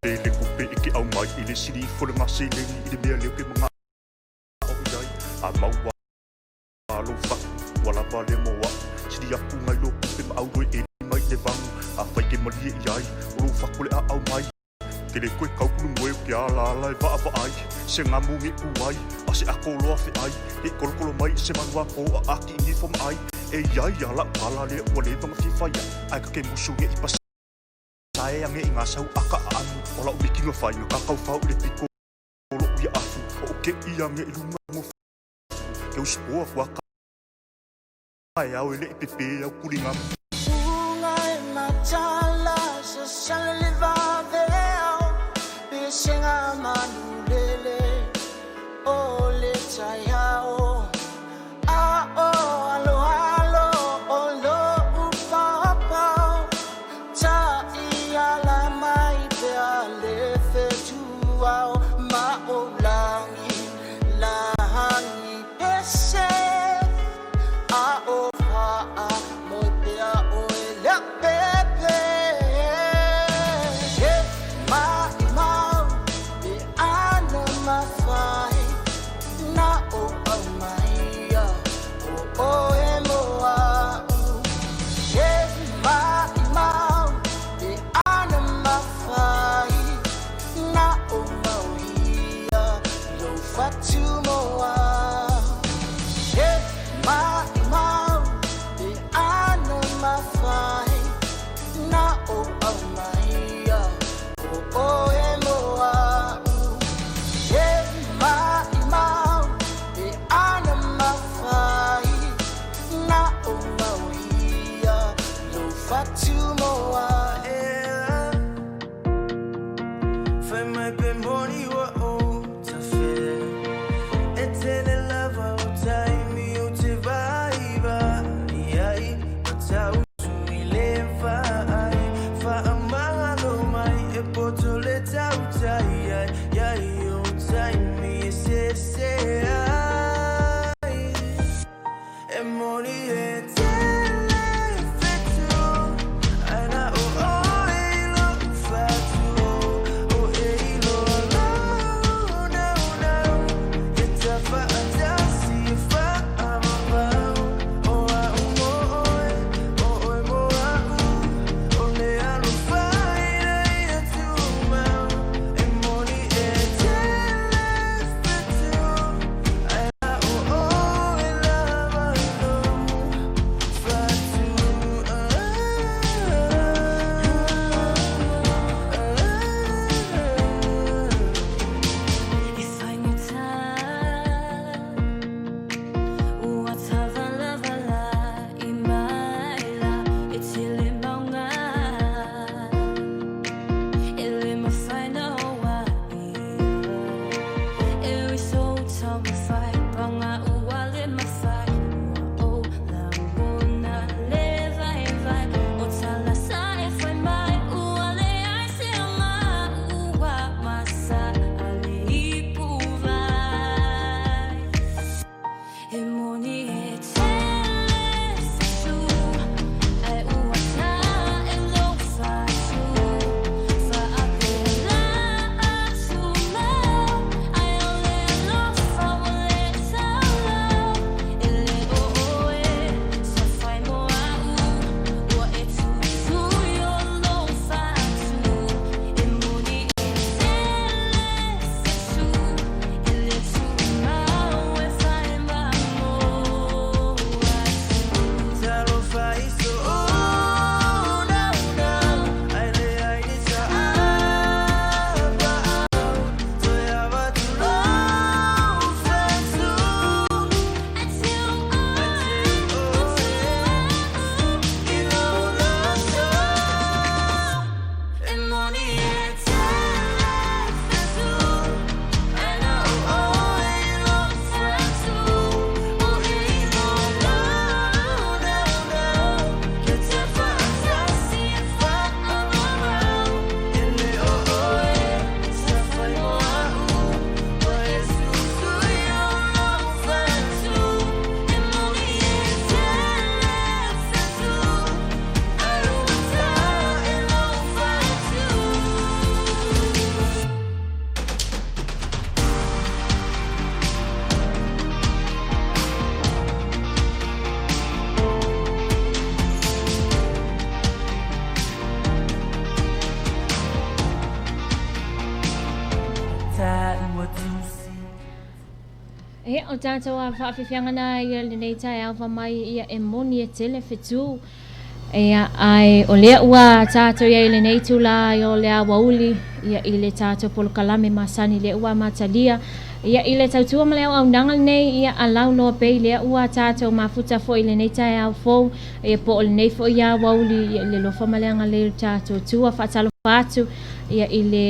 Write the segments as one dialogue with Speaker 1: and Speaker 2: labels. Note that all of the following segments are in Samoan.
Speaker 1: Pe le tupe e te aumai e le sili ifo le gaseleni i le mea lea ou te manao i ai. A maua lou fatu, ua lava lea mo au. Sili atu nai lo tupe ma auro e eli mai i le vanu. Afai e te malie i ai, o lou fatu o le a aumai. Ke le toe tau kulu moe o ke alaala e vaavaai, se gamu ne i tu ai, a se ato loa feai, ne i tolotolo mai i se manu a po a ati i nifo ma ai. E i ai a lau tala lea ua leva ona fia fai au, ae ta te musu ne i pasae ane i gasau aka aanu o lau miki na fai na kakau fau i le pito o lou ia afu hookei ane i luna nofu ke usipoa fua taeao e le i pepe au kuliga.
Speaker 2: Uga e matala sasala le vaveao pesega manulele o le taeao a o aloalo o lo'u paopao ta i ala mai pea le fetuao ma o lagi lagi pese a o faa moe pea.
Speaker 3: Ia, o tatou a faafiafiaga na ia lenei taeao fa mai ia e moni e tele fetu. Ia, ae o lea ua tatou i ai i lenei itula o le aoauli ia i le tatou polokalame masani lea ua amatalia ia i le tautua ma le auaunaga lenei ia a Lauloa Bay lea ua tatou mafuta foi i lenei taeao fou ia po o lenei foi aoauli ia i le alofa ma le agalelei o le tatou Atua. Faatalofa atu ia i le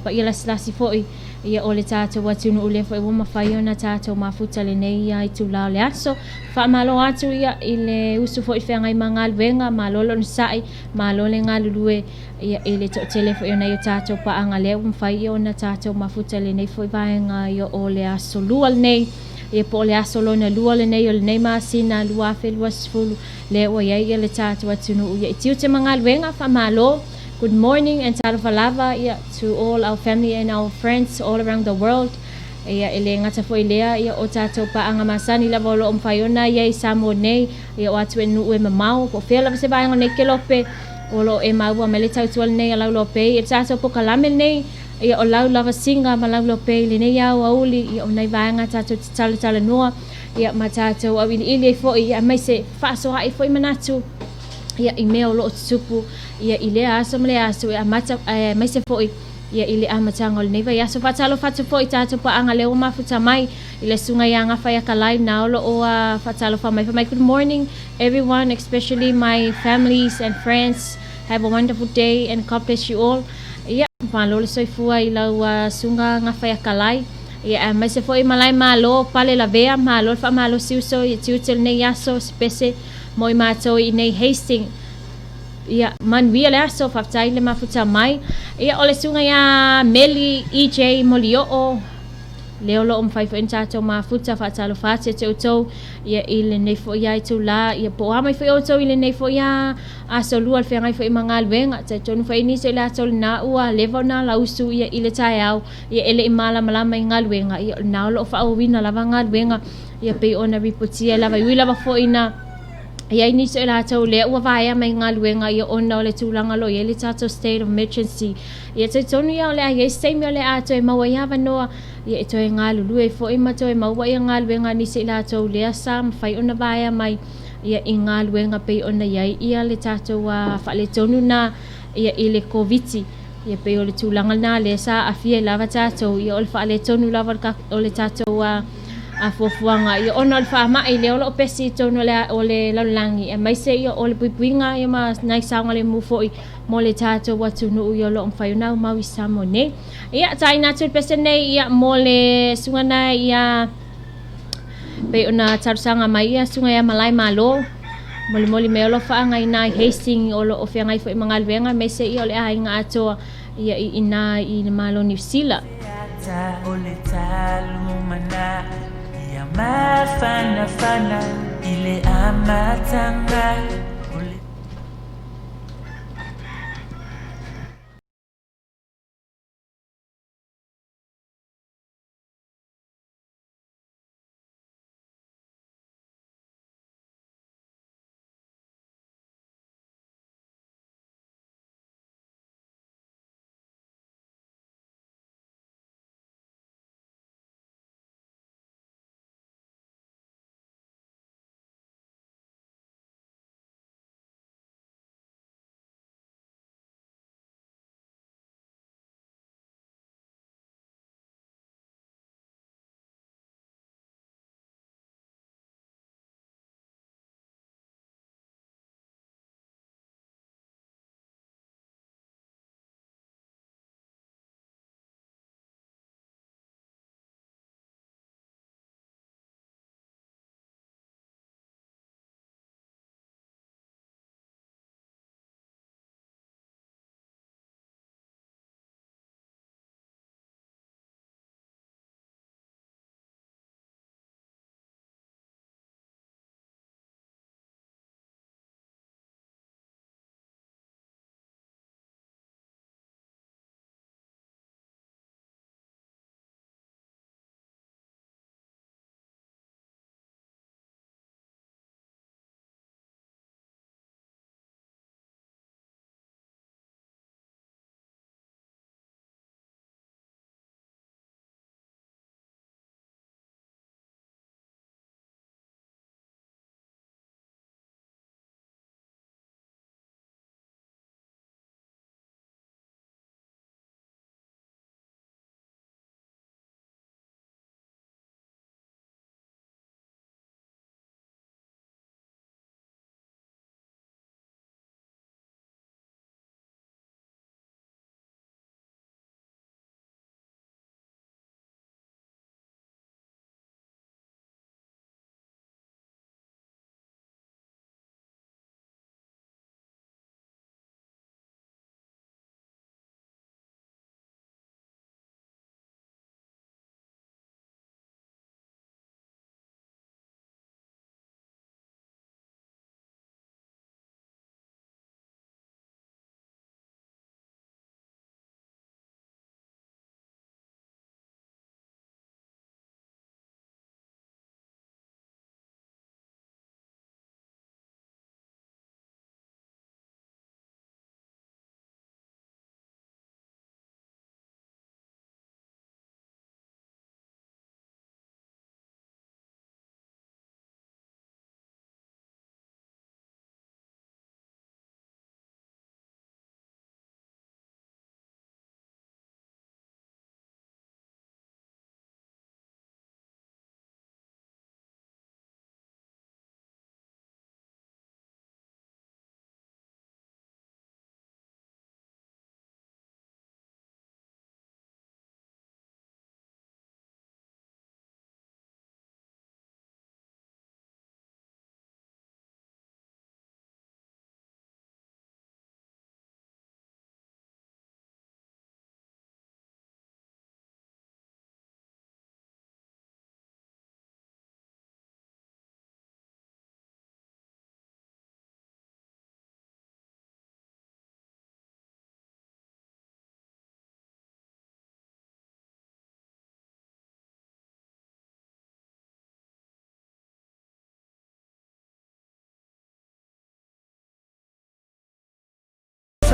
Speaker 3: paia lasilasi foi ia o le tatou atunuu lea foi ua mafai ona tatou mafuta lenei itula o le aso. Faamalo atu ia i le usu foi feagai ma galuega, malo le onosai, malo le galulue ia i le toatele foi o nai o tatou paaga lea ua mafai ona tatou mafuta lenei foi vaega ia o le aso lua lenei ia po o le aso lona lua lenei o lenei masina 2020 lea ua i ai ia le tatou atunuu ia i tiute ma galuega. Faamalo. Good morning and talofa lava ia to all our family and our friends all around the world. Ia e le gata foi lea ia o tatou paaga masani lava o lo o mafai ona i ai i Samoa nei ia o atunuu e mamao po o fea lava se vaega o nei kelope o lo o e maua mai le tautua lenei a Lauloa Bay i le tatou polokalame lenei ia o lau lava siga ma Lauloa Bay i lenei aoauli ia o nai vaega tatou te talatalanoa ia ma tatou auiliili ai foi ia aemaise fefaasoaai foi manatu ia i mea o lo o tutupu ia i lea aso ma lea aso e amata aemaise foi ia i le amataga o lenei vaiaso. Faatalofa atu foi i tatou paaga lea ua mafuta mai i le susuga ia Gafaiakalai na o lo o faatalofa mai. Fai mai, good morning everyone, especially my families and friends. Have a wonderful day and God bless you all. Ia, malo le soifua i lau susuga Gafaiakalai. Ia, aemaise foi malae malo, pale lavea, malo le faamalosi uso i tiute lenei aso, se pese mo i matou i nei Hastings. Ia, manuia le aso, faafetai le mafuta mai. Ia, o le susuga ia Meli EJ Molioo, lea o lo o mafai foi ona tatou mafuta, faatalofa atu ia te outou ia i lenei foi lava itula, ia po o a mai foi outou i lenei foi lava aso lua le feagai foi ma galuega. Talitonu foi nisi o i latou lena ua leva ona lausu ia i le taeao, ia e le i malamalama i galuega, ia o lena o lo o faaauauina lava galuega, ia pei ona ripotia lava, e ui lava foi ina i ai nisi o i latou lea ua vaea mai galuega ia ona o le tulaga o lo o i ai le tatou state of emergency. Ia talitonu ia o le a i ai se taimi o le a toe maua ai avanoa ia e toe galulue ai foi ma toe maua ia galuega a nisi o i latou lea sa mafai ona vaea mai ia i galuega pei ona i ai ia le tatou faaletonu na ia i le Koviti. Ia pei o le tulaga lena lea sa aafia ai lava tatou ia o le faaletonu lava o le tatou fuafuaga ia ona o le faamai lea o lo o pesi i totonu o le lalolagi aemaise ia o le puipuiga ia ma nai saogalemu foi mo le tatou atunuu ia o lo o mafai ona aumau i Samoa nei. Ia taina atu le pese nei ia mo le susuga na ia pei ona talosaga mai ia susuga ia Malae Malo molimoli mai alofaaga i nai Hastings o lo o feagai foi ma galuega aemaise ia o le aiga atoa ia i ina i le Malo o Niu Sila.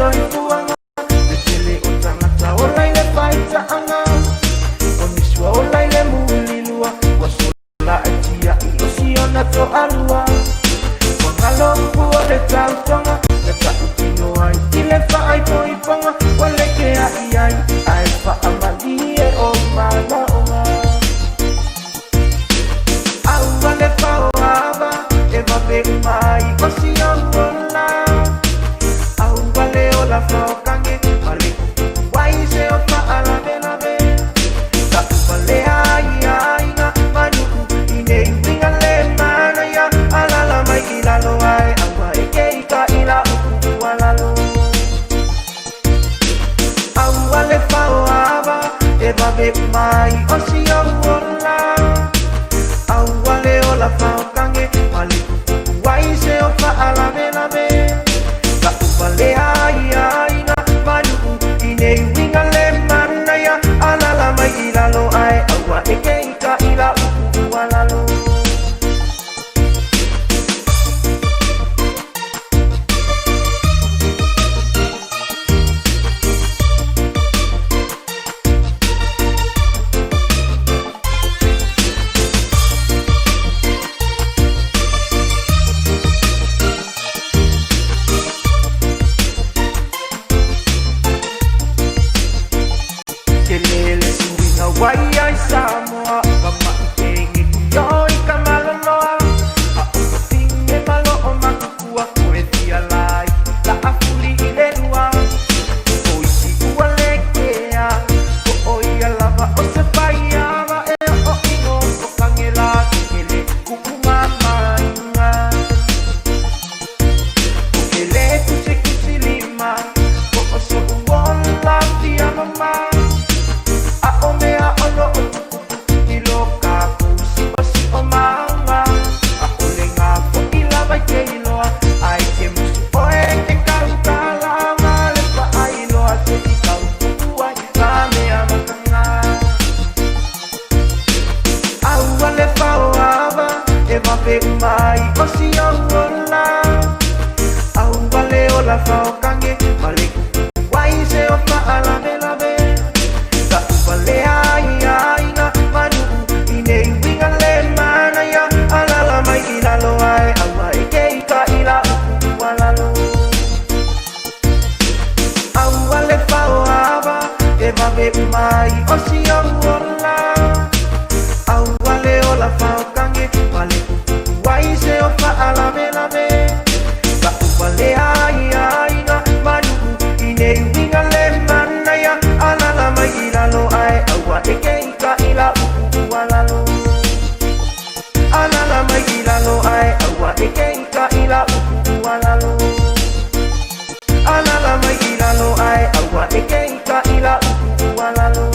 Speaker 2: Soifuaga Le tele o tagata ola i le faitaaga O nisi ua ola i le mulilua Ua sola e tiai o siona toalua Ua galo upu o le tautoga Na tautino ai i le faaipoipoga Ua le kea'i ai ae faamalie o manaoga Aua le faoava e vave uma ai o si ou ola Aua le ola faokange ma le kupu ai se o faalavelave Taʻu ai aiga ma nuu i nei uiga le manaia Alala mai i lalo ae aua e ke i ka ila upu ua lalo Aua le faoava e vave uma ai o si ou ola Aua le ola faokange ma le kupu ai se o faalavelave Taʻu ai aiga ma nuu i nei uiga le manaia Alala mai i lalo ae aua e ke i ka ila upu ua lalo. Ke lele suiga wai ai Samoa Ka mai ke nge i ka maloloa A o ka tinge malo o makukua Ko e fia lai la afuli i le lua O isi ua le kea Ko o ia lava o se whaiava E o ingo o kangela Ke kuku mamainga O ke le kusi kusi lima Ko o so uola fia mama A o mea ono o tupupu I lo ka kusi o si o mama A o le ngā fo i lava i te iloa Ai ke musu oe ke kaukalanga Le pa ai loa se i kaupupu ai Ngā mea makanga Aua le faoava e vave uma ai o si ou ola Aua le ola faokange ma le kupu ai se o faalavelave Taʻu ai aiga ma nuu i nei uiga le manaia Alala mai i lalo ae aua e ke i ka ila upu ua lalo Aua le faoava e vave uma ai o si ou ola Aua le ola faokange ma le kupu ai se o faalavelave Taʻu ai aiga ma nuu i nei uiga le manaia Alala mai i lalo ae aua e ke i ka ila upu ua lalo Alala mai i lalo ae aua e ke i ka ila upu ua lalo Alala mai i lalo ae aua e ke i ka ila upu ua lalo.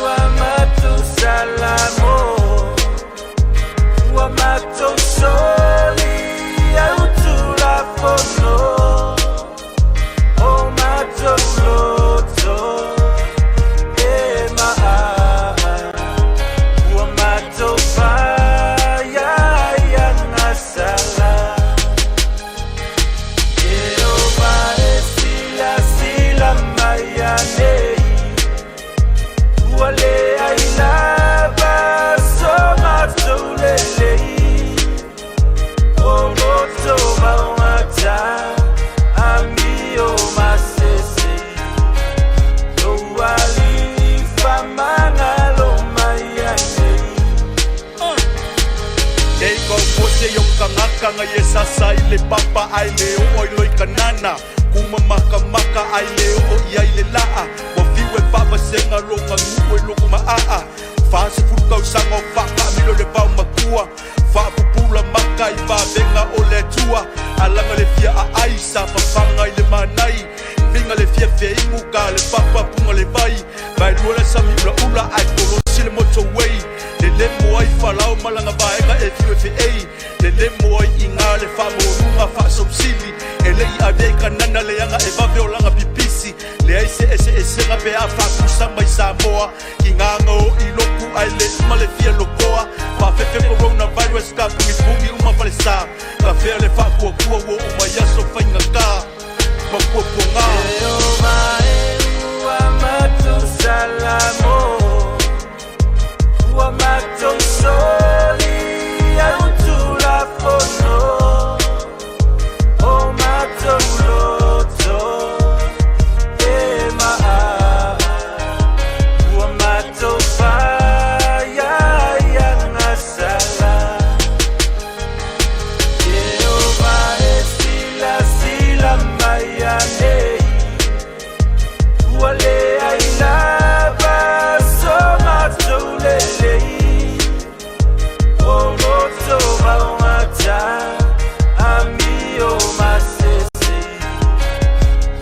Speaker 4: Ua matou salamo, ua matou soli au tulafono o matou loto e maa ua matou faiaiaga sala Jeova e silasila mai anei ua leai lava so matou lelei o loto maugata amio masese lou alifamagalo mai anei.
Speaker 1: Nei kau pose yo kangaka nga ye sasa i le papa ai le o oi loi kanana kuma maka maka ai le o i ai le laa wa fiu e papa senga longa ngu e loko maa fa se furu kau sanga o fa ka milo le pau makua fa pupula maka i fa venga o le tua alanga le fia a ai sa fafanga i le manai vinga le fia feingu ka le papa punga le vai vai lua le sami ula ula ai kolosi le motorway le lemo ai falao malanga vaega e fiu e feei le lemo ai i ngā le faamoluga faasausili e leʻi ave ai kanana leaga e vave o laga pipisi le ai se eseesega pe a faakusa mai Samoa ki gaga o i loku ae le uma le fia lokoa faafefe coronavirus ka pugipugi uma falesā ka fea le faakuakua ua uma i aso faigakā. puapuaga.
Speaker 4: Jehovah e ua matusalamo, ua matou solia utulafono, o matou loto e maa, ua matou faiaiaga sala. Jehovah e silasila mai anei, ua leai lava so matou lelei, o loto vaogata amio masese,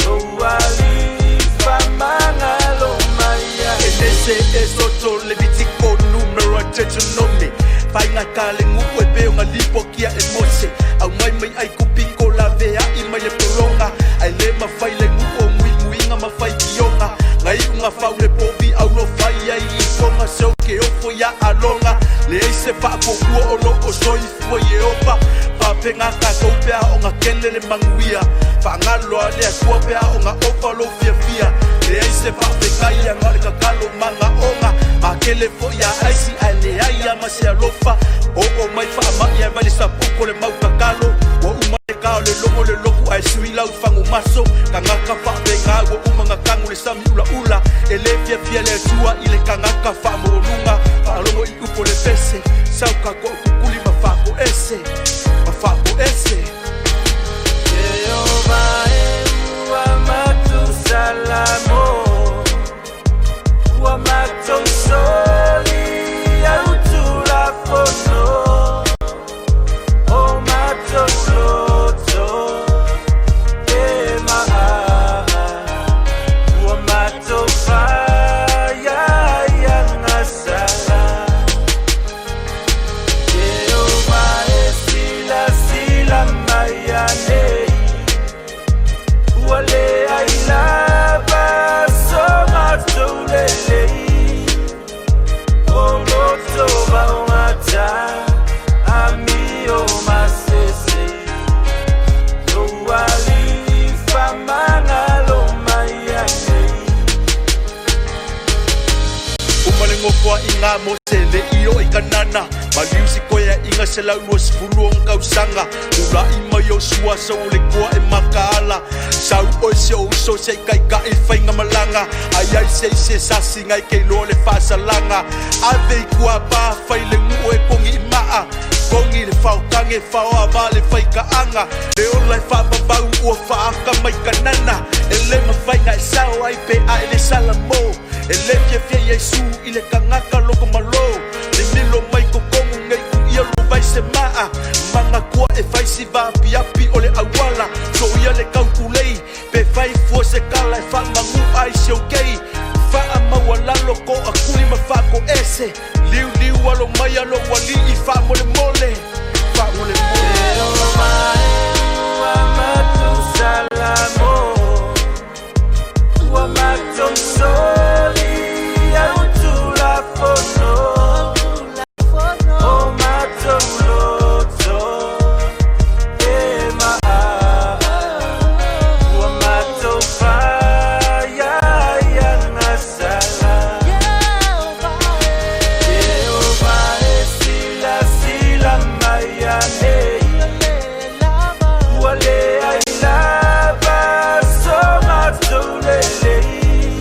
Speaker 4: loualii famagalo mai ai.
Speaker 1: Enese, Esoto, Levitiko, Numera, Deuteronomy. Faiga ka le gu'u e pe o galipokia e Mose. Aumai mai ai kupiko lavea'i mai le pologa. Ae lē mafai le gu'u o muimuiga ma faitioga. Gaiuga fau le povi aulofai ai ifoga se o ke ofo iā aloga. Leai se faafuafua o loo soifua Ieova. Faapega tatou pe a oga kele le manuia. Faagalo a le Atua pe a oga ofa lou fiafia. Leai se faafetai aga o le tatalo magaoga. Makele foi a aisi ae leai a ma se alofa. Oo mai faama'i ae vai le sapuko le mau tatalo. Ua uma le ka o le logo le loku ae sui lau fagumaso. Tagata faapega ua uma na tagu le sami ulaula. E lē fiafia le Atua i le tagata faamaualuga. Faalogo i upu o le pese. Sau ka to'akukuli ma faakoese. Ma faakoese.
Speaker 4: Jehovah e ua matusalamo, ua matou solia utulafono, o matou loto e maa, ua matou faiaiaga sala. Jehovah e silasila mai anei, ua leai lava so matou lelei, o loto vaogata amio masese, loualii famagalo mai anei.
Speaker 1: Uma le nofoaʻiga a Mose le i oo i Kanana. Maliu sikoeaʻiga 126 tausaga. Tulaʻi mai Iosua sau o le koa e makaala. Sau oe si o uso se i taitaʻi faigamalaga. Ai ai se i se sasi gai ke iloa le faasalaga. Ave i kuapā fai le gu'u e kogi i maa. Kogi le faotage faoavā le faikaaga. Le ola e faavavau ua faaka mai Kanana. E lē mafai na e sao ai pe a e le salamo. E lē fiafia Iesu i le tagata loko malō. Mimilo mai totonu nei uia lo vai se maa. Manatua e fai si vaapiapi o le auala. Soia le kautulei pe fai fua se kala e faamagu'a ai si okei. Faamaualalo toakuli ma faakoese. Liuliu alo mai alo uali'i faamolemole. Faamolemole.
Speaker 4: Jehovah e ua matusalamo, ua matou solia utulafono, o matou loto e maa, ua matou faiaiaga sala. Jehovah e silasila mai anei, ua leai lava so matou lelei,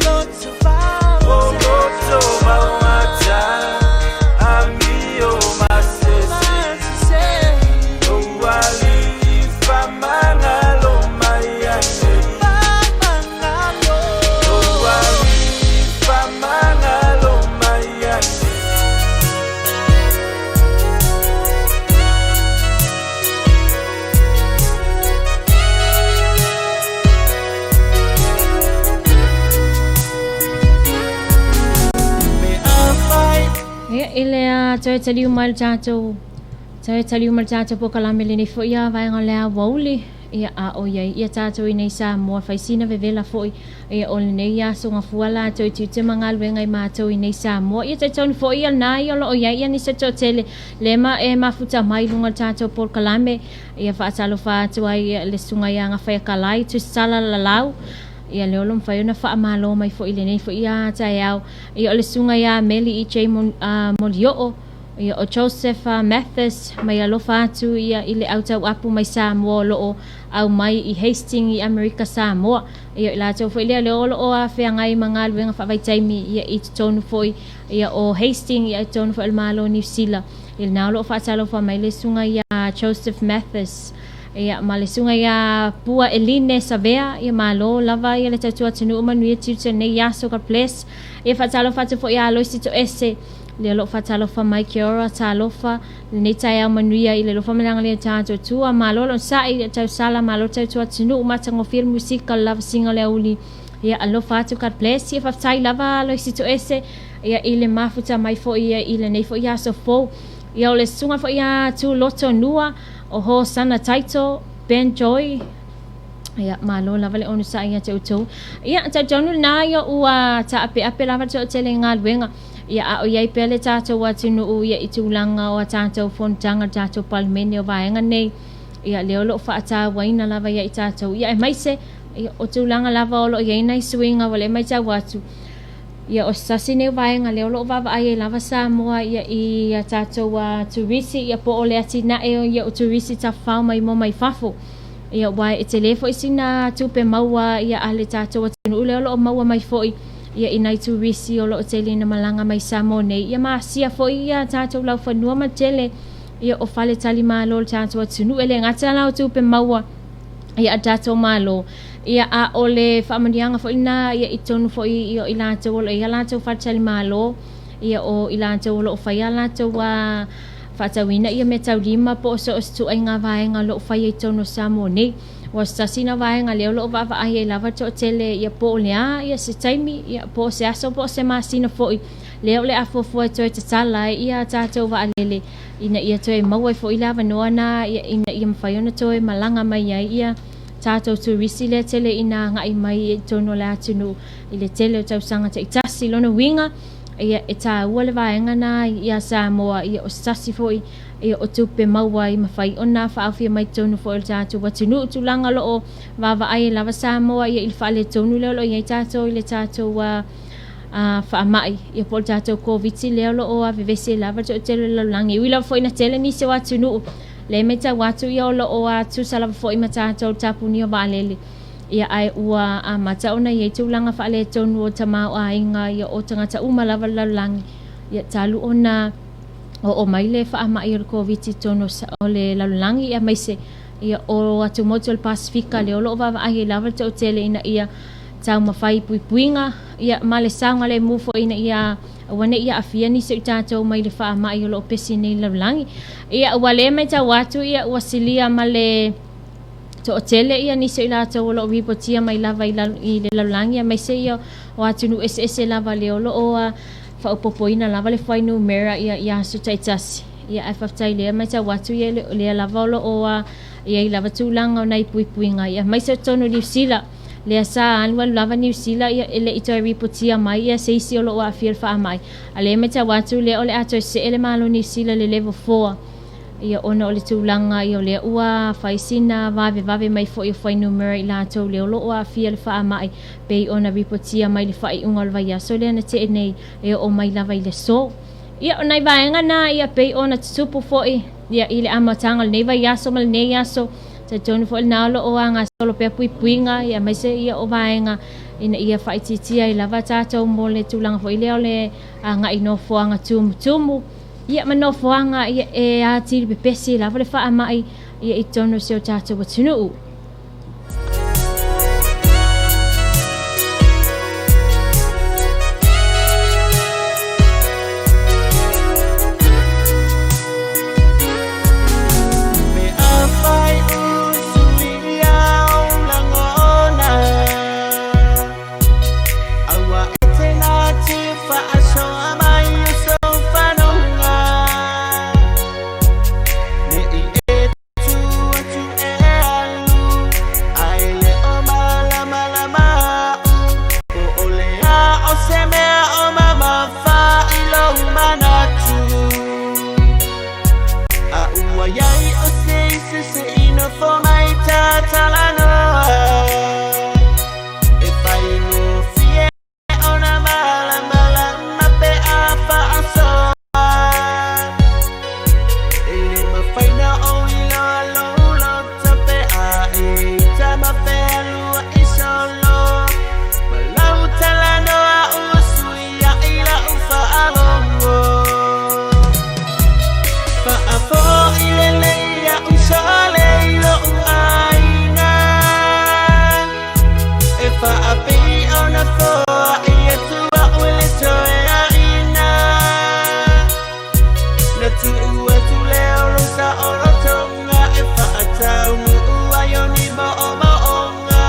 Speaker 4: o loto vaogata amio masese, loualii famagalo mai anei, loualii famagalo mai anei.
Speaker 3: Ia i le toe taliu mai le tatou toe taliu mai le tatou polokalame lenei foi a vaega o le aoauli. ia a o i ai ia tatou i nei Samoa fai sina vevela foi ia o lenei aso gafua latou i tiute ma galuega i matou i nei Samoa. Ia talitonu foi ia lena ia o lo o i ai ia nisi o toatele lea ma e mafuta mai i luga o le tatou polokalame. Ia faatalofa atu ai ia le Susuga ia Gafaiakalai Tusitala Lalau. Ia lea o lo o mafai ona faamalo mai foi i lenei foi taeao. Ia o le Susuga ia Meli EJ Molioo. Ia o Joseph Mathis mai alofa atu ia i le au tauapu mai Samoa o lo o aumai i Hastings i Amerika Samoa. Ia o i latou foi lea lea o lo o feagai ma galuega faavaitaimi ia i totonu foi ia o Hastings ia i totonu foi o le Malo o Niu Sila. Ia lena o lo o faatalofa mai le susuga ia Joseph Mathis ia ma le susuga ia Pua Eline Savea. Ia malo lava ia le tautua atunuu manuia tiute o lenei aso. God bless. Ia faatalofa atu foi ia Aloisi Toese lea o lo o faatalofa mai. Kia ora, talofa lenei taeao manuia i le alofa ma le agalelei o tatou Atua. Malo le onosai, le tausala, malo le tautua atunuu, matagofie le musika, le lavasiga o le aoauli. Ia alofa atu, God bless. Ia faafetai lava Aloisi Toese ia i le mafuta mai foi ia i lenei foi aso fou. Ia o le susuga foi ia Tuloto Nua o Hosana Taito Ben Joy. Ia malo lava le onosai ia te outou. Ia talitonu lena ia ua taapeape lava le toatele i galuega. Ia a o i ai pea le tatou atunuu ia i tulaga o a tatou fonotaga le tatou Palemene o vaega nei, ia lea o lo o faatauaina lava ia i tatou. Ia aemaise ia o tulaga lava o lo o i ai nai suiga ua le matau atu, ia o se tasi nei o vaega lea o lo o vaavaai ai lava Samoa ia i a tatou turisi ia po o le atinae ia o turisi tafafao maimoa mai fafo. Ia aua e tele foi sina tupe maua ia a le tatou atunuu lea o lo o maua mai foi ia i nai turisi o lo o tele ina malaga mai Samoa nei, ia ma asia foi ia tatou laufanua ma tele ia o faletalimalo o le tatou atunuu. E le gata la o tupe maua ia a le tatou Malo, ia a o le faamanuiaga foi lena ia i totonu foi ia o i latou o lo o i ai a latou faletalimalo, ia o i latou o lo o fai a latou faatauina ia meataulima po o so o se ituaiga vaega o lo o faia i totonu o Samoa nei. Ua se tasi na vaega lea o lo o vaavaai ai lava le toatele ia po o le a ia se taimi ia po o se aso po o se masina foi lea o le a fuafua e toe tatala ai ia tatou vaalele ina ia toe maua ai foi le avanoa na ia ina ia mafai ona toe malaga mai ai ia tatou turisi lea tele ina agai mai i totonu o le atunuu i le tele o tausaga taitasi. Lona uiga ia e taua le vaega na ia Samoa ia o se tasi foi ia o tupe maua i mafai ona faaofia mai totonu foi o le tatou atunuu. Tulaga o lo o vaavaai ai lava Samoa ia i le faaletonu lea o lo o i ai tatou i le tatou faamai ia po o le tatou Koviti lea o lo o vevesi ai lava le toatele o le lalolagi. E ui lava foi ina tele nisi o atunuu lea e matau atu ia o lo o tutusa lava foi ma tatou le tapunia o vaalele ia ae ua amata ona i ai tulaga faaletonu o tamaoaiga ia o tagata uma lava o le lalolagi ia talu ona oo mai le faamai o le Koviti i totonu o le lalolagi aemaise ia o atumotu o le Pasefika lea o lo o vaavaai ai lava le toatele ina ia taumafai i puipuiga ia ma le saogalemu foi ina ia aua ne i aafia nisi o i tatou mai le faamai o lo o pesi nei i le lalolagi. Ia ua le matau atu ia ua silia ma le toatele ia nisi o i latou o lo o ripotia mai lava i le lalolagi aemaise ia o atunuu eseese lava lea o lo o faaopoopoina lava le fuainumera ia i aso taitasi. Ia ae faafetai lea matau atu ia lea lava o lo o i ai lava tulaga o nai puipuiga ia aemaise o totonu o Niu Sila. Lea sa alualu lava Niu Sila ia e le i toe ripotia mai ia se isi o lo o aafia i le faamai. A lea matau atu lea o le a toe see le Malo o Niu Sila i le level 4 ia ona o le tulaga ia o lea ua fai sina vavevave mai foi o fuainumera i latou lea o lo o aafia i le faamai pei ona ripotia mai le faaiuga o le vaiaso lea na tee nei e oo mai lava i le aso. Ia, o nai vaega na ia pei ona tutupu foi ia i le amataga o lenei vaiaso ma lenei aso, talitonu foi lena o lo o gasolo pea puipuiga ia aemaise ia o vaega ina ia faaitiitia ai lava tatou mo le tulaga foi lea o le agai i nofoaga tumutumu ia ma nofoaga ia e atili pepesi ai lava le faamai ia i totonu o si o tatou atunuu.
Speaker 4: faapei ona foai atu au i le toeaina. Na tuu atu lea o lou saolotoga e faataunuu ai o ni moomooga.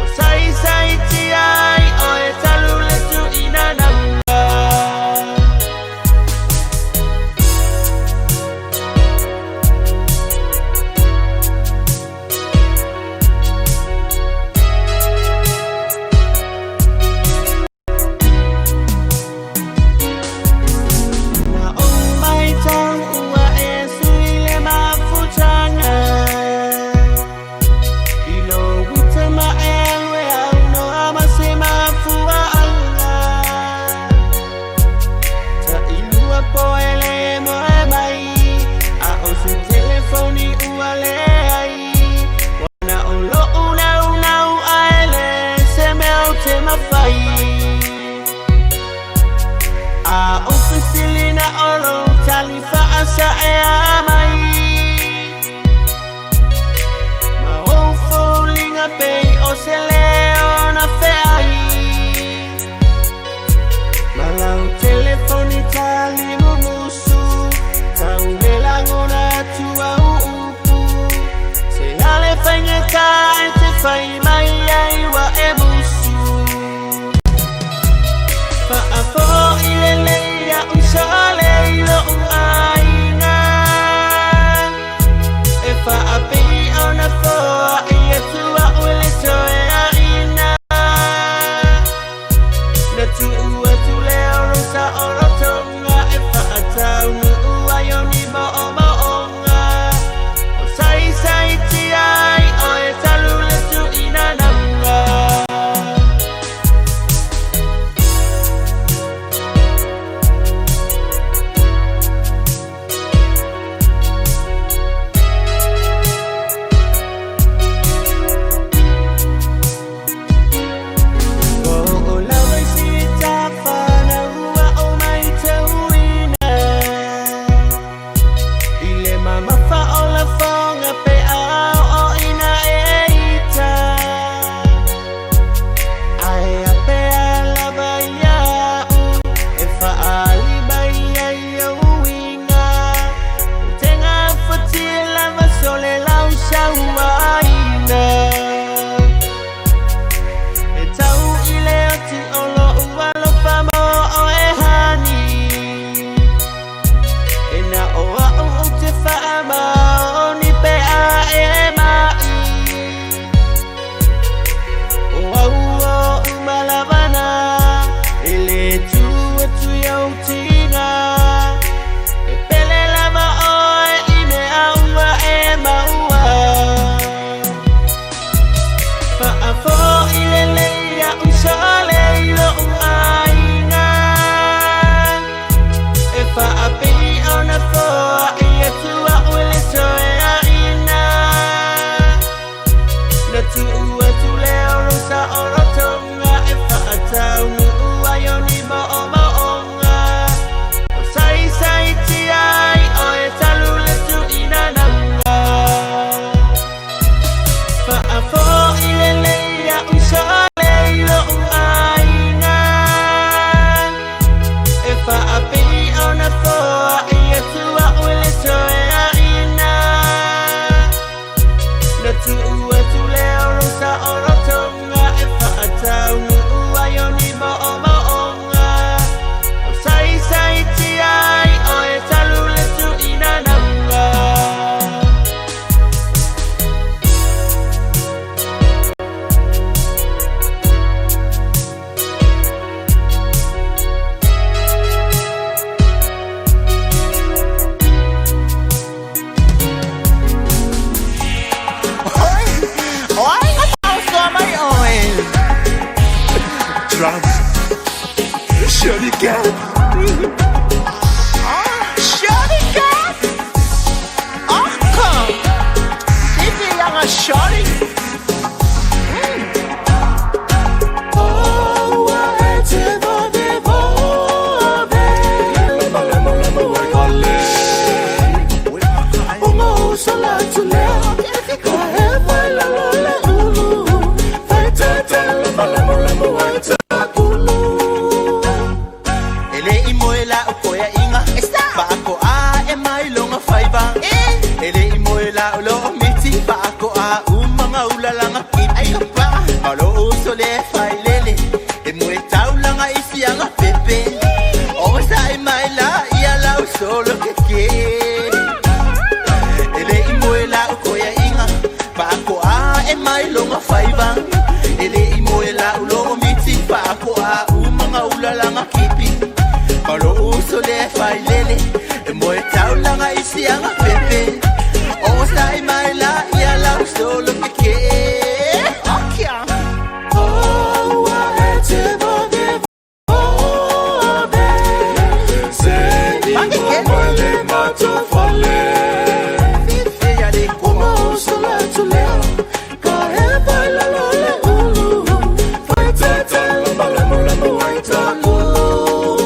Speaker 4: O saisaitia ai oe talu le tuuina nauga. Na ou matau ua e sui le mafutaga. I lou uta ma e alu e aunoa ma se mafuaaga. Tailua po e le moe mai, a o se telefoni ua leai. Ua na o lou naunau ae leai se mea ou te mafai. A ou fesili na o lou tali faasaea mai. Ma ou foliga pei o se leo na feai. Ma lau telefoni tali mumusu, tau le lagona atu au upu. Se a le faigata e te fai mai ai ua e musu. Faafoi lelei a'u sale i lo'u aiga. E faapei ona foai atu a'u i le toeaina. Na tuu atu lea o lou saolotoga e faataunuu ai o ni moomooga. O saisaitia ai oe talu le tuuina nauga. Po o lava i si tafa na ua ou matauina. I le mamafa o lafoga pe a oo ina e ita. Ae a pea lava ia'u e faaali mai ai ou uiga. Ou te gafatia lava sole lau sauaina. E tau i le oti o lo'u alofa mo oe honey. E na o a'u ou te faamaoni pe a e ma'i. O au o'u malavana e le tuu atu i ou tiga. E pele lava oe i mea ua e maua. Faafoi lelei a'u sale i lo'u aiga. E faapei ona foai atu a'u i le toeaina. Na tuu atu lea o lou saolotoga e faataunuu ai o ni moomooga. O saisaitia ai oe talu le tuuina nauga. Faafoi lelei a'u sale i lo'u aiga. E faapei ona foai atu a'u i le toeaina. Na tuu atu lea o lou saolotoga e failele E moe taulaga i siaga pepe Ogosaʻi mai la ia lau solo kekeʻe Okia Ua e te vave vave Se i moe le matofale Uma o sola tulea Ka hepa i lalo le ulu Faitete ma lemo lemo ai taku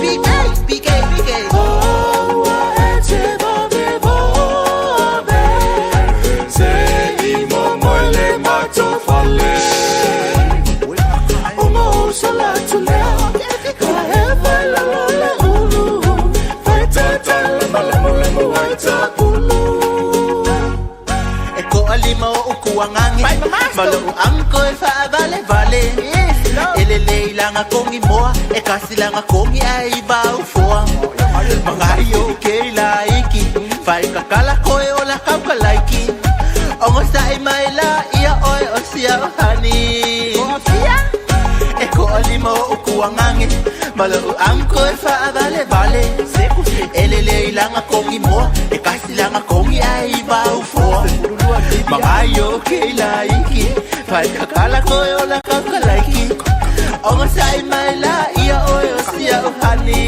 Speaker 4: BK, BK, BK Ua e te vave vave Se i moe le matofale Uma o sola tulea Ka hepa i lalo le ulu Faitete ma lemo lemo ai taku E toʻalima oʻu kuagage ma loʻu anko e faavalevale E lelei laga kogi moa e kasi laga kogi ae i vaufoa Magai o ke laiki Faikakala koe o la kaukalaiki Ogosaʻi mai la ia oe o sia o hani E toʻalima oʻu kuagage ma loʻu anko e faavalevale E lelei laga kogi moa e kasi laga kogi ae i vaufoa Magai o ke laiki Faikakala koe o la kaukalaiki Ogosaʻi mai la ia oe o sia o hani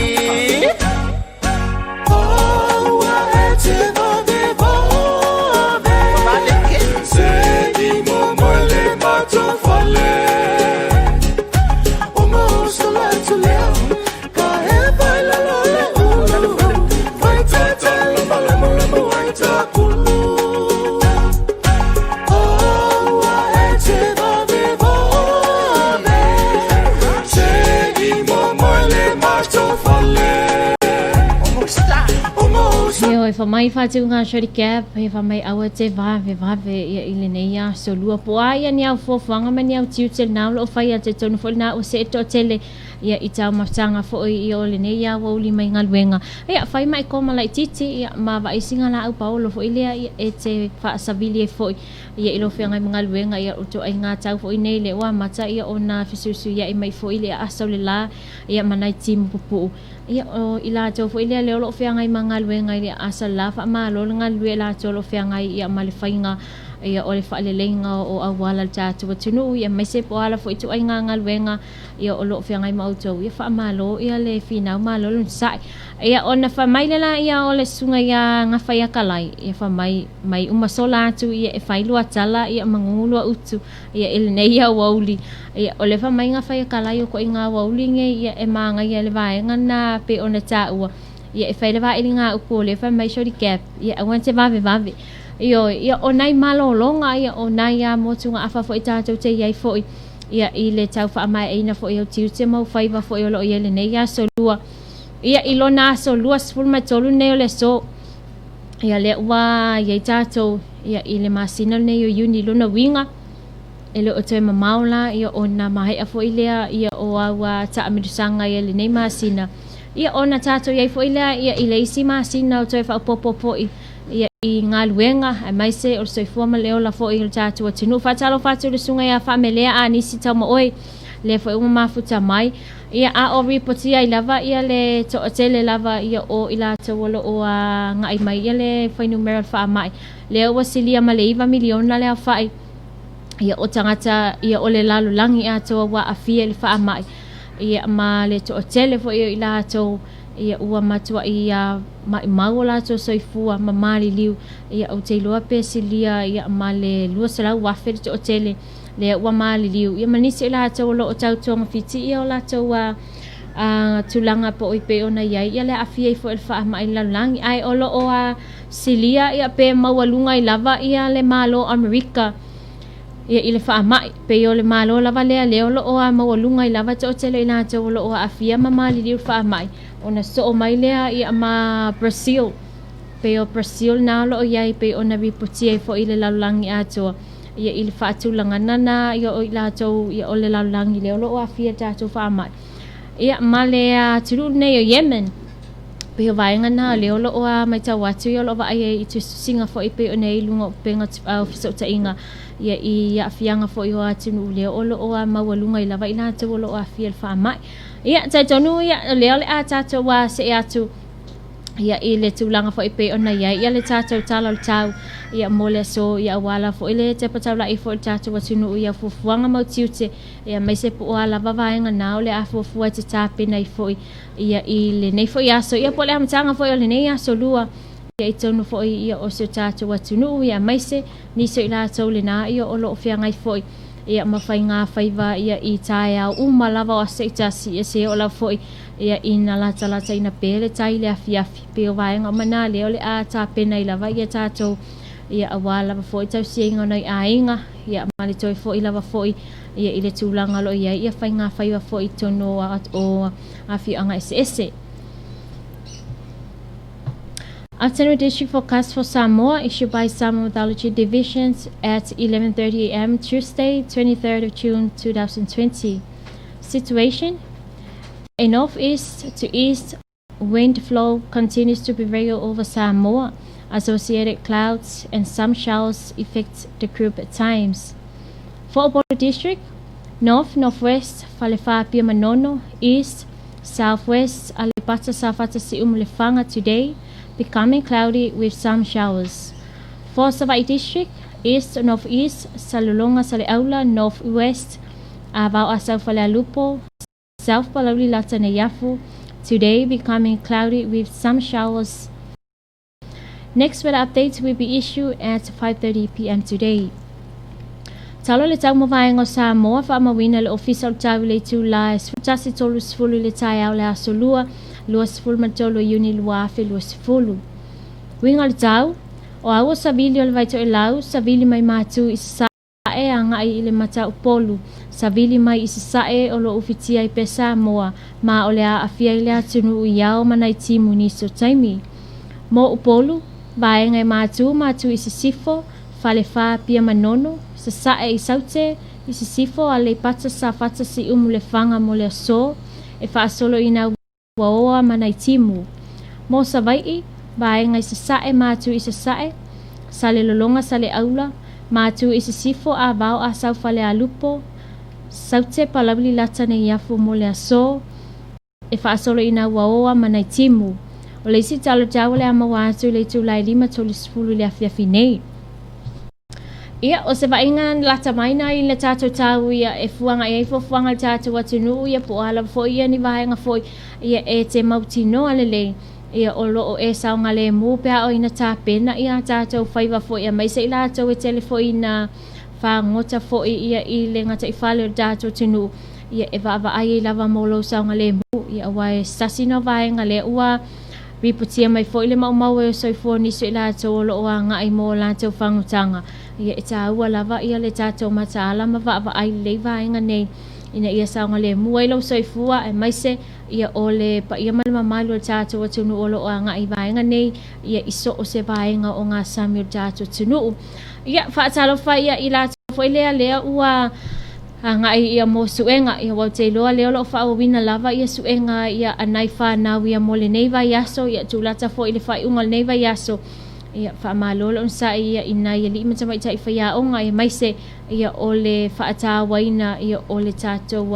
Speaker 4: Ua e te vave vave Se i moe le matofale Uma o sola tulea Ka hepa i lalo le ulu Faitete ma lemo lemo ai takulu Ua e te vave vave Se i moe le matofale Uma o
Speaker 3: Ioe, fai mai faatuga Shorty Cap, e fai mai aua te vavevave ia i lenei aso lua po o a ia ni au fuafuaga ma ni au tiute lena o loo faia talitonu foi lena ua see toatele ia i taumafataga foi ia o lenei aoauli mai galuega ia fai ma e koma laitiiti ia ma vaai siga laau paolo foi lea ia e te faasavili ai foi ia i lou feagai ma galuega ia o ituaiga tau foi nei lea ua amata ia ona fesuisuiai mai foi le aasa o le la ia ma nai timu pupuu Ia, o i latou foi lea lea o lo o feagai ma galuega i le aasa la faamalo le galulue latou o lo o feagai ia ma le faiga ia o le faaleleiga o auala o le tatou atunuu ia aemaise po o ala foi ituaiga galuega ia o lo o feagai ma outou ia faamalo ia le finau malo le onosai. Ia ona fai mai le laia o le susuga ia Gafaiakalai ia fai mai mai uma sola atu ia e fai lua tala ia magugu lua utu Ia i lenei aoauli, ia, o le faamaiga fai a Kalai o koʻi aoauli nei, ia, e māgaia le vaega na pe ona tāua, ia, e fai le vailiga upu o le fai mai Shorty Gap, ia, aua te vavevave. Ioe, ia, o nai malōlōga, ia, o nai a motuga afa foi tātou te iai foi, ia, i le tau faamaeaina foi o tiute mau faiva foi o loo iai lenei aso lua, ia, i lona aso 23 nei o le aso, Ia lea ua i ai tātou ia, i le masina lenei o Iuni lona uiga, e le o toe mamao la ia ona maea foi lea ia o au taamilosaga ia lenei masina. Ia ona tātou i ai foi lea ia i le isi masina o toe faaopoopo foi ia i galuega aemaise o le soifua ma le ola foi o le tatou atunuu. Faatalofa atu i le susuga ia Faamelea Anisi Taumaoe, lea foi ua mafuta mai. Ia, a o ripoti ai lava ia le toatele lava ia o i latou o lo o agai mai ia le fuainumera o le faamai, lea ua silia ma le 9 miliona le aofai ia o tagata ia o le lalolagi atoa ua aafia i le faamai, ia ma le toatele foi o i latou ia ua matuai ia maumau o latou soifua ma maliliu, ia ou te iloa pe silia ia ma le 200,000 le toatele lea ua maliliu ia ma nisi o i latou o lo o tau togafiti ia o latou a tulaga po o i pei ona i ai ia le aafia ifo i le faamai i le lalolagi ae o lo o a silia ia pe maualuga ai lava ia le Malo o Amerika ia i le faamai pei o le Malo lava lea lea o lo o a maualuga ai lava toatele o i latou o lo o aafia ma maliliu i le faamai ona soo mai lea ia ma Brazil pei o Brazil na o lo o i ai pei ona ripotia ai foi i le lalolagi atoa ia i le faatulagana na ia o i latou ia o le lalolagi lea o lo o aafia i le tatou faamai ia ma le atunuu lenei o Yemen pei o vaega na lea o lo o matau atu ia o lo o vaai ai i tusitusiga foi pei ona i ai i luga o upega o fesootaiga ia i aafiaga foi o atunuu lea o lo o maualuga ai lava i latou o lo o aafia i le faamai. Ia talitonu ia o lea o le a tatou see atu. Ia, i le tulaga foi pei ona i ai ia le tatou tala o le tau, ia, mo le aso, ia, aua lava foi le tepa taula'i foi o le tatou atunuu i au fuafuaga ma au tiute, ia, aemaise po o a lava vaega na o le a fuafua e te tapena ai foi, ia, i lenei foi aso, ia, po o le amataga foi o lenei aso lua, ia, i totonu foi, ia, o si o tatou atunuu, ia, aemaise nisi o i latou lena, ia, o lo o feagai foi, ia, ma faiga faiva, ia, i taeao uma lava o aso taitasi, ia, seia oo lava foi, ia, ina latalataina pea le tai i le afiafi, pei o vaega uma na lea o le a tapena ai lava ia tatou, ia, aua lava foi tausiaina o nai aiga, ia, ma le toe foi lava foi, ia, i le tulaga o lo o i ai ia faiga faiva foi i totonu o afioaga eseese. Afternoon District forecast for Samoa issued by Samoa Meteorology Divisions at 11:30 a.m. Tuesday, 23rd of June 2020. Situation: A northeast to east wind flow continues to prevail over Samoa. Associated clouds and some showers affect the group at times. For Upolu District, north, northwest, Falefa Apia Manono, east, southwest, Aleipata Safata Siumu Lefaga today, becoming cloudy with some showers. For Savaii District, east, northeast, Salelologa Saleaula, northwest, Avao Asau Falealupo, South Palauli Lata Neiafu, today becoming cloudy with some showers. Next weather updates will be issued at 5:30 p.m. today. Talo le tau mavaega o Samoa faamauina le Ofisa o le Tau i le itula e 11:30 i le taeao o le aso Lua, 23 o Iuni 2020. Uiga o le tau, o a ua savili o le Vaitoelau, savili mai Matu i Sasae agai i le Mataupolu, savili mai i Sasae o lo o ufitia ai pea Samoa, ma o le a aafia ai le atunuu i ao ma nai timu i nisi o taimi. Mo Upolu, vaega e Matu, Matu i Sisifo, Falefa, Apia Manono, Sasae i Saute, i Sisifo, Aleipata, Safata, Siumu, Lefaga mo le aso, e faasolo i nā uaoa ma nai timu. Mo Savaiʻi, vaega i Sasae, Matu i Sasae, Salelologa, Saleaula, Matu i Sisifo, Avao, Asau, Falealupo, Saute, Palauli, Lata, Neiafu mo le aso, e faasolo i nā uaoa ma nai timu. O le isi talo taua le a maua atu i le itula e 5:30 i le afiafi nei. Ia, o se vaaiga lata mai na i le tatou tau ia e fuaga i ai fuafuaga a le tatou atunuu ia po o a lava foi ia ni vaega foi ia e te mautinoa lelei ia o lo o e saogalemu pe a o ina tapena ia a tatou faiva foi aemaise i latou e tele foi ina fagota foi ia i le gataifale o le tatou atunuu ia e vaavaai ai lava mo lou saogalemu ia aua e se tasi na o vaega lea ua Ripotia mai foi le maumau e o soifua o nisi o i latou o lo o agai mo o latou fagotaga. Ia e taua lava ia le tatou mataala ma vaavaai lelei vaega nei ina ia saogalemu ai lou soifua aemaise ia o le paia ma le mamalu o le tatou atunuu o lo o agai i vaega nei ia i so o se vaega o ngā sami o le tatou atunuu. Ia faatalofa ia i latou foi lea lea ua agai ia mo suega ia ua ou te iloa lea o lo o faaauauina lava ia suega ia a nai fanau ia mo lenei vaiaso ia tulata foi i le faaiuga o lenei vaiaso ia faamalo le onosai ia i nai alii ma tamaitai faiaoga aemaise ia o le faatauaina ia o le tatou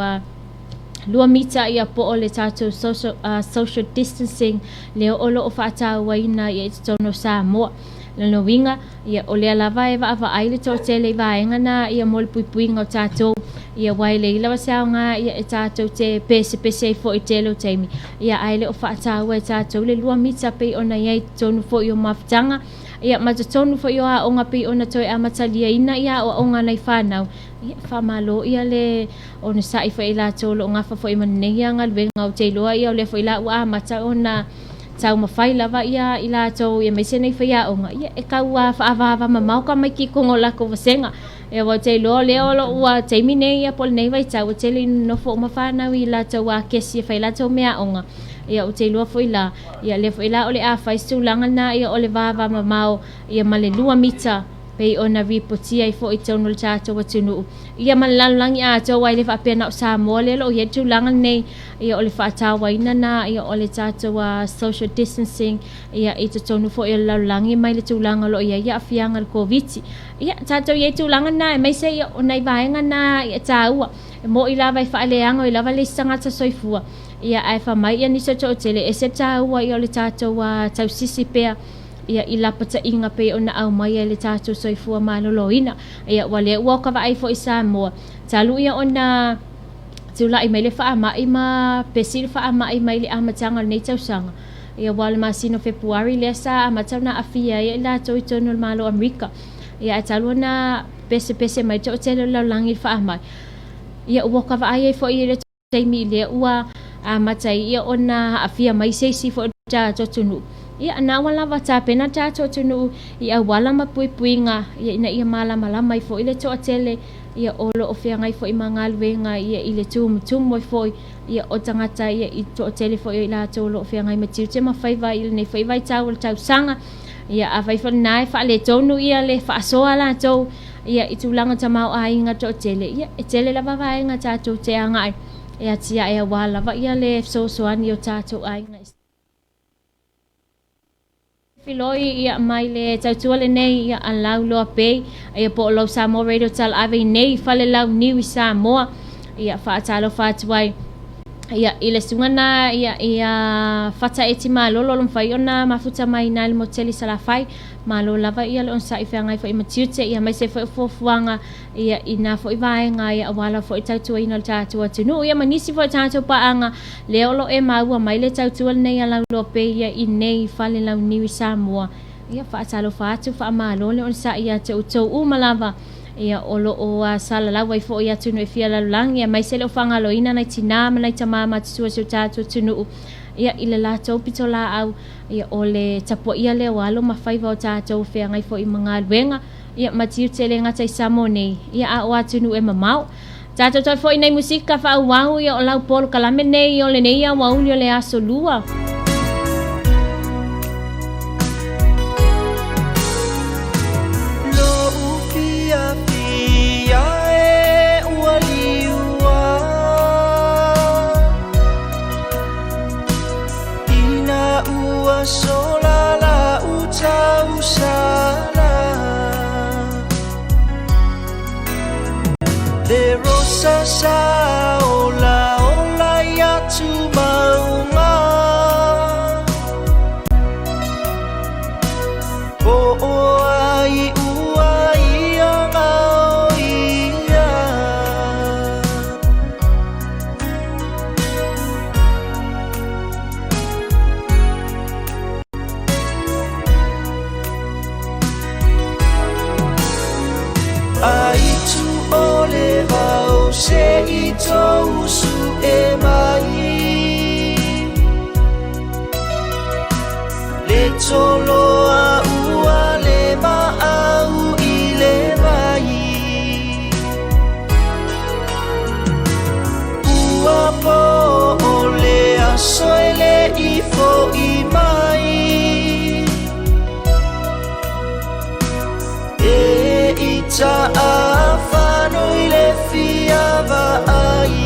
Speaker 3: 2 mita ia po o le tatou social, social distancing lea o lo o faatauaina ia i totonu o Samoa. Lona uiga, ia, o lea lava e vaavaai le toatele i vaega na ia mo le puipuiga o tatou, ia, aua e leai lava se aoga ia e tatou te pesepese ai foi i le tele o taimi, ia, ae le o faataua e tatou le 2 mita pei ona i ai i totonu foi o mafutaga, ia, ma totonu foi o aoga pei ona toe amataliaina ia aoaoga a nai fanau. Ia, faamalo ia le onosai foi e i latou o lo o gafa foi ma lenei galuega. Ou te iloa ia o lea foi la ua amata ona taumafai lava ia i latou aemaise nei faiaoga, ia e tau faaavaava mamao tamaiti i totonu o latou vasega. Ia aua ou te iloa o lea o lo o ua taimi nei ia po o lenei vaitau ua tele ina nofo uma fanau i latou kesi e fai latou meaaoga. Ia ou te iloa foi la, ia lea foi la o le a fai se tulaga lena ia o le vava mamao ia ma le 2 mita. Pei ona ripotia ai foʻi i totonu o le tatou atunuu, ia ma le lalolagi atoa, aua e le faapea na o Samoa lea o lo o i ai le tulaga lenei, ia o le faatauaina lena, ia o le tatou social distancing, ia i totonu foi o le lalolagi mai le tulaga o lo o i ai aafiaga o le Koviti. Ia tatou i ai i tulaga lena, aemaise ia o nai vaega na e taua, e moni lava e faaleaga ai lava le isi tagata soifua, ia ae fai mai ia nisi o toatele, e ese le taua ia o le tatou tausisi pea ia i lapataiga pei ona aumai ai le tatou soifua maloloina. Ia ua lea ua ka vaai foi i Samoa, talu ia ona tulai mai le faamai ma pesi le faamai mai le amataga o lenei tausaga, ia ua o le masina o Fepuari lea sa amata ona aafia ai i latou i totonu o le Malo o Amerika. Ia ae talu ona pesepese mai le toatele o le lalolagi i le faamai, ia ua ka vaai ai foi i le taimi lea ua amata ai ia ona aafia mai se isi foi o tatou atunuu. Ia na ua lava tapena tatou atunuu i auala ma puipuiga, ia ina ia malamalama ai foi le toatele ia o lo o feagai foi ma galuega ia i le tumutumu ai foi ia o tagata ia i toatele foi o i latou o lo o feagai ma tiute ma faiva i lenei foi vaitau o le tausaga. Ia afai foi lena e faaletonu ia le faasoa a latou ia i tulaga tamaoaiga toatele, ia e tele lava vaega tatou te agai e atiae aua lava ia le fesoasoani o tatou aiga. Filoi ia mai le tautua lenei ia a Lauloa Bay ia po o lau Samoa Radio Talaave i nei fale launiu i Samoa. Ia faatalofa atu ai ia i le susuga na ia ia Fataeti Malolo o lo mafai ona mafuta mai i na i le motu tele i Salafai. Malo lava ia le onosai feagai foi ma tiute ia aemaise foi o fuafuaga ia i na foi vaega ia aua lava foi le tautuaina o le tatou atunuu ia ma nisi foi o tatou paaga lea o lo o e maua mai le tautua lenei a Lauloa Bay ia i nei fale launiu i Samoa. Ia faatalofa atu, faamalo le onosai ia te outou uma lava ia o lo o salalau ai foi i atunuu e fia lalolagi, aemaise le o faagaloina nai tinā ma nai tamā matutua o si o tatou atunuu ia i le latou pitolaau. Ia o le tapuaia lea o alo ma faiva o tatou feagai foi ma galuega ia ma tiute le gata i Samoa nei, ia a o atunuu e mamao. Tatou toe foi nei musika faaauau ia o lau polokalame nei o lenei aoauli o le aso lua.
Speaker 2: Lo'u fiafia e ua liua Ina ua sola la'u tausala Le rosa sa ola ola ia tumauga Po o ai ua ia gaoia. Aitu o le vao se i tou su'e mai Le toloa ua le maau i le vai Ua po o le aso e le i fo'i mai E ita afano i le fia vaai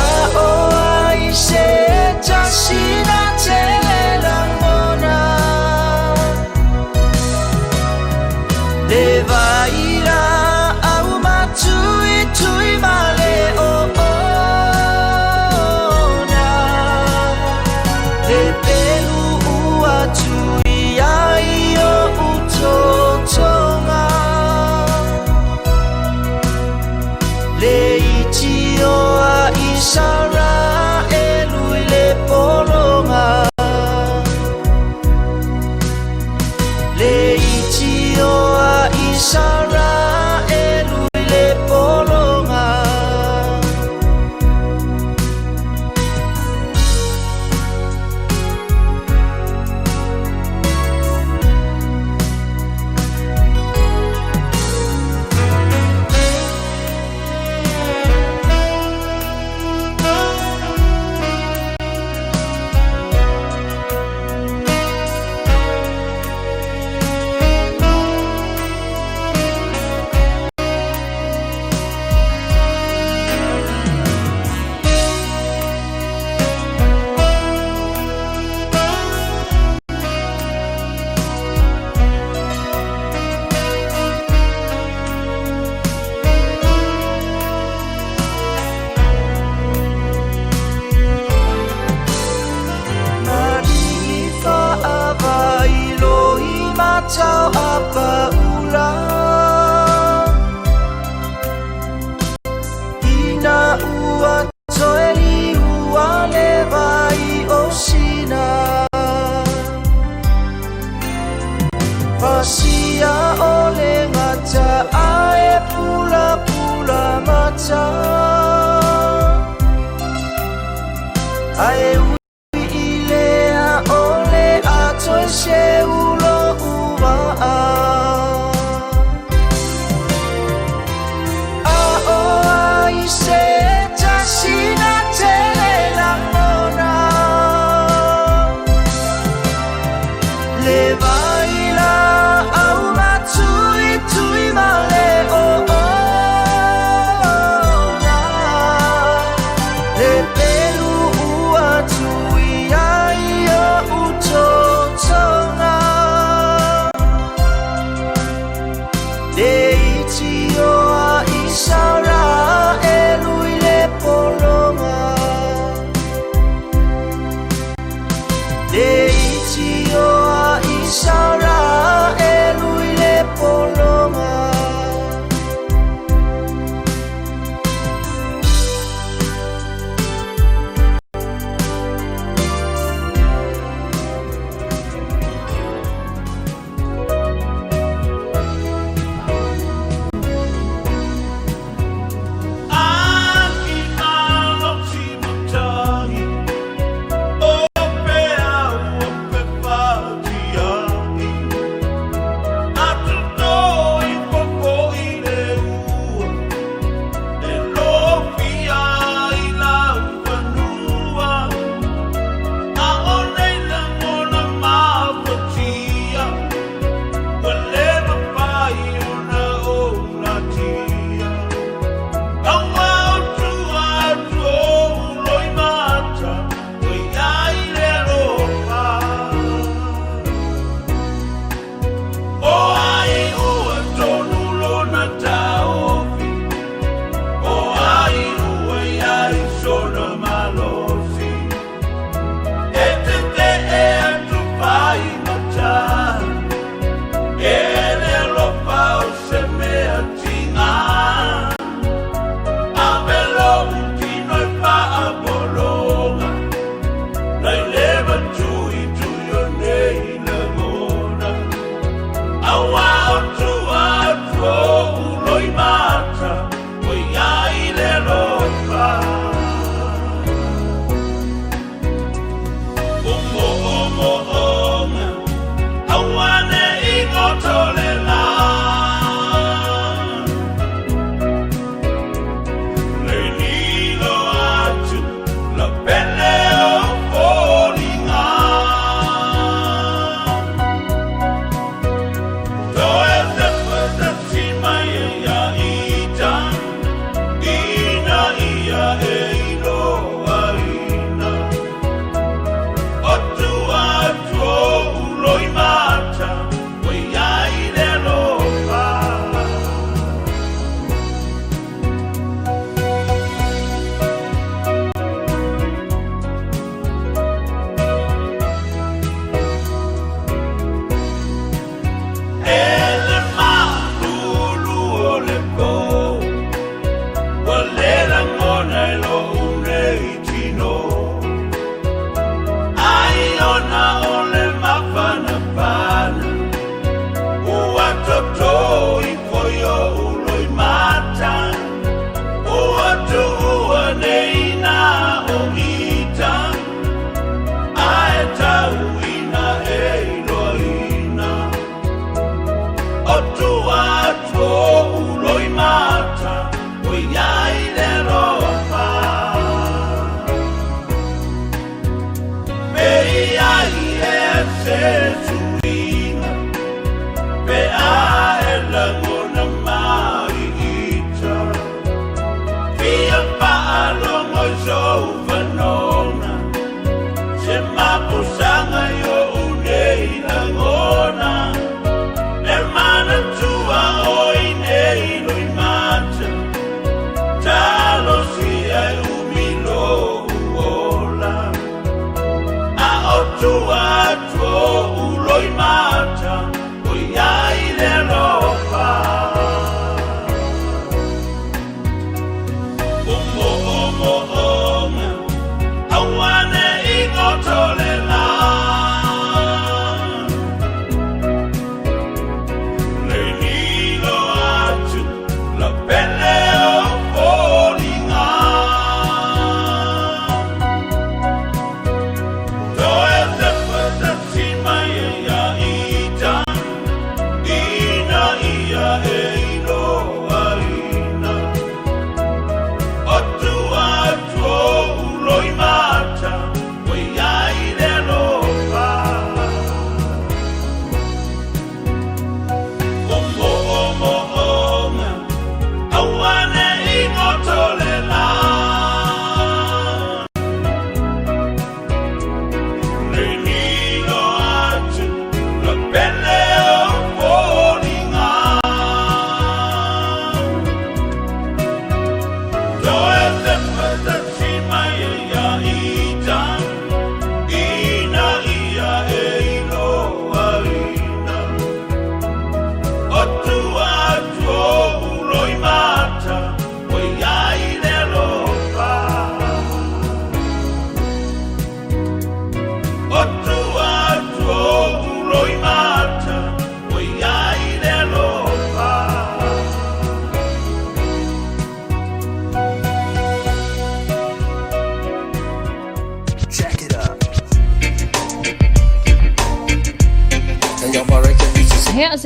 Speaker 2: A o ai se tasi na te le lagona Le vai laau matuitui ma le oo.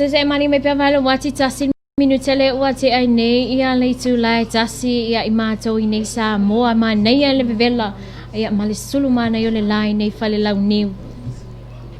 Speaker 3: se mani mai pea valo wati tasi minute le ua te ai nei ia le itula e tasi ia i mātou i nei Samoa ma nei le vevela ia ma le sulu mana i o le lai nei fale lau niu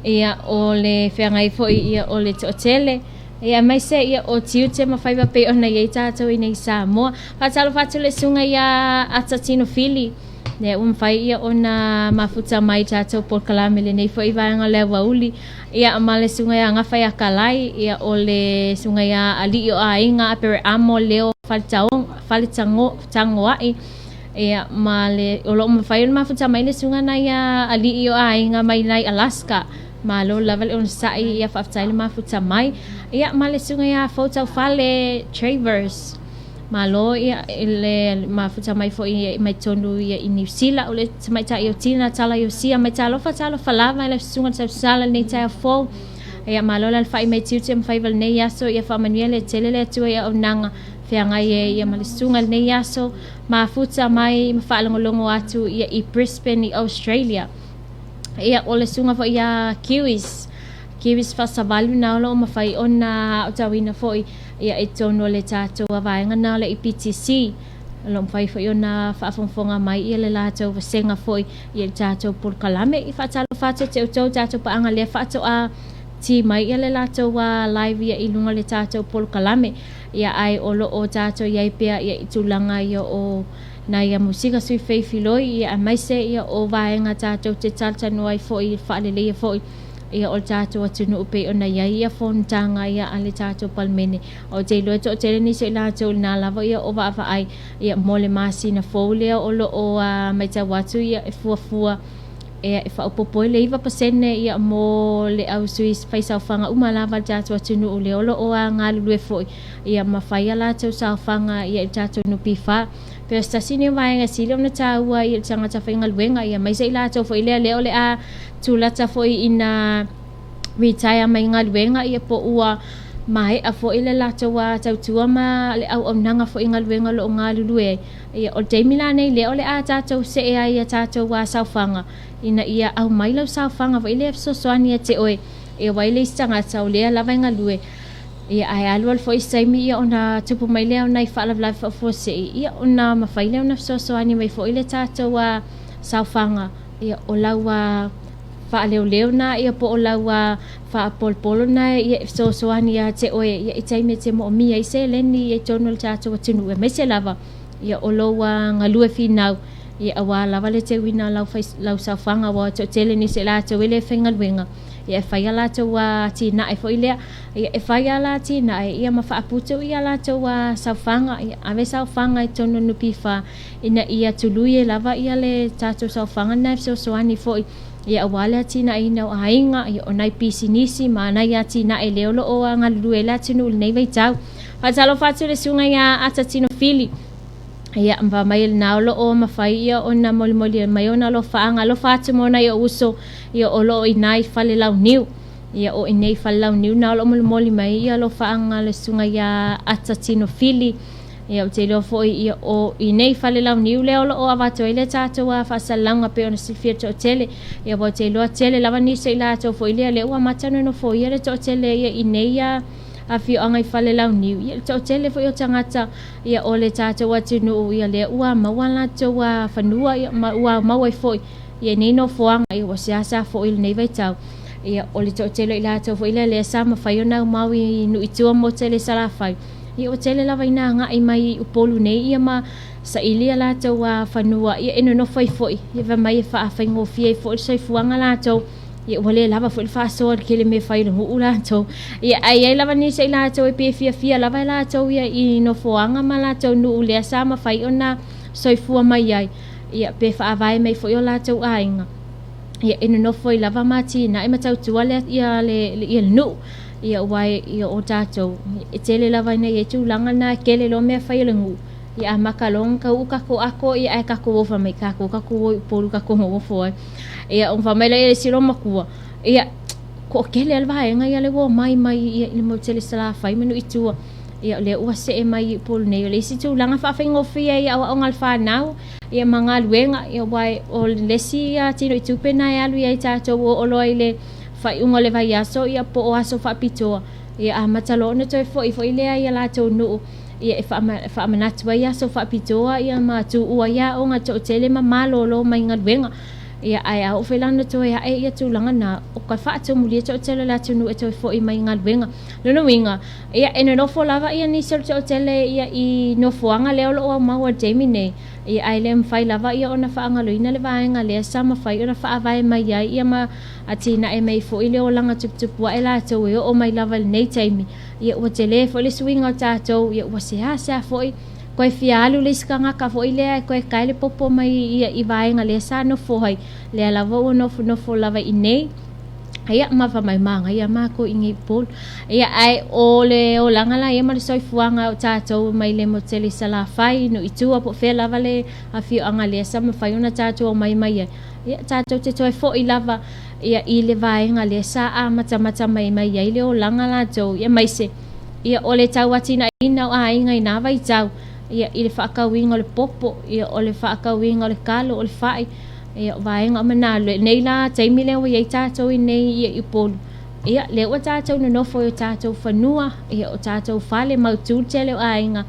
Speaker 3: ia o le feagai foi ia o le toatele ia mai se ia o tiute ma faiva pe ona ia i tātou i nei Samoa. Faatalofa atu le susuga ia Ata Tino Fili ia ua mafai ia ona mafuta mai tātou polokalame lenei foi vaega o le aoauli ia ma le susuga ia Gafa ia Kalai ia o le susuga ia Alii o Aiga Apereamo Leo Faletagoai ia ma le o loo mafai ona mafuta mai le susuga na ia Alii o Aiga mai nai Alaska. Malo lava le onosai ia faafetai le mafuta mai ia ma le susuga ia Foutaufale Travers. Malo ia le mafuta mai foi mai tonu ia i Niu Sila o le tamaitai o Tina Tala Iosia mai talofa talofa lava i le susuga le tausala lenei taeao fou. Ia malo le alafai mai tiute ma faiva lenei aso ia faamanuia le tele le Atua i auaunaga feagai e ia ma le susuga lenei aso mafuta mai ma faalogologo atu ia i Brisbane i Australia. Ia o le susuga foi ia Kiwis Kiwis Faasavalu na o loo mafai ona aotauina foi ia i totonu o le tatou vaega na o le EPTC. O loo mafai foi ona faafogafoga mai ia le latou vasega foi ia i le tatou polokalame. I faatalofa atu ia te outou tatou paaga lea faatoa ti mai ia le latou live ia i luga o le tatou polokalame. Ia ae o loo tatou iai pea ia i tulaga ia o nai a musika sui feifiloi ia aemaise ia o vaega tatou te talatalanoa ai foi faaleleia foi ia o le tatou atunuu pei ona i ai ia fonotaga ia a le tatou Palemene. Ou te iloa e toatele nisi o i latou i lena lava ia o vaavaai ia mo le masina fou lea o lo o matau atu ia e fuafua e faaopoopo ai le 9% ia mo le au sui faisaofaga uma lava a le tatou atunuu lea o lo o galulue foi ia ma fai a latou saofaga ia i le tatou NPF. Pe o se tasi lenei o vaega e sili ona taua i le tagata faigaluega ia aemaise i latou foi lea lea o le a tulata foi ina retire mai galuega ia po ua maea foi le latou tautua ma le auaunaga foi i galuega o lo o galulue ai. Ia o le taimi la nei lea o le a tatou see ai ia tatou saofaga ina ia aumai lau saofaga foi lea e fesoasoani ia te oe e o ai le isi tagata o lea lava e galue. Ia ae alualu foi se taimi ia ona tupu mai lea o nai faalavelave faafuasei ia ona mafai lea ona fesoasoani mai foi le tatou saofaga ia o lau faaleoleo na ia po o lau faapolopolo na ia e fesoasoani ia te oe ia i taimi e te moomia ai seleni ia i totonu o le tatou atunuu aemaise lava ia o lou galue finau ia aua lava le teuina o lau saofaga aua e toatele nisi o latou e le faigaluega ia e fai a latou atinae foi lea ia e fai a la atinae ia ma faaputu ia latou saofaga ia ave saofaga i totonu o le NPF ina ia tului ai lava ia le tatou saofaga lena e fesoasoani foi ia aua le atinaeina o aiga ia o nai pisinisi ma nai atinae lea o lo o galulue ai le atunuu i lenei vaitau. Faatalofa atu i le susuga ia Ata Tino Fili ia ma mai lena o lo o mafai ia ona molimoli mai ona alofaaga alofa atu mo nai ou uso ia o lo o i nai fale launiu. Ia o i nei fale launiu na o lo o molimoli mai ia alofaaga le susuga ia Ata Tino Fili. Ia ou te iloa foi ia o i nei fale launiu lea o lo o avatu ai le tatou faasalalauga pei ona silafia toatele. Ia ua ou te iloa tele lava nisi o i latou foi lea lea ua amata ona nofoia le toatele ia i nei afioaga i fale launiu. Ia le toatele foi o tagata ia o le tatou atunuu ia lea ua maua latou fanua ia ma ua maua ai foi ia nei nofoaga ia ua seasea foi i lenei vaitau. Ia o le toatele o i latou foi lea lea sa mafai ona aumau i nuu i tua mo tele Salafai. Ia ua tele lava ina agai mai i Upolu nei ia ma saili ia latou fanua ia e nonofo ai foi ia fai mai e faafaigofie ai foi le soifuaga latou. Ia ua le lava foi le faasoa i le tele mea e fai i le nuu latou. Ia ae i ai lava nisi o i latou e pei e fiafia lava i latou ia i nofoaga ma latou nuu lea sa mafai ona soifua mai ai. Ia pe faavae mai foi o latou aiga. Ia e nonofo ai lava ma atinae ma tautua le ia le ia le nuu. Ia aua ia o tatou e tele lava ina i ai tulaga na e kele loa mea fai a le nuu. Ia amata loa ona tau tatou ato ia ae tatou o fai mai tatou tatou o i Upolu tatou nonofo ai. Ia ona fai mai lea o le isi loomatua, ia toatele lava le vaega ia lea ua omai mai i le motu tele i Salafai ma nuu i tua. Ia o lea ua see mai i Upolu nei. O le isi tulaga faafaigofie i aoaoga a le fanau ia ma galuega ia aua o le isi tinoitupe lena e alu i ai tatou oo loa i le faaiuga o le vaiaso ia po o aso faapitoa. Ia amata loa ona toe fo'i foi lea i a latou nuu, ia e faamanatu ai aso faapitoa ia ma tuua ai aoga toatele ma malolo mai galuega. Ia ae a oo foi la ona toe ae ia tulaga na, o ka faatumulia toatele o le atunuu e toe fo'i mai galuega. Lona uiga, ia e nonofo lava ia nisi o le toatele ia i nofoaga lea o lo o aumau i le taimi nei, ia ae le mafai lava ia ona faagaloina le vaega lea sa mafai ona faavae mai ai ia ma atinae mai foi le olaga tuputupuae latou e oo mai lava i lenei taimi. Ia ua tele foi le suiga o tatou, ia ua seasea foi koe fia alu le isi tagata foi lea e toe tae le popo mai ia i vaega lea sa nofo ai, lea lava ua nofonofo lava i inei. Ia ma fai mai manaia matou i inei i Upolu. Ia ae o le olaga la ia ma le soifuaga o tatou mai le motu tele i Salafai, nuu i tua po o fea lava le afioaga lea sa mafai ona tatou omai mai ai. Ia tatou te toe foi lava ia i le vaega lea sa amatamata mai mai ai le olaga latou, ia aemaise ia o le tauatinaeina o aiga i na vaitau, ia i le faatauina o le popo, ia o le faatauina o le talo, o le fai, ia o vaega uma na. Lenei la taimi lea ua i ai tatou i inei ia i Upolu, ia lea ua tatou nonofo i o tatou fanua, ia o tatou fale mautu le tele o aiga,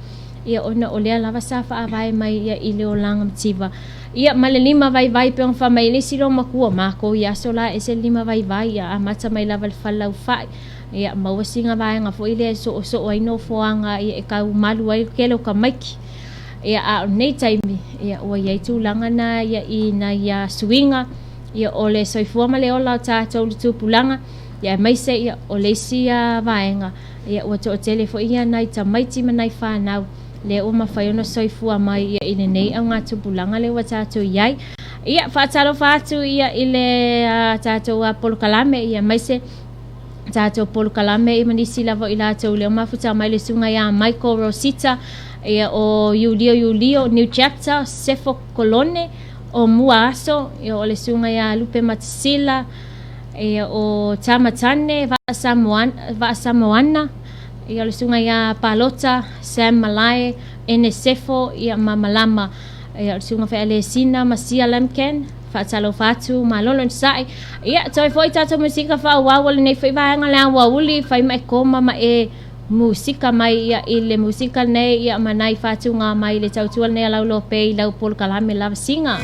Speaker 3: ia ona o lea lava sa faavae mai ia i le olaga mativa. Ia ma le lima vaivai pei ona fai mai ai le isi loomatua o matou i aso la e ese le lima vaivai, ia amata mai lava i le falelaufai, ia maua sina vaega foi lea e soosoo ai nofoaga ia e tau malu ai le tele o tamaiti. Ia a o lenei taimi, ia ua i ai tulaga na ia i nai suiga ia o le soifua ma le ola o tatou le tupulaga, ia aemaise ia o le isi vaega, ia ua toatele foi ia nai tamaiti ma nai fanau lea ua mafai ona soifua mai ia i lenei augatupulaga lea ua tatou i ai. Ia faatalofa atu ia i le tatou polokalame ia aemaise tatou polokalame ia ma nisi lava o i latou lea ua mafuta mai le susuga ia Michael Rosita, ia o Iulio Iulio, New Chapter, Sefo Kolone, o Mua Aso, ia o le susuga ia Lupe Matasila, ia o Tamatane Vaasamoana, ia o le susuga ia Palota, Sam Malae, Ene Sefo, ia ma Malama, ia o le susuga foi ia Lesina ma Sia Lamken, faatalofa atu, malolo onosai. Ia, toe foi tatou musika faaauau o lenei foi vaega o le aoauli, fai ma e koma ma e musika mai ia i le musika lenei ia ma nai faatuga mai le tautua lenei a lau lope i lau polokalame lava siga.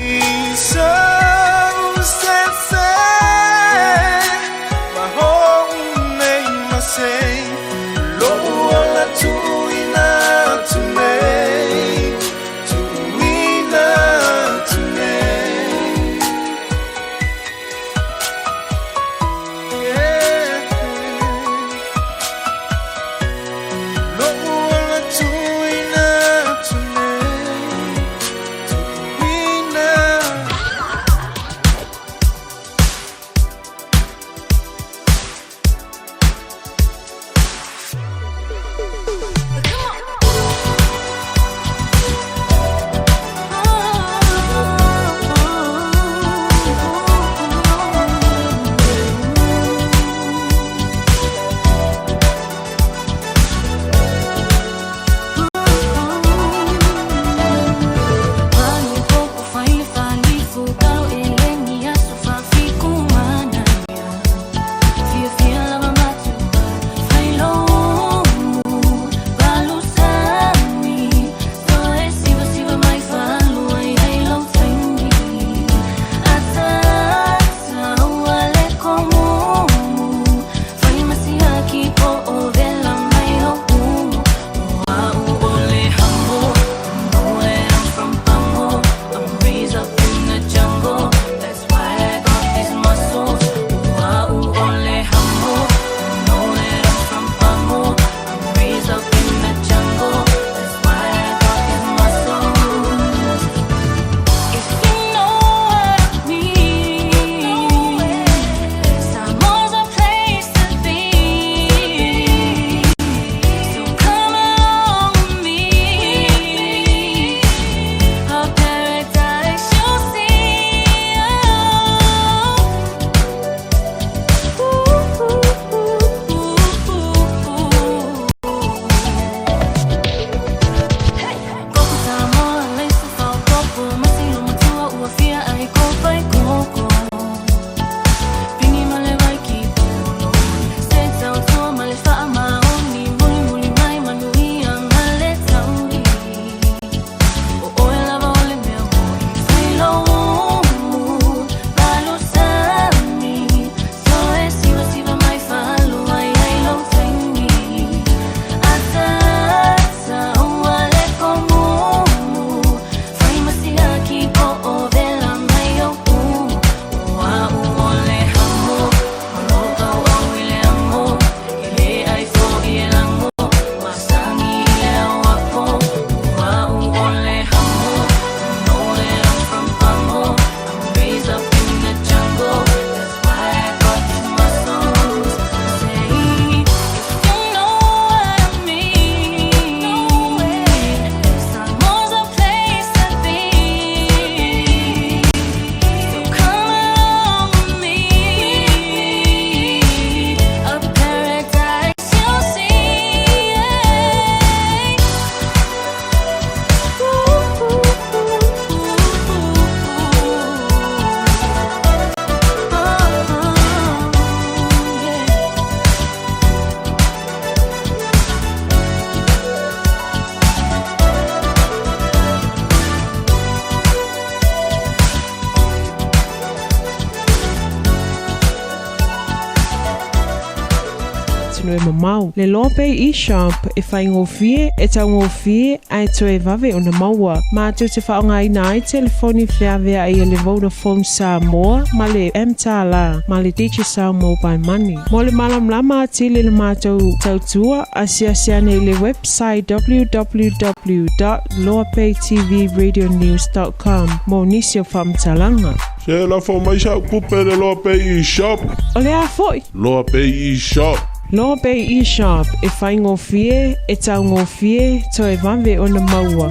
Speaker 5: atunuu e mamao. Le Loa Pay eShop e faigofie, e taugofie ae toe vave ona maua. Matou te faaaogaina ai telefoni feaveai a le Vodafone Samoa ma le mTala ma le Digicel Mobile Money. Mo le malamalama atili i le matou tautua, asiasi ane i le website www.loapaytvradionews.com mo nisi o faamatalaga.
Speaker 6: Se lafo mai sa'u tupe i le Loa Pay eShop.
Speaker 5: O le a foi?
Speaker 6: Loa Pay eShop.
Speaker 5: Loa Pay eShop, e faigofie, e taugofie, toe vave ona maua.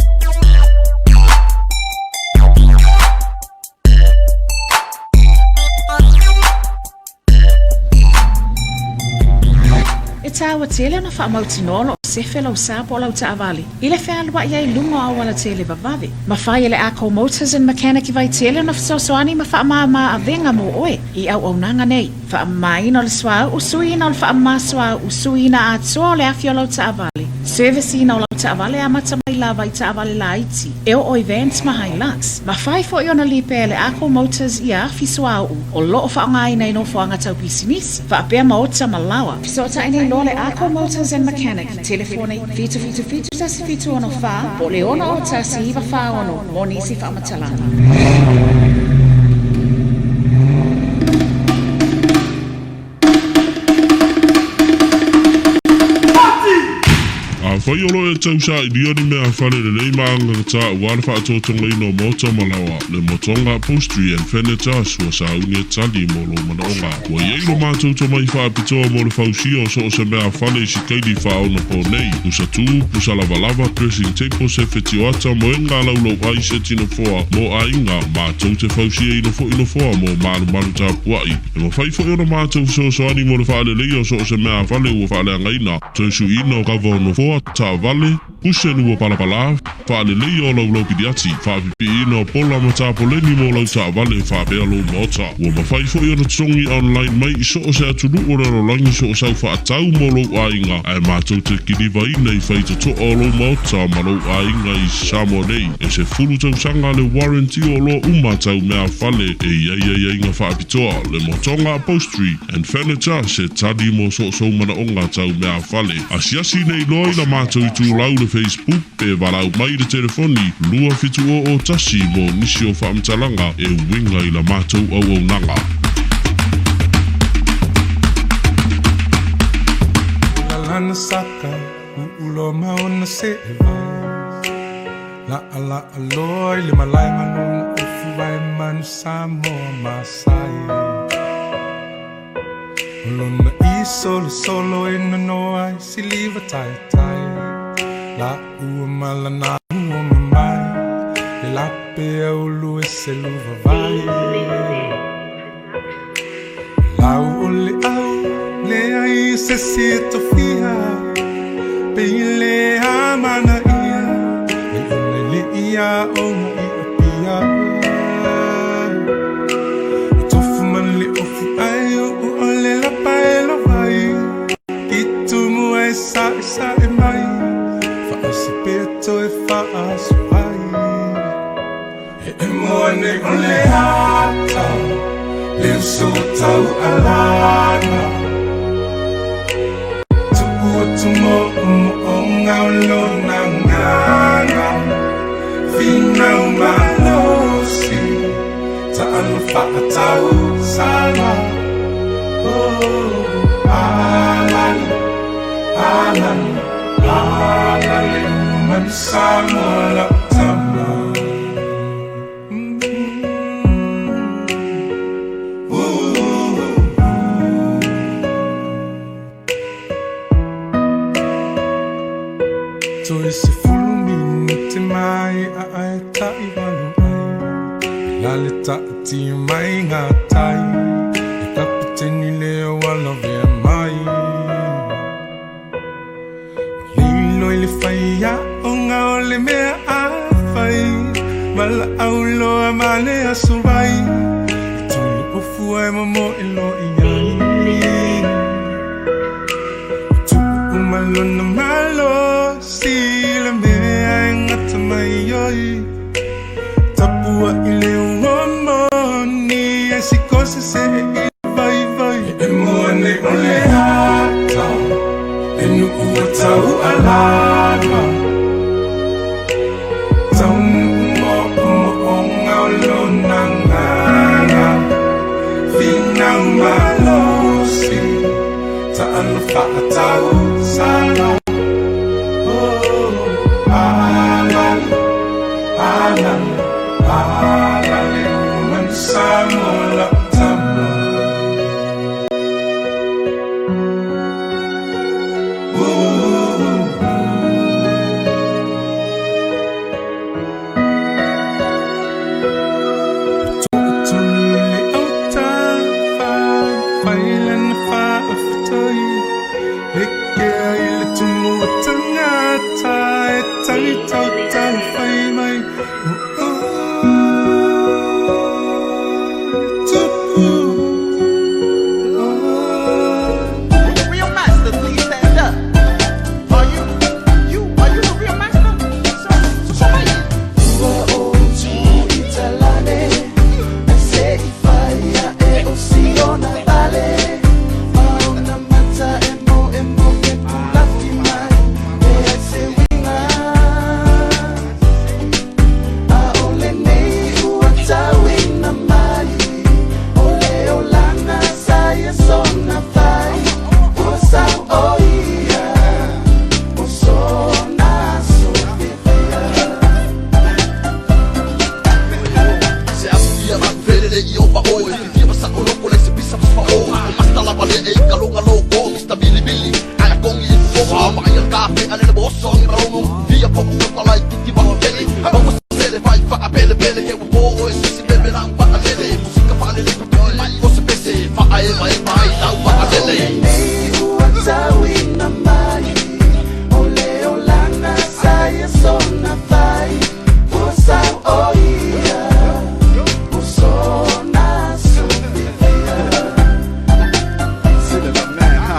Speaker 7: E taua tele ona faamautinoa o lo o sefe lau sa po o lau taavale i le fealuai ai i luga o auala tele vavave. Mafai e le Ako Motors and Mechanic i Vaitele ona fesoasoani ma faamāmā avega mo oe i auaunaga nei. Faamamaina o le suauu, suiina o le faamama suauu, suiina atoa o le afi o lau taavale, service-ina o lau taavale amata mai lava i taavale laiti e oo i vans ma Hilux. Mafai foi ona lipea e le Ako Motors ia afi suauu o lo o faaaogaina i nofoaga tau pisinisi, faapea maota ma laoa. Fesootai nei loa le Ako Motors and Mechanic i telefoni 777 1764 po o le 601 946 mo nisi faamatalaga.
Speaker 6: Afai o lo e tau sailia ni mea fale lelei ma agagata aua le faatotogaina o maota ma laoa, le Motonga Upholstery and Furniture ua sauni e tali mo lou manaoga. Ua i ai lo matou tomai faapitoa mo le fausia o so o se mea fale i sikaili faaonaponei, pusa tu, pusa lavalava, dressing table, sefe tioata, moega laulau ai, seti nofoa mo aiga, matou te fausiaina foi nofoa mo malumalu tapuai. E mafai foi ona matou fesoasoani mo le faaleleia o so o se mea fale ua faaleagaina, toe suiina o kava o nofoa, taavale, kuseni ua palapala, faaleleia o laulau piliati, faapipiina o pola ma tapoleni mo lau taavale faapea lou maota. Ua mafai foi ona totogi online mai i so o se atunuu o le lalolagi so o sau faatau mo lou aiga, ae matou te kilivaina i faitotoa o lou maota ma lou aiga i Samoa nei. E 10 tausaga le warranty o oloa uma tau mea fale e i ai aiaiga faapitoa, le Motonga Upholstery and Furniture se tali mo so o sou manaoga tau mea fale. Asiasi nei loa i la matou itulau le Facebook pe valaau mai i le telefoni 2701 mo nisi o faamatalaga e uiga i la matou auaunaga.
Speaker 8: Lalana saka u'uloa ma ona se'evai La'ala'a loa i le malae ma lona ofu vae manu Samoa Masai O lona isolosolo e nonoa ai siliva taitai La'ua ma lana ua mamae Le lape aulu e selu vavae Lau o le au leai se isi e tofia Pei le amanaia Ai ona e le i aoga i Apia O tofu ma le ofu ai uu o le lapa e lovai I tumu ai saesae mai Faaosi pea toe faaso ai E emo ane o le ata Le uso tau alana Tu'u atu mo'omo'oga o lona agaga Finau malosi Ta'alo fa'atausala Oh, alale, alale, alale Ua manu Samoa la'u tama. Toe 10 minute mae'a ae ta'i walu ai La le ta'atia mai ngā tai E kapiteni lea ua lavea mai Lilo i le faiaoga o le mea a fai Valaau loa ma le aso vai E tuli ofu ai momoe loa i ai Ua tuu uma lona malosi le mea e gata mai ai Tapuai le ua moni e sikosi se i vaivai E emo ane o le ata. Taualama Taunu'u mo'omo'oga o lona gaga Finau malosi Ta'alo fa'atausala Oh, alale, alale, alale Uman Samoa tama. Ooh. To'atuli le autafaifai lana fa'afetai E kea i le tumu o tagata E tagi tautaufai mai O oe tupu.
Speaker 9: Will the real master please stand up? Are you, you, are you the real master? So, so, so,
Speaker 4: Ua ou tuitalane Ai se i fai a e o siona vale Mauna mata e mo e mo ke pulafi mai E ai se winga A o le nei ua tauina mai O le olanga sa ia sona fai Ua sau o ia O sona sofifia.
Speaker 9: Se afu ia ma fele le i opa oe Fia masa o loko le se pisa mas o Masta lava le e ka longa loko Mr. Billy Billy Aia kongi i fufoga Ma ia kafe ane le boso ngi malongo Fia po ua talai tiki wa keli Maua sele fai fa pele pele Ke ua po oe sisi bebe lang pa alele Musika fa alele pa mai o se pese Fa ae ma e mai tau fa alele.
Speaker 4: Nei ua tauina mai O le olanga sa ia sona fai Ua sau o ia O sona sofifia.
Speaker 10: Cinema man, ha.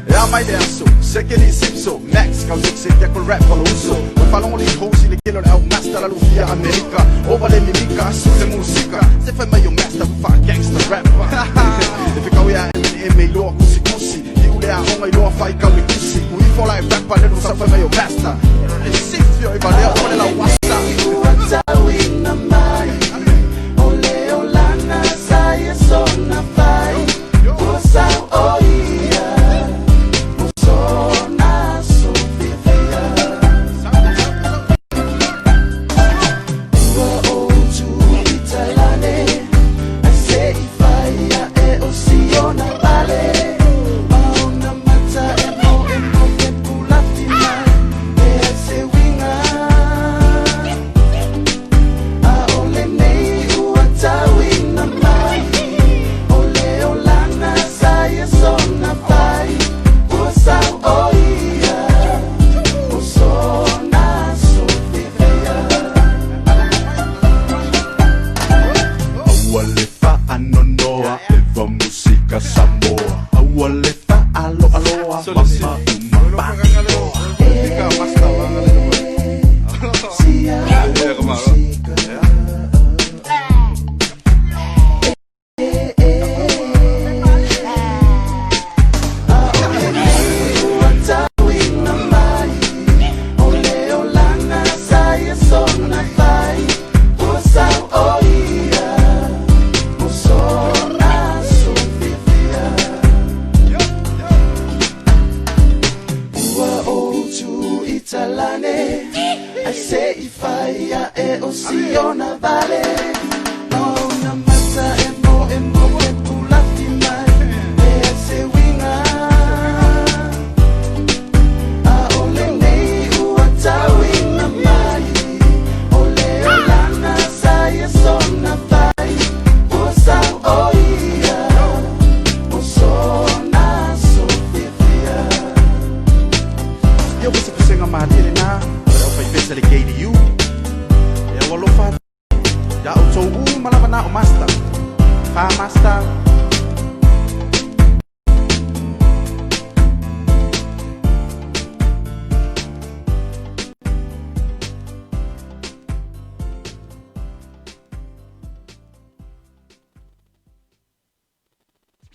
Speaker 10: E a mai le aso, se ke li sipso, Max, kau sik se ke ko rap ko uso. O falong li hosi le kilo le au master la lufia Amerika. Ova le mimika, su le musika. Se fai mai o master fa gangster rapper. E fe kau ia M&M i loa kusi kusi. I ule a honga i loa fai kau le kusi. Ku ifo la e rapper le no sa fai mai o master. Le sifio i valea o le la wasa.
Speaker 4: Ua tauina mai O le olanga sa ia sona fai Ua sau o ia O sona sofifia. Ua ou tuitalane Ai se i fai a e o siona vale Mauna mata e mo e mo ke pulafi mai E ai se winga A o le nei ua tauina mai O le olanga sa ia sona fai Ua sau o ia O sona sofifia.
Speaker 10: Aua le faanonoa eva musika Samoa. Aua le faaloaloa mama uma pa'iloa.
Speaker 4: Sia musika. Ua tauina mai O le olanga sa ia sona fai Ua sau o ia O sona sofifia. Ua ou tuitalane Ai se i fai a e o siona vale Mauna mata e mo e mo ke pulafi mai E ai se winga A o le nei ua tauina mai O le olanga sa ia sona fai Ua sau o ia O sona sofifia.
Speaker 10: Ia pese pesenga malie le na. O le au fai pese le KDU. E au alofa. Ia au tou u malava na o master. Fa master.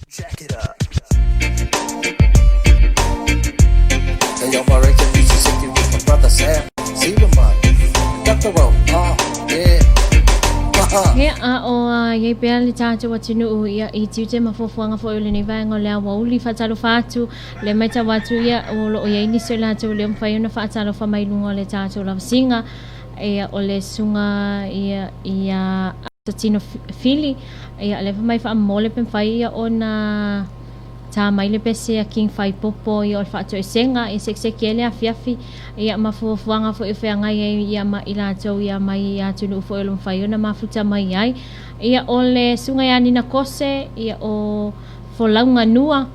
Speaker 4: Jack it up.
Speaker 11: Hey yo,
Speaker 9: Totoro. Yeah.
Speaker 3: Ia, a o i ai pea le tatou atunuu ia i tiute ma fuafuaga foi o lenei vaega o le aoauli. Faatalofa atu, le matau atu ia o lo o i ai nisi o latou lea ua mafai ona faatalofa mai i luga o le tatou lavasiga. Ia, o le susuga ia ia Tino Fili, ia lea fai mai faamomole pe mafai ia ona tā mai le pese a King Faipopo ia o le faatoesega ia sekiseki ai le afiafi ia ma fuafuaga foi o feagai ai ia ma i latou ia mai atunuu foi o lo mafai ona mafuta mai ai. Ia o le susuga ia Nina Kose ia o Folauga Nua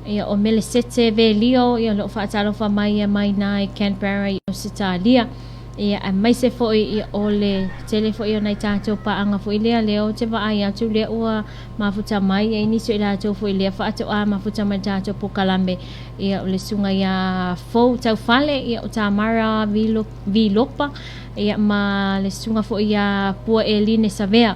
Speaker 3: ia o Melesete Velio ia o lo o faatalofa mai ia mai na i Canberra i Ausetalia. Ia, aemaise foi ia o le tele foi o nai tatou paaga foi lea, lea ou te vaai atu lea ua mafuta mai ai nisi o i latou foi lea faatoa mafuta mai le tatou polokalame. Ia, o le susuga ia Fou Taufale, ia o Tamara Vilopa, ia ma le susuga foi ia Pua Eline Savea.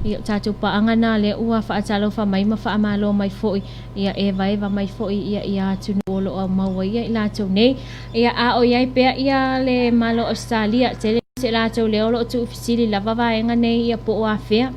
Speaker 3: Ia, o tatou paaga na lea ua faatalofa mai ma faamalo mai foi, ia evaeva mai foi ia ia atunuu o lo o aumau ai ia i latou nei. Ia, a o i ai pea ia le Malo o Ausetalia, tele se latou lea o lo o tuufesili lava vaega nei ia po o afea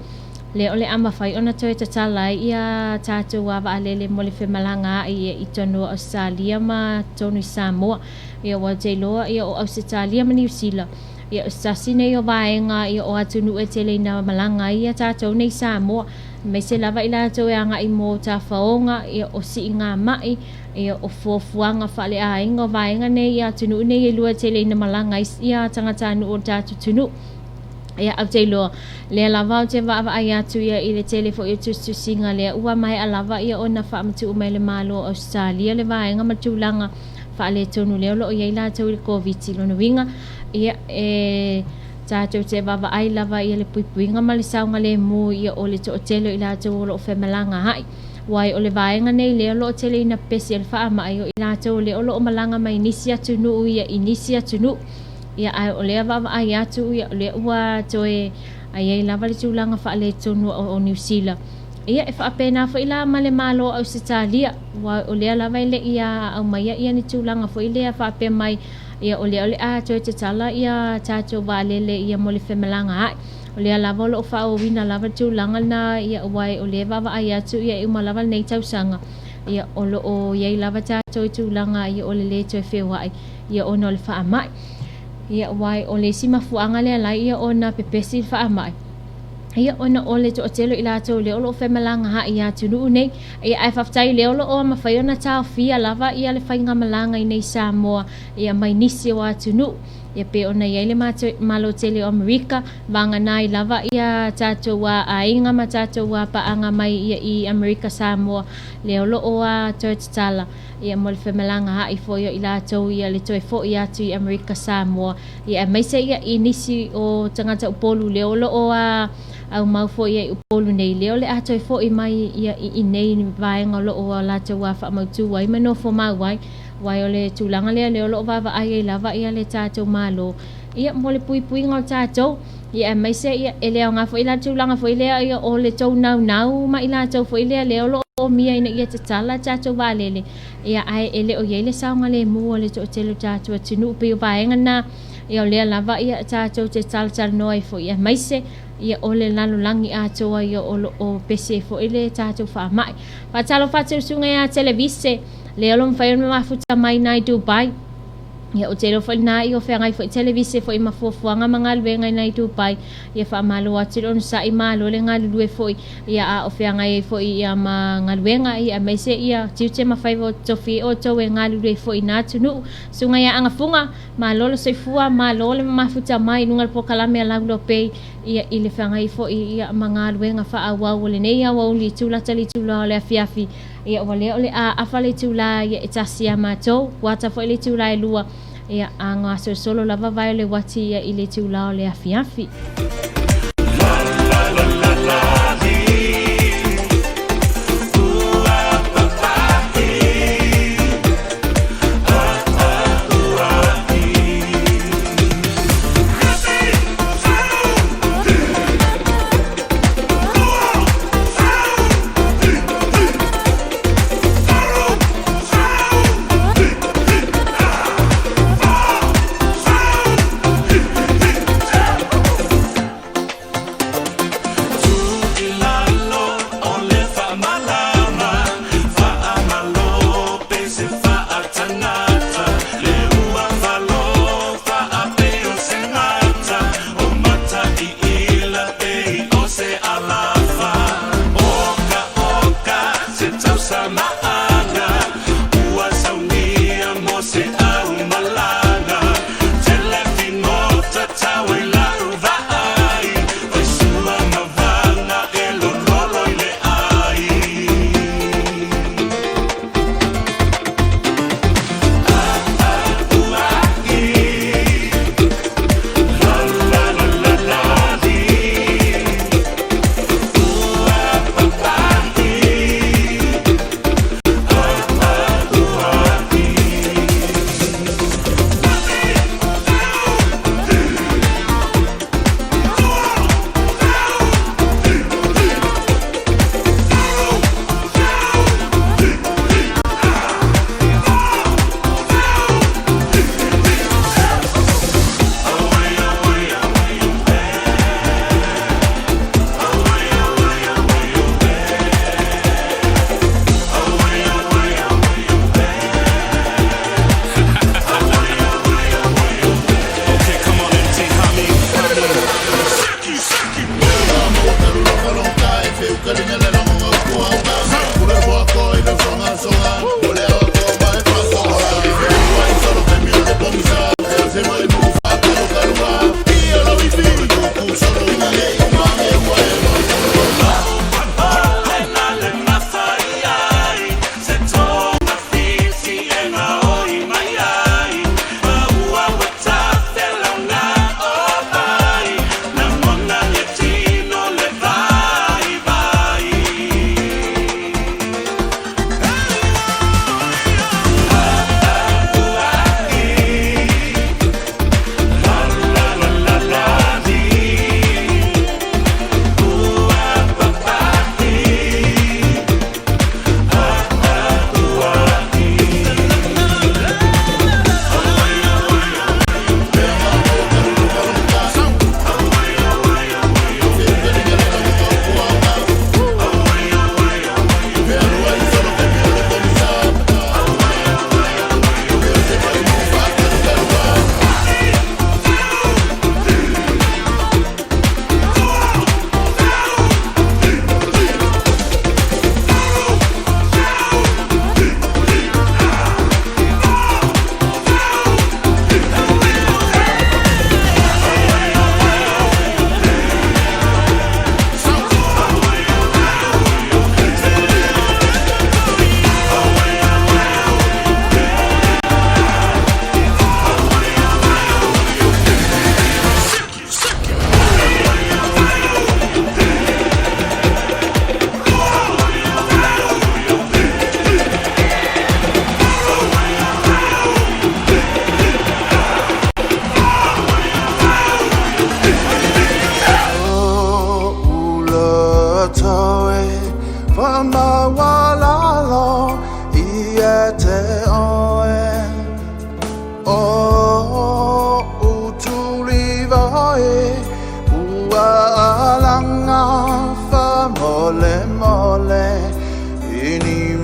Speaker 3: lea o le a mafai ona toe tatala ai ia tatou a vaalele mo le femalaga ai ia i tonu o Ausetalia ma tonu i Samoa. Ia, ua te iloa ia o Ausetalia ma Niu Sila, ia o se tasi nei o vaega ia o atunuu e tele ina malaga ai ia tatou nei Samoa, aemaise lava i latou e agai mo tafaoga, ia o siigamai, Ia, o fuafuaga faaleaiga o vaega nei i atunuu nei e lua e tele ina malaga ai ia tagatanuu o le tatou atunuu. Ia, ou te iloa, lea lava ou te vaavaai atu ia i le tele foi o tusitusiga lea ua maea lava ia ona faamatuu mai e le Malo o Ausetalia le vaega ma le tulaga faaletonu lea o lo o i ai latou i le Koviti. Lona uiga, ia, e tatou te vaavaai lava ia le puipuiga ma le saogalemu ia o le toatele o i latou o lo o femalagaai. Wai o le vaega nei lea o lo o tele ina pepesi ai le faamai o i latou lea o lo o malaga mai nisi atunuu ia i nisi atunuu. Ia ae o lea vaavaai atu ia o lea ua toe ai ai lava le tulaga faaletonu o Niu Sila. Ia e faapena foi la ma le Malo o Ausetalia, aua o lea lava e le i aumaia ia ni tulaga foi lea faapea mai ia o lea o le a toe tatala ia tatou vaalele ia mo le femalagaai. O lea lava o lo o faaauauina lava le tulaga lena, ia, aua o lea e vaavaai atu, ia, e uma lava lenei tausaga, ia, o lo o i ai lava tatou i tulaga, ia, o le lē toe feoai, ia, ona o le faamai. Ia, aua o le isi mafuaaga lea la, ia, ona pepesi le faamai, ia, ona o le toatele o i latou lea o lo o femalagaai i atunuu nei. Ia, ae faafetai lea o lo o mafai ona taofia lava, ia, le faigamalaga i nei Samoa, ia, mai nisi o atunuu. Ia pei ona i ai le Malo tele o Amerika, vagana ai lava ia tatou aiga ma tatou paaga mai ia i Amerika Samoa, lea o lo o toe tatala ia mo le femalagaai foi o i latou ia le toe foi atu i Amerika Samoa, ia aemaise ia i nisi o tagata Upolu lea o lo o aumau foi ia i Upolu nei, lea o le a toe foi mai ia i inei vaega o lo o latou faamautu ai ma nofo mau ai. Aua o le tulaga lea lea o lo o vaavaai ai lava ia le tatou Malo ia mo le puipuiga o tatou, ia aemaise ia e le aoga foi la le tulaga foi lea ia o le tou naunau ma i latou foi lea lea o lo o omia ina ia tatala tatou vaalele, ia ae e le o i ai le saogalemu o le toatele o tatou atunuu. Pei o vaega na ia o lea lava ia tatou te talatalanoa ai foi, aemaise ia o le lalolagi atoa ia o lo o pesi ai foi le tatou faamai. Faatalofa atu i le susuga ia Televise. Lea o lo o mafai ona mafuta mai nai Dubai. Ia, ou te iloa foi lena i o feagai foi televise foi ma fuafuaga ma galuega i nai Dubai. Ia faamalo atu i le onosai, malo le galulue foi, ia a o feagai ai foi ia ma galuega, ia aemaise ia tiute ma faiva o tofi ai outou e galulue foi i na atunuu. Susuga ia Agafuga, malo le soifua, malo le mafuta mai i luga o le polokalame a Lauloa Bay, ia i le feagai foi ia ma galuega faaauau o lenei aoauli i tulata le itula o le afiafi. Ia, ua lea o le a afa le itula ia e tasi iā matou, ua ata foi le itula e lua, ia, a gasolosolo lava vae o le uati ia i le itula o le afiafi.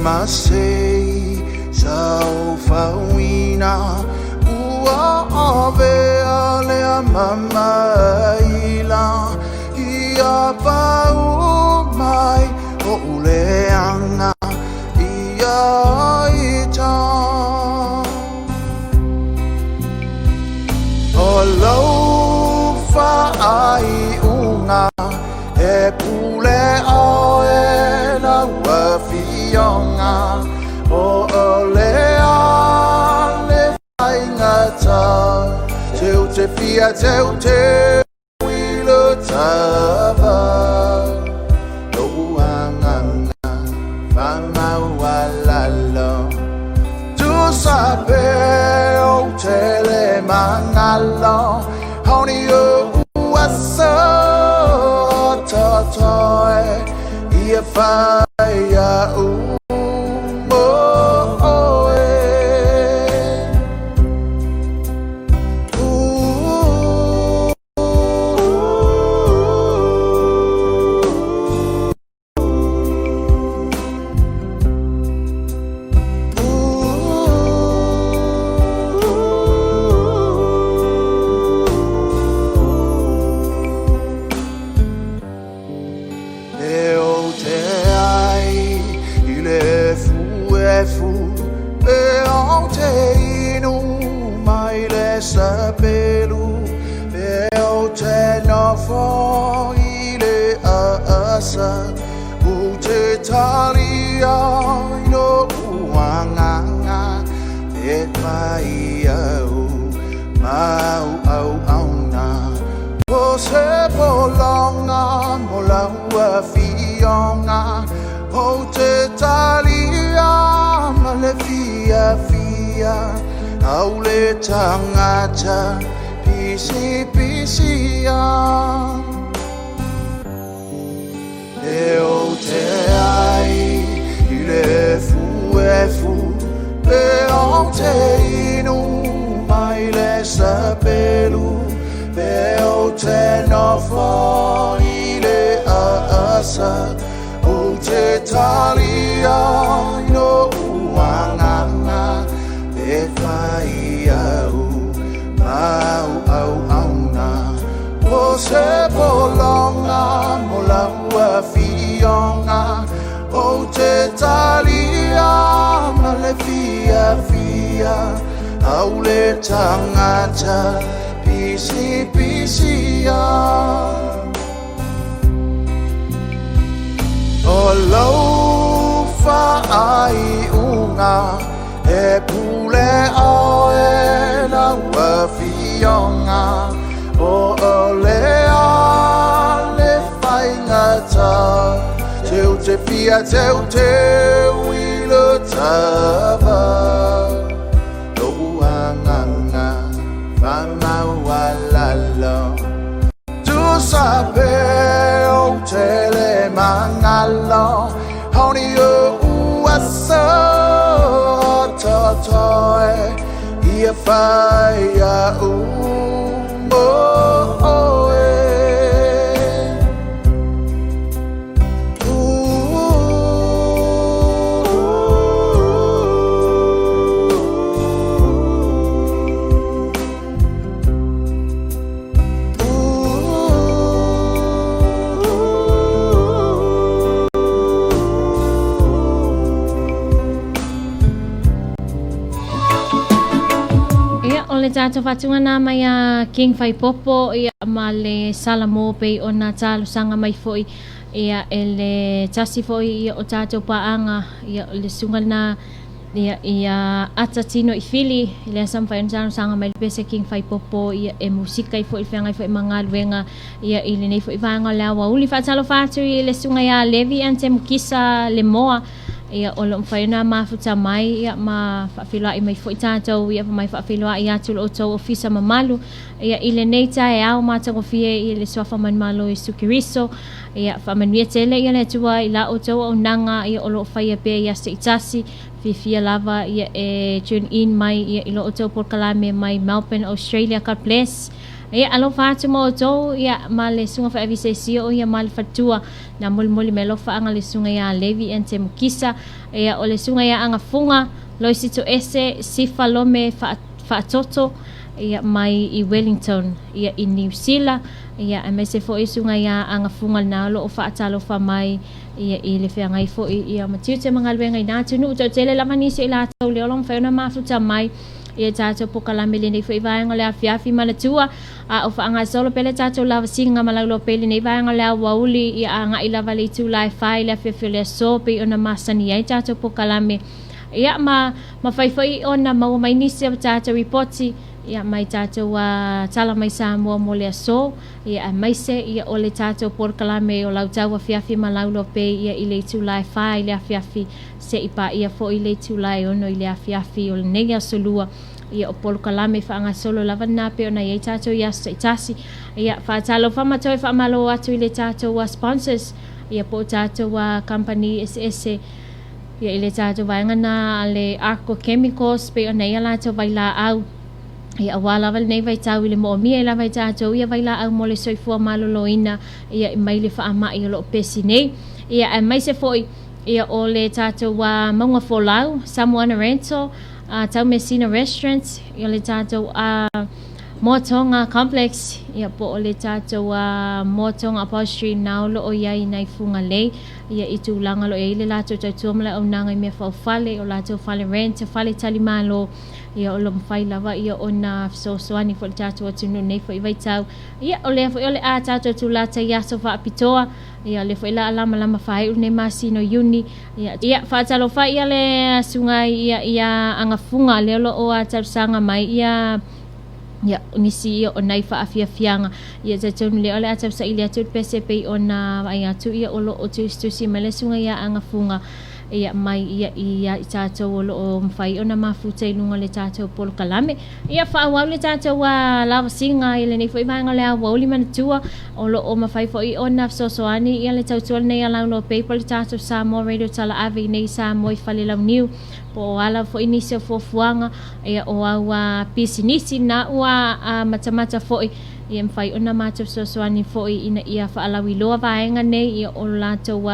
Speaker 11: ma se saofauina ua avea lea mamaila ia pau mai oʻu leaga ia ita. O lou faaiuga e pule oe lau afioga o olea le faigata teu te fia teu teu i le tava lou agaga faamaualalo tusa pe ou te le magalo haoni ou aso totoe ia fai a'u mo oe. E ou te ai i le efuefu pe ou te inu mai le sapelu pe ou te nofo i le aasa ou te talia i lo'u agaga e fai au mau auauna o se pologa mo lau afioga ou te talia ma le fiafia au le tagata pisipisia e ou te ai i le efuefu pe ou te inu mai le sapelu pe ou te nofo i le aasa ou te talia i lo'u agaga e fai au mau auauna o se pologa mo lau afioga ou te talia ma le fiafia au le tagata pisipisia o lou faaiuga e pule oe lau afioga o olea le faigata teu te fia teu teu i le tava lo'u agaga faamaualalo tusa pe ou te le magalo haoni ou aso totoe ia fai a'u mo oe.
Speaker 3: Ia, o le tatou faatuga na mai a King Faipopo ia ma le Salamo pei ona talosaga mai foi ia e le tasi foi ia o tatou paaga ia o le susuga lena ia ia ata tino i fili i le asa mafai ona talosaga mai le pese King Faipopo ia e musika ai foi le feagai foi ma galuega ia i lenei foi vaega o le aoauli. Faatalofa atu i le susuga ia Levi Ante Mukisa Lemoa ia o lo o mafai ona mafuta mai ia ma faafeiloai mai foi tatou ia mai faafeiloai atu lo outou ofisa mamalu ia i lenei taeao matagofie i le suafa manumalo Iesu Keriso ia faamanuia tele ia le Atua i la outou auaunaga ia o lo o faia pea i aso taitasi fiafia lava ia e tune in mai ia i lo outou polokalame mai Melbourne Australia. God bless. Ia alofa atu ma outou ia ma le susuga foi Avisa Sio ia ma le faletua na molimoli mai alofaaga le susuga ia Levi and Temukisa ia o le susuga ia Agafuga Loisi Toese Sifa Lome Faatoto ia mai i Wellington ia i Niu Sila ia aemaise foi susuga ia Agafuga lena o lo o faatalofa mai ia i le feagai foi ia ma tiute ma galuega i na atunuu. Toatele lava nisi o i latou lea o lo o mafai ona mafuta mai ia tatou pokalame lenei foi vaega o le afiafi manatua a o faagasolo pea le tatou lavasiga ma lauloa pea i lenei vaega o le aoauli ia agai lava le itula e fa i le afiafi o le aso pei ona masani ai tatou pokalame ia ma mafai foi ona maua mai nisi o tatou ripoti ia mai tatou tala mai Samoa mo le aso ia aemaise ia o le tatou polokalame o lau tau afiafi ma lauloa pea ia i le itula e fa i le afiafi Se i paia foi le itula e 6 i le afiafi o lenei aso lua, ia o polokalame faagasolo lava lena pei ona i ai tatou i aso taitasi. Ia, faatalofa ma toe faamalo atu i le tatou sponsors, ia po o tatou kamupani eseese, ia i le tatou vaega lena a le Arco Chemicals pei ona i ai a latou vailaau, ia aua lava lenei vaitau i le moomia e lava i tatou ia vailaau mo le soifua maloloina, ia mai le faamai o lo o pesi nei. Ia aemaise foi Ia o le tatou mauga folau, Samoana Rental, Taumeasina Restaurant, ia le tatou Moatonga Complex, ia po o le tatou Moatonga Upholstery na o lo o i ai nai Fugalei, ia i tulaga o lo o i ai le latou tautua ma le auaunaga i mea faufale, o latou fale rent, fale talimalo, ia o lo o mafai lava ia ona fesoasoani foi i le tatou atunuu i lenei foi vaitau. Ia o lea foi o le a tatou tulata i aso faapitoa, Ia, lea foi la a lamalama faaiu lenei masina o Iuni. Ia, ia faatalofa ia le susuga ia ia Agafuga lea o lo o talosaga mai ia ia nisi ia o nai faafiafiaga. Ia talitonu lea o le a tausaili atu le pese pei ona vaai atu ia o lo o tusitusi mai le susuga ia Agafuga ia mai ia ia i tatou o lo o mafai ona mafuta i luga o le tatou polokalame. Ia faaauau le tatou lavasiga i lenei foi vaega o le aoauli manatua o lo o mafai foi ona fesoasoani ia le tautua lenei a Lauloa Paper le tatou Samoa Radio Talaave i nei Samoa i Falelauniu po o ala foi nisi o fuafuaga ia o au pisinisi na ua matamata foi ia mafai ona matou fesoasoani foi ina ia faalauiloa vaega nei ia o latou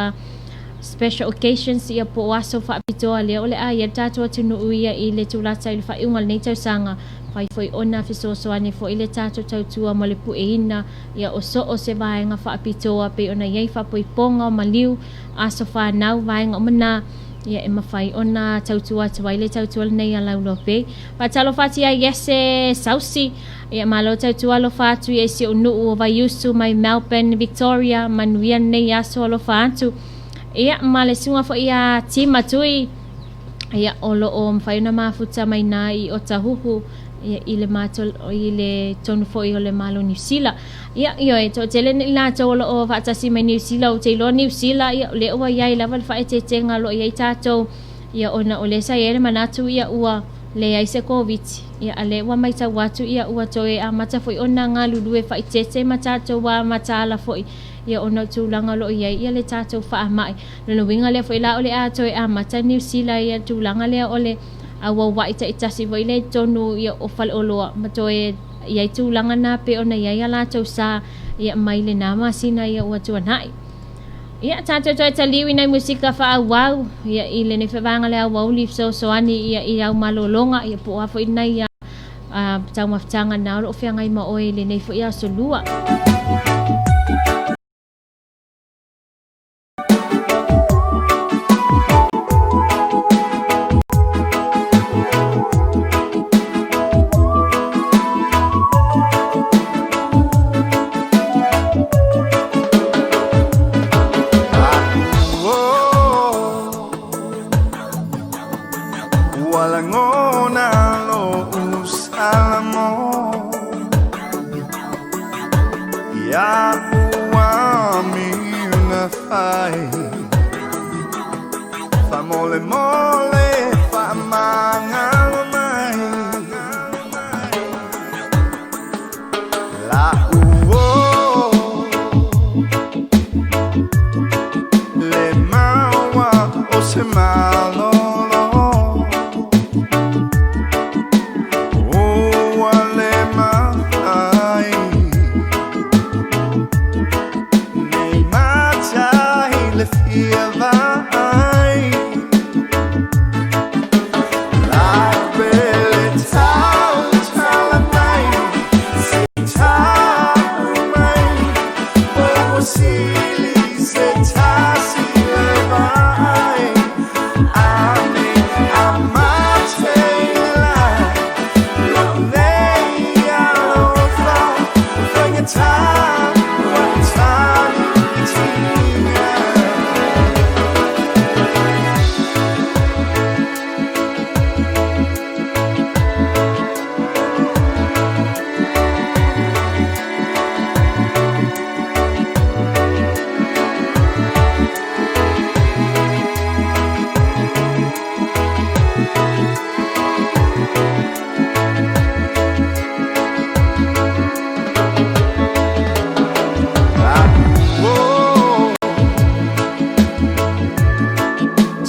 Speaker 3: special occasions ia po o aso faapitoa lea o le a i ai le tatou atunuu ia i le tulata i le faaiuga o lenei tausaga. Fai foi ona fesoasoani foi le tatou tautua mo le pueina ia o so o se vaega faapitoa pei ona i ai faapoipoga o maliu, aso fanau, vaega uma na ia e mafai ona tautua atu ai le tautua lenei a Lauloa Bay. Faatalofa atu ia Iese Sausi, ia malo tautua alofa atu ia i si ou nuu o Vaiusu mai Melbourne, Victoria, manuia lenei aso alofa atu. Ia ma le susuga foi ia Tima Tui, ia o lo o mafai ona mafuta mai na i Otahuhu, ia i le mato, i le tonu foi o le Malo Niu Sila. Ia, ioe, toatele nei latou o lo o faatasi mai Niu Sila, ou te iloa Niu Sila, ia o lea ua i ai lava le faaeteetega o lo o i ai tatou, ia ona o lea sa i ai le manatu ia ua leai se Koviti, ia a lea ua matau atu ia ua toe amata foi ona galulue faaeteete ma tatou mataala foi ia ona o tulaga o lo o i ai ia le tatou faamai. Lona uiga lea foi la o le a toe amata Niu Sila ia tulaga lea o le auauai taitasi foi lea i totonu ia o faleoloa ma toe i ai tulaga na pei ona i ai a latou sa ia mai lena masina ia ua tuanai. Ia tatou toe taliu i nai musika faaauau ia i lenei fevaga le aoauli fesoasoani ia i au malologa ia po o a foi nai taumafataga na o lo o feagai ma oe i lenei foi aso lua.
Speaker 11: sili se tasi le vai Ame amate la Lo nei alofa Faigata ua tali tiga.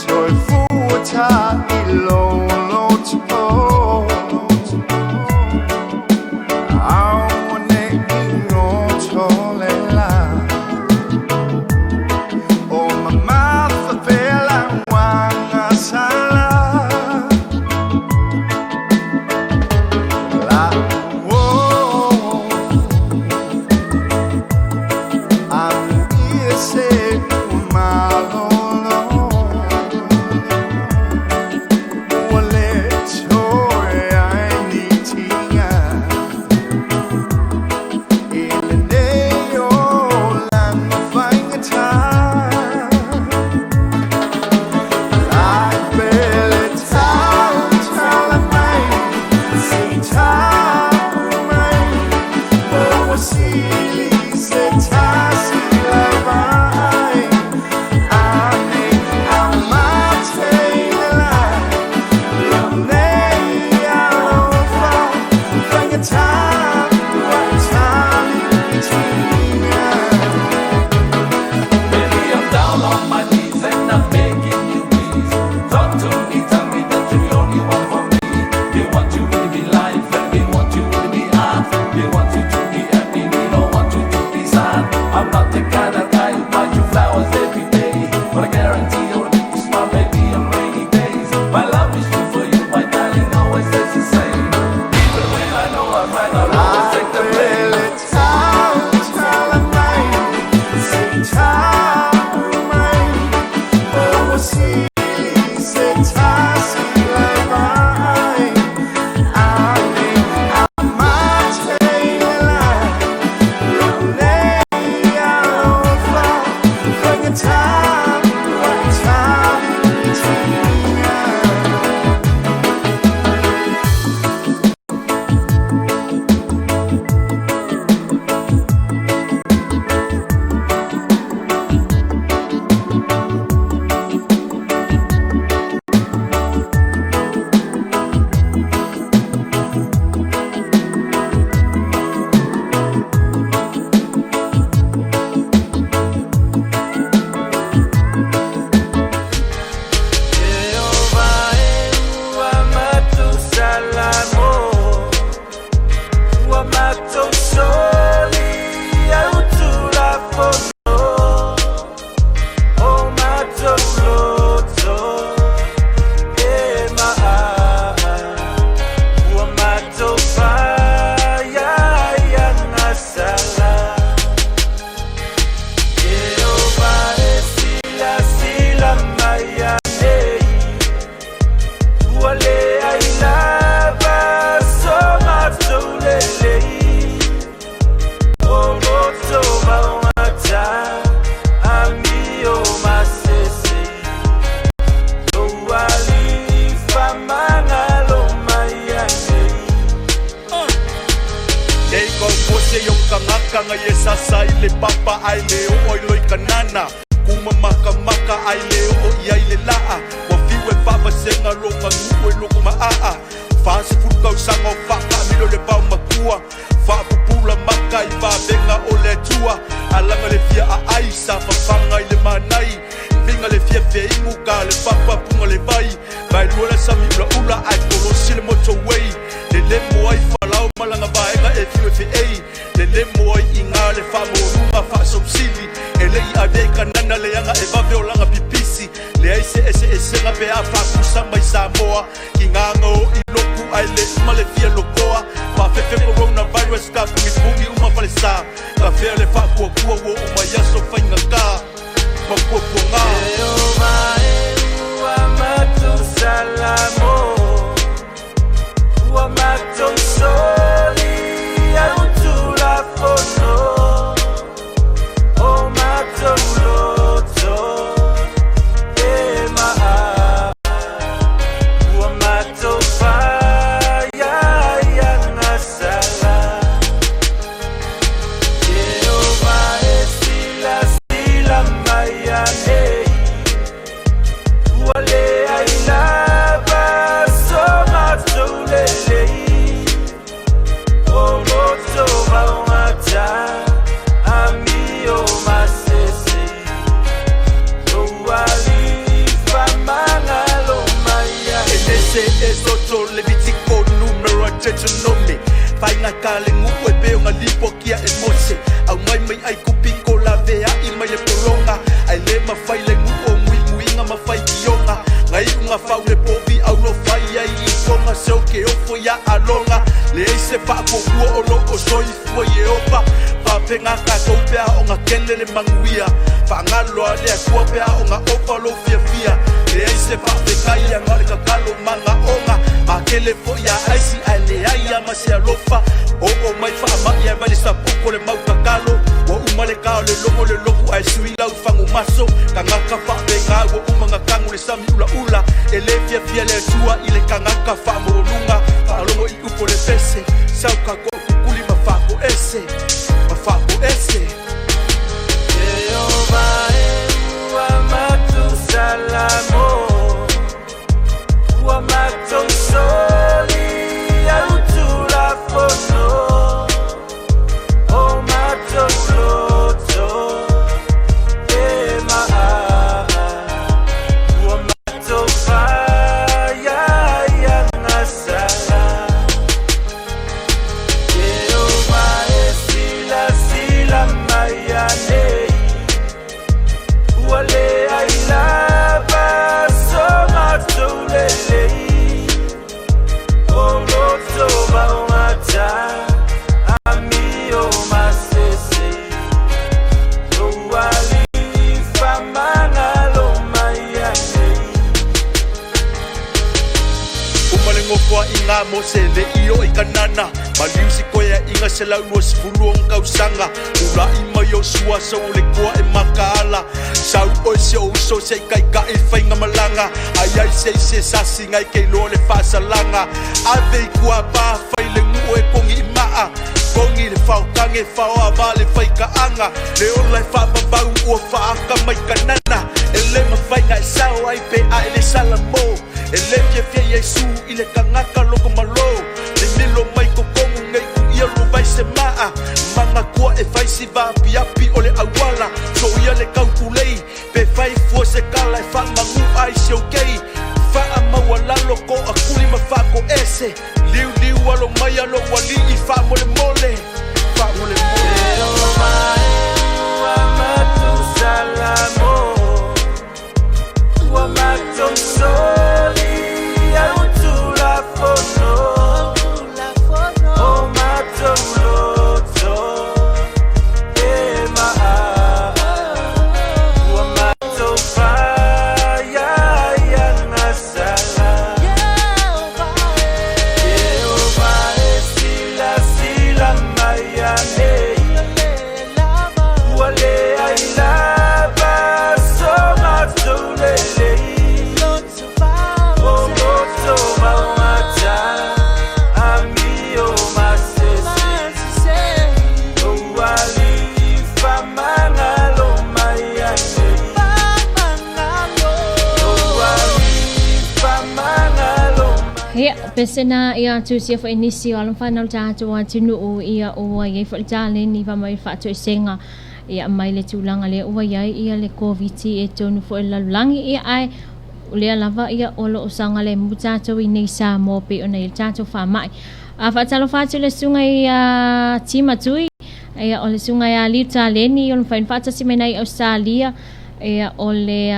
Speaker 11: Toi futa i lolo to Aone ino tole la O mama fela wanga sala La o Amu ia se malolo Ua le toe ai ni tiga I lenei o laga faigata Lai pele tautala mai Se i tapu mai Ua sili se tasi lava ai Ame amate le lai Lo nei alofa Faigata ua tali tiga.
Speaker 12: Baby, I'm down on my knees and I'm begging you, please. Talk to me, tell me that you're the only one for me. They want you to be life and they want you to be art. They want you to be happy, they don't want you to be sad. I'm not the kind of guy who buys you flowers every day, but I guarantee you'll make you smile, baby, on rainy days. My love is true for you, my darling, always stays the same. Even when I know I'm right, I'll always take the blame.
Speaker 11: Pele tautala mai Se i tapu mai Ua sili se tasi lava ai Ame amate le lai Lo nei alofa Faigata ua tali tiga.
Speaker 1: Nei kau pose yo kangaka nga ye sasa i le papa ai le o oi loi kanana Kuma maka maka ai le o i ai le laa Wa fiwe whava senga lo ngangu e loko maa Wha se furu kau sanga o whaka milo le pau makua Wha pupula maka i whavenga o le tua Alanga le fia a ai sa whawhanga i le manai Vinga le fia feingu ka le papa punga le vai Vai lua le sami ula ula ai kolosi le motorway Le le mo ai whalao malanga vaega e fiu e fe Le le mo ai i ngā le whamorunga whaasopsili E le i ave kanana le anga e vave o langa pipisi Le ai se ese esenga pe a whakusa mai Samoa Ki ngā ngō i loku ai le uma le fia lokoa Whawhefe coronavirus ka pungi pungi uma whale sa Ka whea le whakua kua wo uma iaso.
Speaker 13: ma puapuaga.
Speaker 2: Jehová e ua matusalamo, ua matou soli au tulafono o matou loto e maa, ua matou faiaiaga sala. Jehová e silasila mai anei, ua leai lava so matou lelei, o loto vaogata amio masese, lou alii faamagalo mai ai.
Speaker 13: Enese, Esoto, Levitiko, Numera, Deuteronomy, faiga le gu'u e pei o lipokia e Mose, aumai mai ai kupiko lavea'i mai le pologa, ae lē mafai le gu'u o muimuiga ma faitioga gaiuga fau le povi aulofai ai i toga se o ke ofo iā aloga leai se faapuapua o loo soifua Ieova faapega tatou pe aoga kele le manuia faagalo a le Atua pe aoga ofa lou fiafia leai se faafetai aga o le kakalo magaoga makele fo'i a aisi ae leai a ma se alofa oo mai faama'i ae mai le sapuko le maukakalo ua uma le ka o le logo le loku ae sui lau fagumaso kagaka faapega ua uma gakagu le sami ulaula e lē fiafia le Atua i le kagaka faamaualuga faalogo i upo le pese sauka ko'okukuli ma faakoese ma faakoese.
Speaker 2: Jehová e ua matusalamo, ua matou soli au tulafono o matou loto e maa, ua matou faiaiaga sala. Jehová e silasila mai anei, ua leai lava so matou lelei, o loto vaogata amio masese, lou alii faamagalo mai anei.
Speaker 13: Uma le gofoaʻiga Mose le i o i Kanana maliu si koeaʻiga 120 tausaga ulaʻi mai o sua sau o le koa e makaala sau oe se o uso se i kaikaʻi faiga malaga ai ai se i se sasi gai keiloa le faasalaga ave i kuapā fai le guʻu e kogi i maa kogi le faotage faoavā le faikaaga le ola e faavavau ua faaka mai Kanana e lē mafaiga e sao ai pe a e le salamo e lē fiafia Iesu i le kagaka loko malō mimilo mai kokogu nei kuʻia lovai se maa magakoa e faisi vaapiapi o le auala soia le kaukulei pe fai fua se kala e faamagu ai se okei faamaualalo ko akuli ma faakoese liuliu alo mai alo ualiʻi faamolemole faamolemole.
Speaker 2: Jehová e ua matusalamo, ua matou soli au tulafono o matou loto e maa, ua matou faiaiaga sala. Jehová e silasila mai anei, ua leai lava so matou lelei, o loto vaogata amio masese, lou alii faamagalo mai anei, lou alii faamagalo.
Speaker 3: Ia, pesena ia tusia fo nisi o alo ma fanau tatou atunuu ia ua iai foi le taleni fa mai faatoesega ia mai le tulaga lea ua iai ia le Covid e tonu foi le lalolagi ia ae o lea lava ia o loo saogalemu tatou i nei Samoa pei ona i le tatou faama'i. A faatalofa atu le susuga ia Tima Tui, ia o le susuga ia Liu Taleni o le mafai ona faatasi mai nai Australia. Ia, o le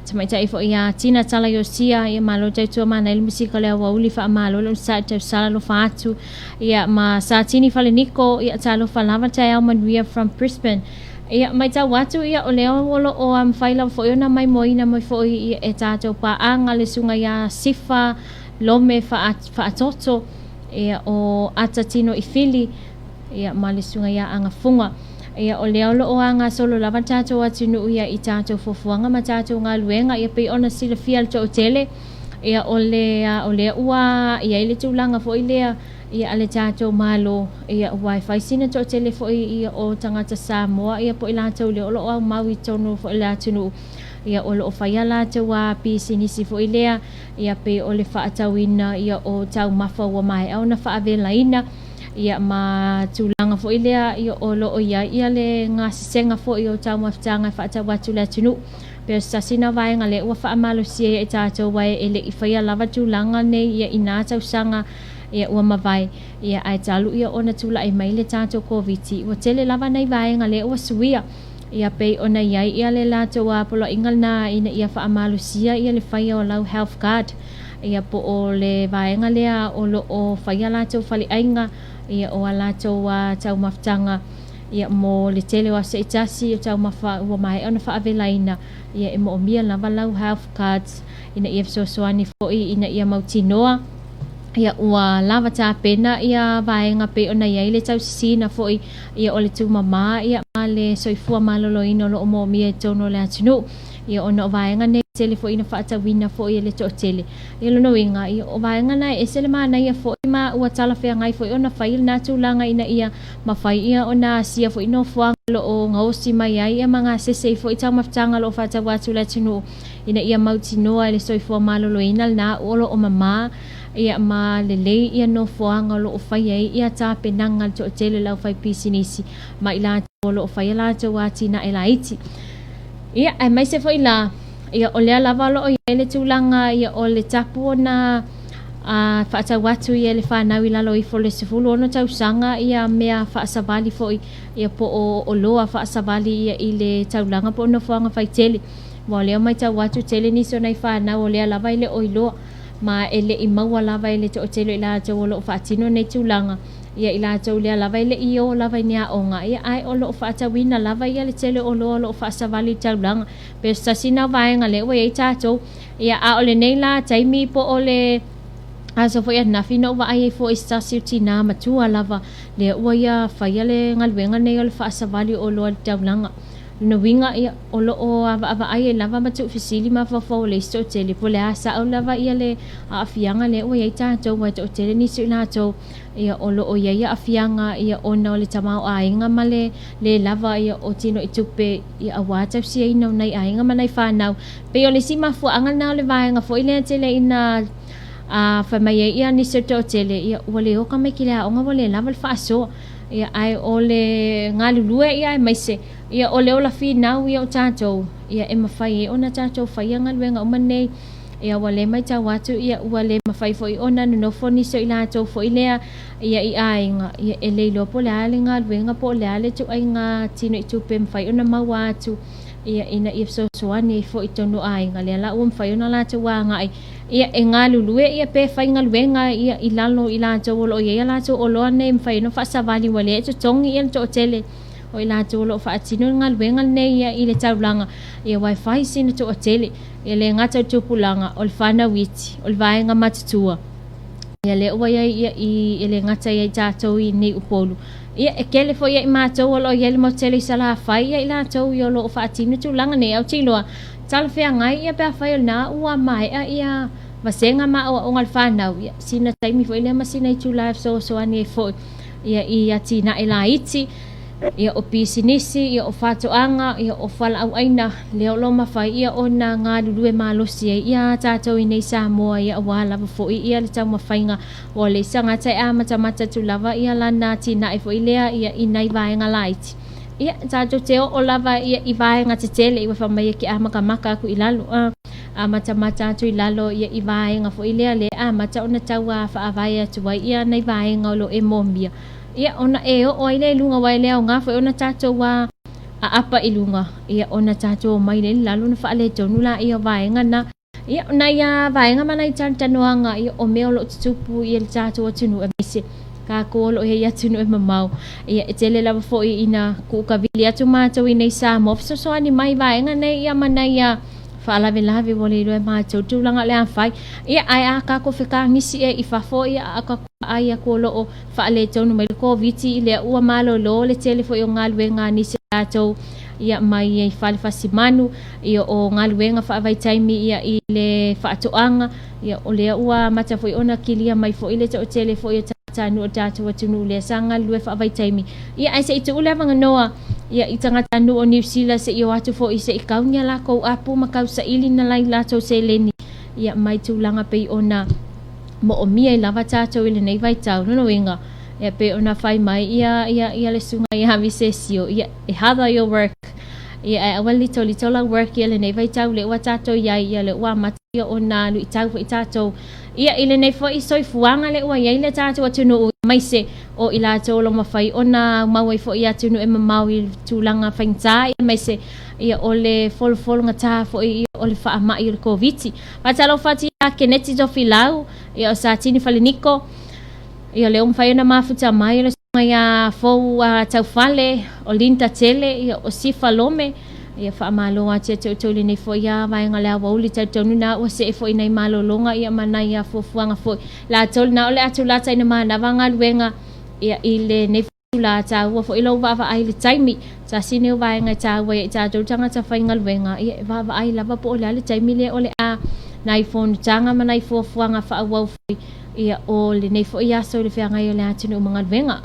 Speaker 3: tamaitai foi ia Tina Tala Iosia, ia malo tautua manaia le musika o le aoauli, faamalo le onosai tausala alofa atu. Ia, ma Satini Faleniko, ia talofa lava taeao manuia from Brisbane. Ia, matau atu, ia, o lea o lo o mafai lava foi ona maimoaina mai foi ia, e tatou paaga le susuga ia Sifa Lome Faatoto, ia, o Ata Tino Ifili, ia, ma le susuga ia Agafuga. Ia, o lea o lo o agasolo lava le tatou atunuu ia i tatou fuafuaga ma tatou galuega, ia pei ona silafia e le toatele, ia, o le, o lea ua i ai le tulaga foi lea, ia, a le tatou Malo, ia, ua e fai sina toatele foi ia o tagata Samoa, ia, po o i latou lea o lo o aumau i totonu foi o le atunuu, ia, o lo o fai a latou pisinisi foi lea, ia, pei o le faatauina, ia, o taumafa ua maea ona faavelaina, ia, ma tulaga foi lea, ia, o lo o i ai, ia, le gasesega foi o taumafataga e faatau atu i le atunuu. Pei o se tasi lena o vaega lea ua faamalosia ai e tatou aua e le i faia lava tulaga nei, ia, i na tausaga, ia, ua mavae, ia, ae talu, ia, ona tulai mai le tatou Koviti, ua tele lava nai vaega lea ua suia, ia, pei ona i ai, ia, le latou poloaiga lena ina ia faamalosia, ia, le faia o lau health card, ia, po o le vaega lea o lo o fai a latou faleaiga, ia, o a latou taumafataga, ia, mo le tele o aso seitasi, o taumafa ua maea ona faavelaina, ia, e moomia lava lau health cards ina ia fesoasoani foi ina ia mautinoa, ia, ua lava tapena, ia, vaega pei ona i ai le tausisiina foi, ia, o le tumama, ia, ma le soifua maloloina o lo o moomia i totonu o le atunuu. Ia, ona o vaega nei tele foi ina faatauina foi e le toatele. Ia, lona uiga, ia, o vaega na e ese le manaia foi ma ua talafeagai foi ona fai lena tulaga ina ia mafai, ia, ona asia foi nofoaga o lo o gaosi mai ai, ia, ma gasese ai foi taumafataga o lo o faataua atu i le atunuu ina ia mautinoa e le soifua maloloina lena o lo o mama, ia, ma lelei, ia, nofoaga o lo o fai ai, ia, tapenaga a le toatele o le aufaipisinisi ma i latou o lo o fai a latou atinae laiti. Ia, aemaise foi la, ia, o lea lava o lo o i ai le tulaga, ia, o le tapu ona faatau atu, ia, i le fanau i lalo ifo o le 16 tausaga, ia, mea faasavali foi, ia, po o oloa faasavali, ia, i le taulaga po o nofoaga faitele. Aua o lea e matau atu, tele nisi o nai fanau o lea lava e le o iloa, ma e le i maua lava e le toatele o i latou o lo o faatino nei tulaga, ia, i latou lea lava e le i ō lava i ni aoga, ia, ae o lo o faatauina lava, ia, le tele o oloa o lo o faasavali i le taulaga. Pei o se tasi lena o vaega lea ua i ai tatou, ia, a o lenei la taimi po o le aso foi ananafi na ou vaai ai foi i se tasi o tinā matua lava lea ua ia faia le galuega lenei o le faasavali o oloa i le taulaga. Lona uiga, ia, o lo o avaavaai ai lava ma tuufesili mafaufau o le isi toatele, po o le a sao lava ia le aafiaga lea ua i ai tatou, aua e toatele nisi o i latou, ia, o lo o i ai aafiaga, ia, ona o le tamaoaiga ma le lē lava, ia, o tinoitupe, ia, aua tausiaina o nai aiga ma nai fanau. Pei o le isi mafuaaga lena o le vaega foi lea tele ina a fai mai ai, ia, nisi o le toatele, ia, ua le oka mai ki le aoga ua le lava le faasoa. Ia, ae o le galulue, ia, aemaise, ia, o le ola finau, ia, o tatou, ia, e mafai ai ona tatou faia galuega uma nei. Ia, ua le matau atu, ia, ua le mafai foi ona nonofo nisi o i latou foi lea, ia, i aiga, ia, e le iloa po o le a le galuega po o le a le ituaiga tinoitupe e mafai ona maua atu, ia, ina ia fesoasoani ai foi i totonu o aiga. Lea la ua mafai ona latou agai, ia, e galulue, ia, pe faigaluega, ia, i lalo o i latou o lo o i ai a latou oloa nei e mafai ona faasavali, ua le totogi, ia, le toatele o i latou o lo o faatino le galuega lenei, ia, i le taulaga, ia, aua e fai sina toatele, ia, le gata o le tupulaga, o le fanau iti, o le vaega matutua, ia, lea ua i ai, ia, i, e le gata ia i tatou i nei Upolu, ia, e tele foi ia i matou o lo o i ai le motu tele i Salafai, ia, i latou, ia, o lo o faatino tulaga nei. Ae ou te iloa, talafeagai, ia, pe afai o lena ua maea, ia, vasega ma aoaoga a le fanau, ia, sina taimi foi lea ma sina itula e fesoasoani ai foi, ia, i atinae laiti, ia, o pisinisi, ia, o faatoaga, ia, o fualaauaina, lea o lo o mafai, ia, ona galulue malosi ai, ia, tatou i nei Samoa, ia, aua lava foi, ia, le taumafaiga ua leai se tagata e amatamata atu lava, ia, lana atinae foi lea, ia, i nai vaega laiti. Ia, tatou te oo lava, ia, i vaega tetele, ua fai mai e ke amakamaka aku i lalo, amatamata atu i lalo, ia, i vaega foi lea lea e amata ona tau faavae atu ai, ia, nai vaega o lo o e moomia, ia, ona e oo ai lea i luga, aua e le aoga foi ona tatou aapa i luga ia ona tatou omai lea i lalo ona faaletonu laia o vaega na. Ia o nai a vaega ma nai talanoaga ia o mea o lo o tutupu i le tatou atunuu aemaise kākou o lo o i ai i atunuu e mamao. Ia e tele lava foi ina kuukavili atu matou i nei Samoa fesoasoani mai i vaega nei ia ma nai a faalavelave ua le iloa e matou le tulaga o le a fai. Ia ae a kākou fekagisi ea i fafo ia a kākou vaai atu o lo o faaletonu mai le Koviti i lea ua malolo le tele foi o galuega a nisi o tatou ia mai i fale fasimanu ia o galuega faavaitaimi ia i le faatoaga ia o lea ua amata foi ona kilia mai foi le toatele foi o tagatanuu o le tatou atunuu lea sa galulue faavaitaimi ia ae se i tuu le avanoa ia i tagatanuu o Niu Sila se i o atu foi se i kau ni a lakou apu ma kausaili na lai latou seleni ia mai tulaga pei ona moomia ai lava tatou i lenei vaitau. Lona uiga, ia pei ona fai mai ia ia ia le susuga ia Visesio, ia e harder your work. Ia ae aua le litolito lau work ia lenei vaitau lea ua tatou i ai, ia lea ua amata ia ona luitau foi tatou. Ia i lenei foi soifuaga lea ua i ai le tatou atunuu aemaise o i latou o lo o mafai ona aumau ai foi i atunuu e mamao i tulaga faigata aemaise ia o le folofologata foi ia o le faamai o le Koviti. Faatalofa atu ia Keneti Tofilau, ia o Satini Faleniko, ia o lea ua mafai ona mafuta mai o le susuga ia Fou Taufale, o Linda Tele, ia o Sifa Lome, ia faamalo atu ia te outou i lenei foi ia vaega o le aoauli talitonu na ua see foi nai malologa ia ma nai fuafuaga foi latou lena o le a tulata ina manava galuega ia i lenei Tula taua foi lou vaavaai i le taimi. Tasi nei o vaega e taua ai ia i tatou tagata faigaluega, ia e vaavaai lava po o le a le taimi lea o le a nai fonotaga ma nai fuafuaga faaauau foi ia o lenei foi aso i le feagai o le atunuu ma galuega.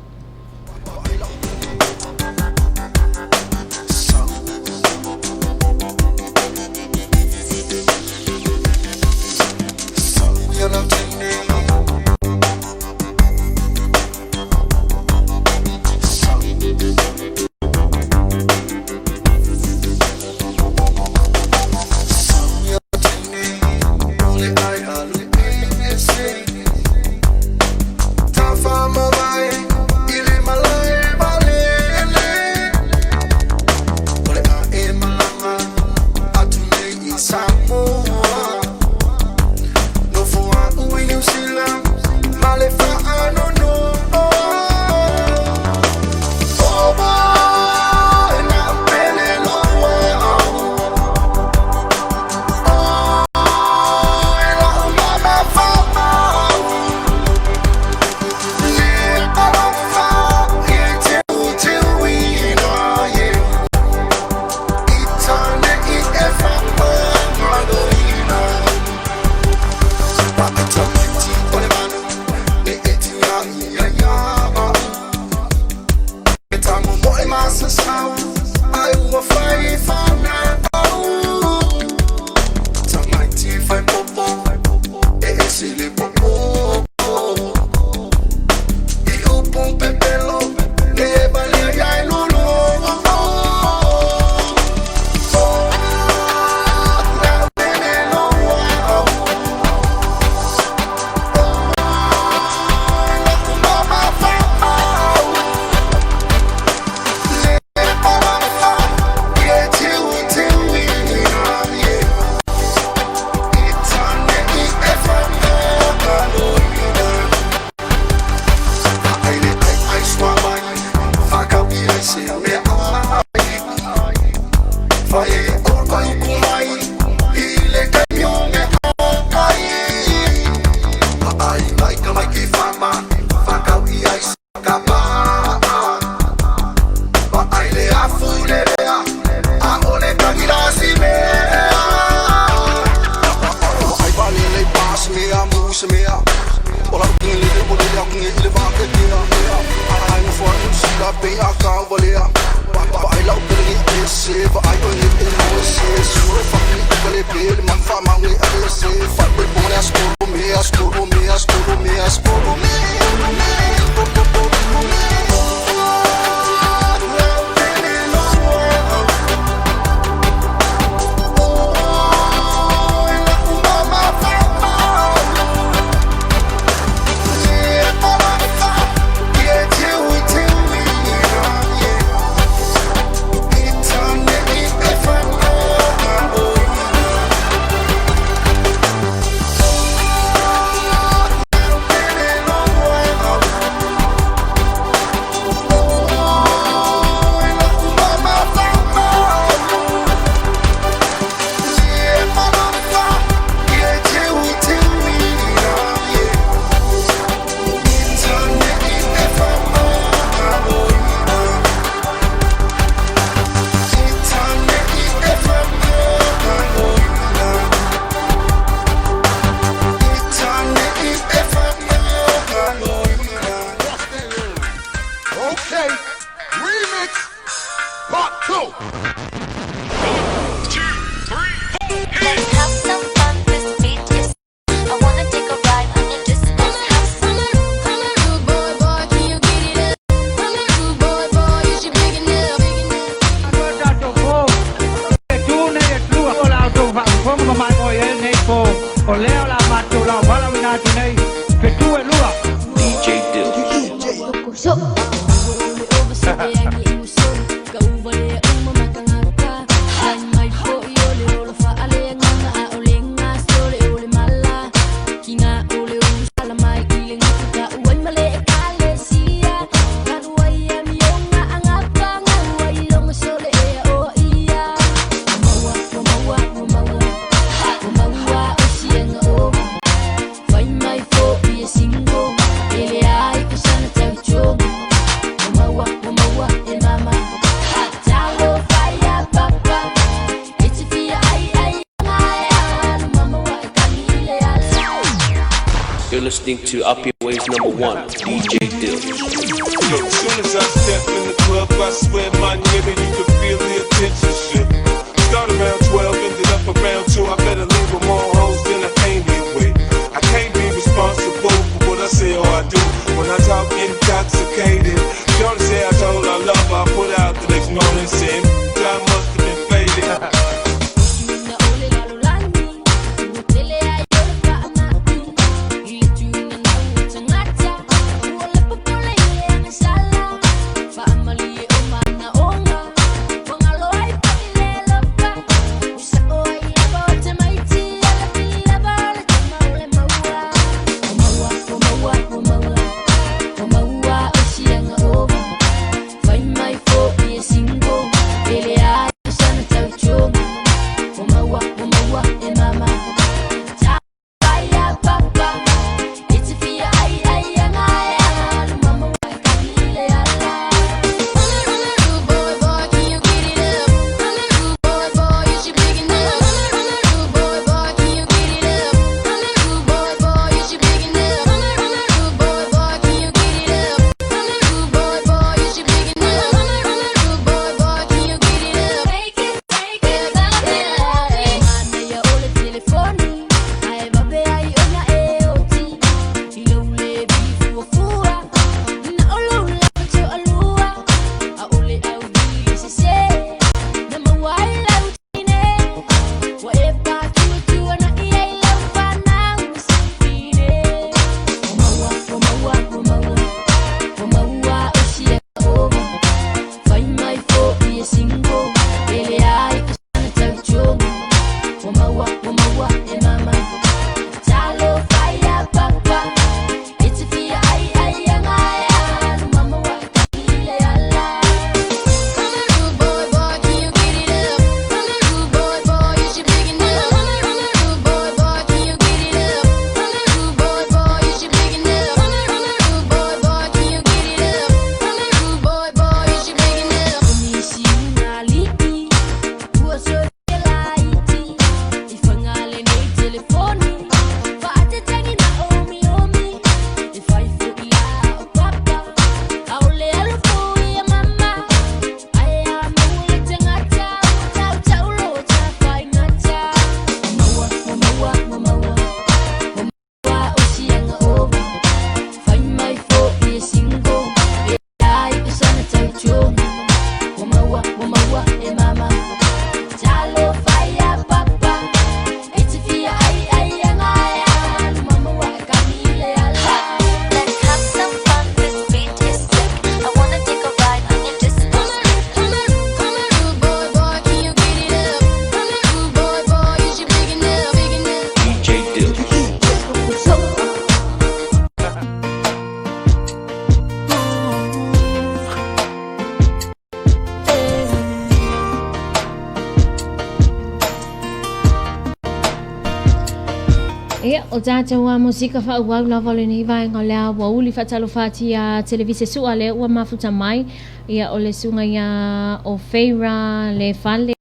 Speaker 9: 2,
Speaker 14: Let's have some fun, this beat is. I wanna take a ride on your disco.
Speaker 15: I'm a rude boy, boy, can you get it up? I'm a rude boy, boy, is you big enough?
Speaker 12: DJ Dill.
Speaker 15: So.
Speaker 12: You're listening to Up Your Ways number one, DJ Dill.
Speaker 8: Look, soon as I step in the club, I swear my nigga, you can feel the attention shift. Start around 12, ended up around 2. I better leave with more hoes than I came here with. I can't be responsible for what I say or I do when I talk intoxicated. Shorty say I told her I love her, I put out the next morning saying, I must have been faded.
Speaker 14: Let's have some fun, this beat is sick. I wanna take a ride on your disco.
Speaker 15: I'm a rude boy, boy, can you get it up? I'm a rude boy, boy, is you big enough? Big enough?
Speaker 12: DJ Dill.
Speaker 3: Ia, o tātou a musika whaauau lava o lenei vaega o le aoauli faatalofa atu iā Televise Su'a lea ua mafuta mai, ia o le susuga ia o Feira le Fale,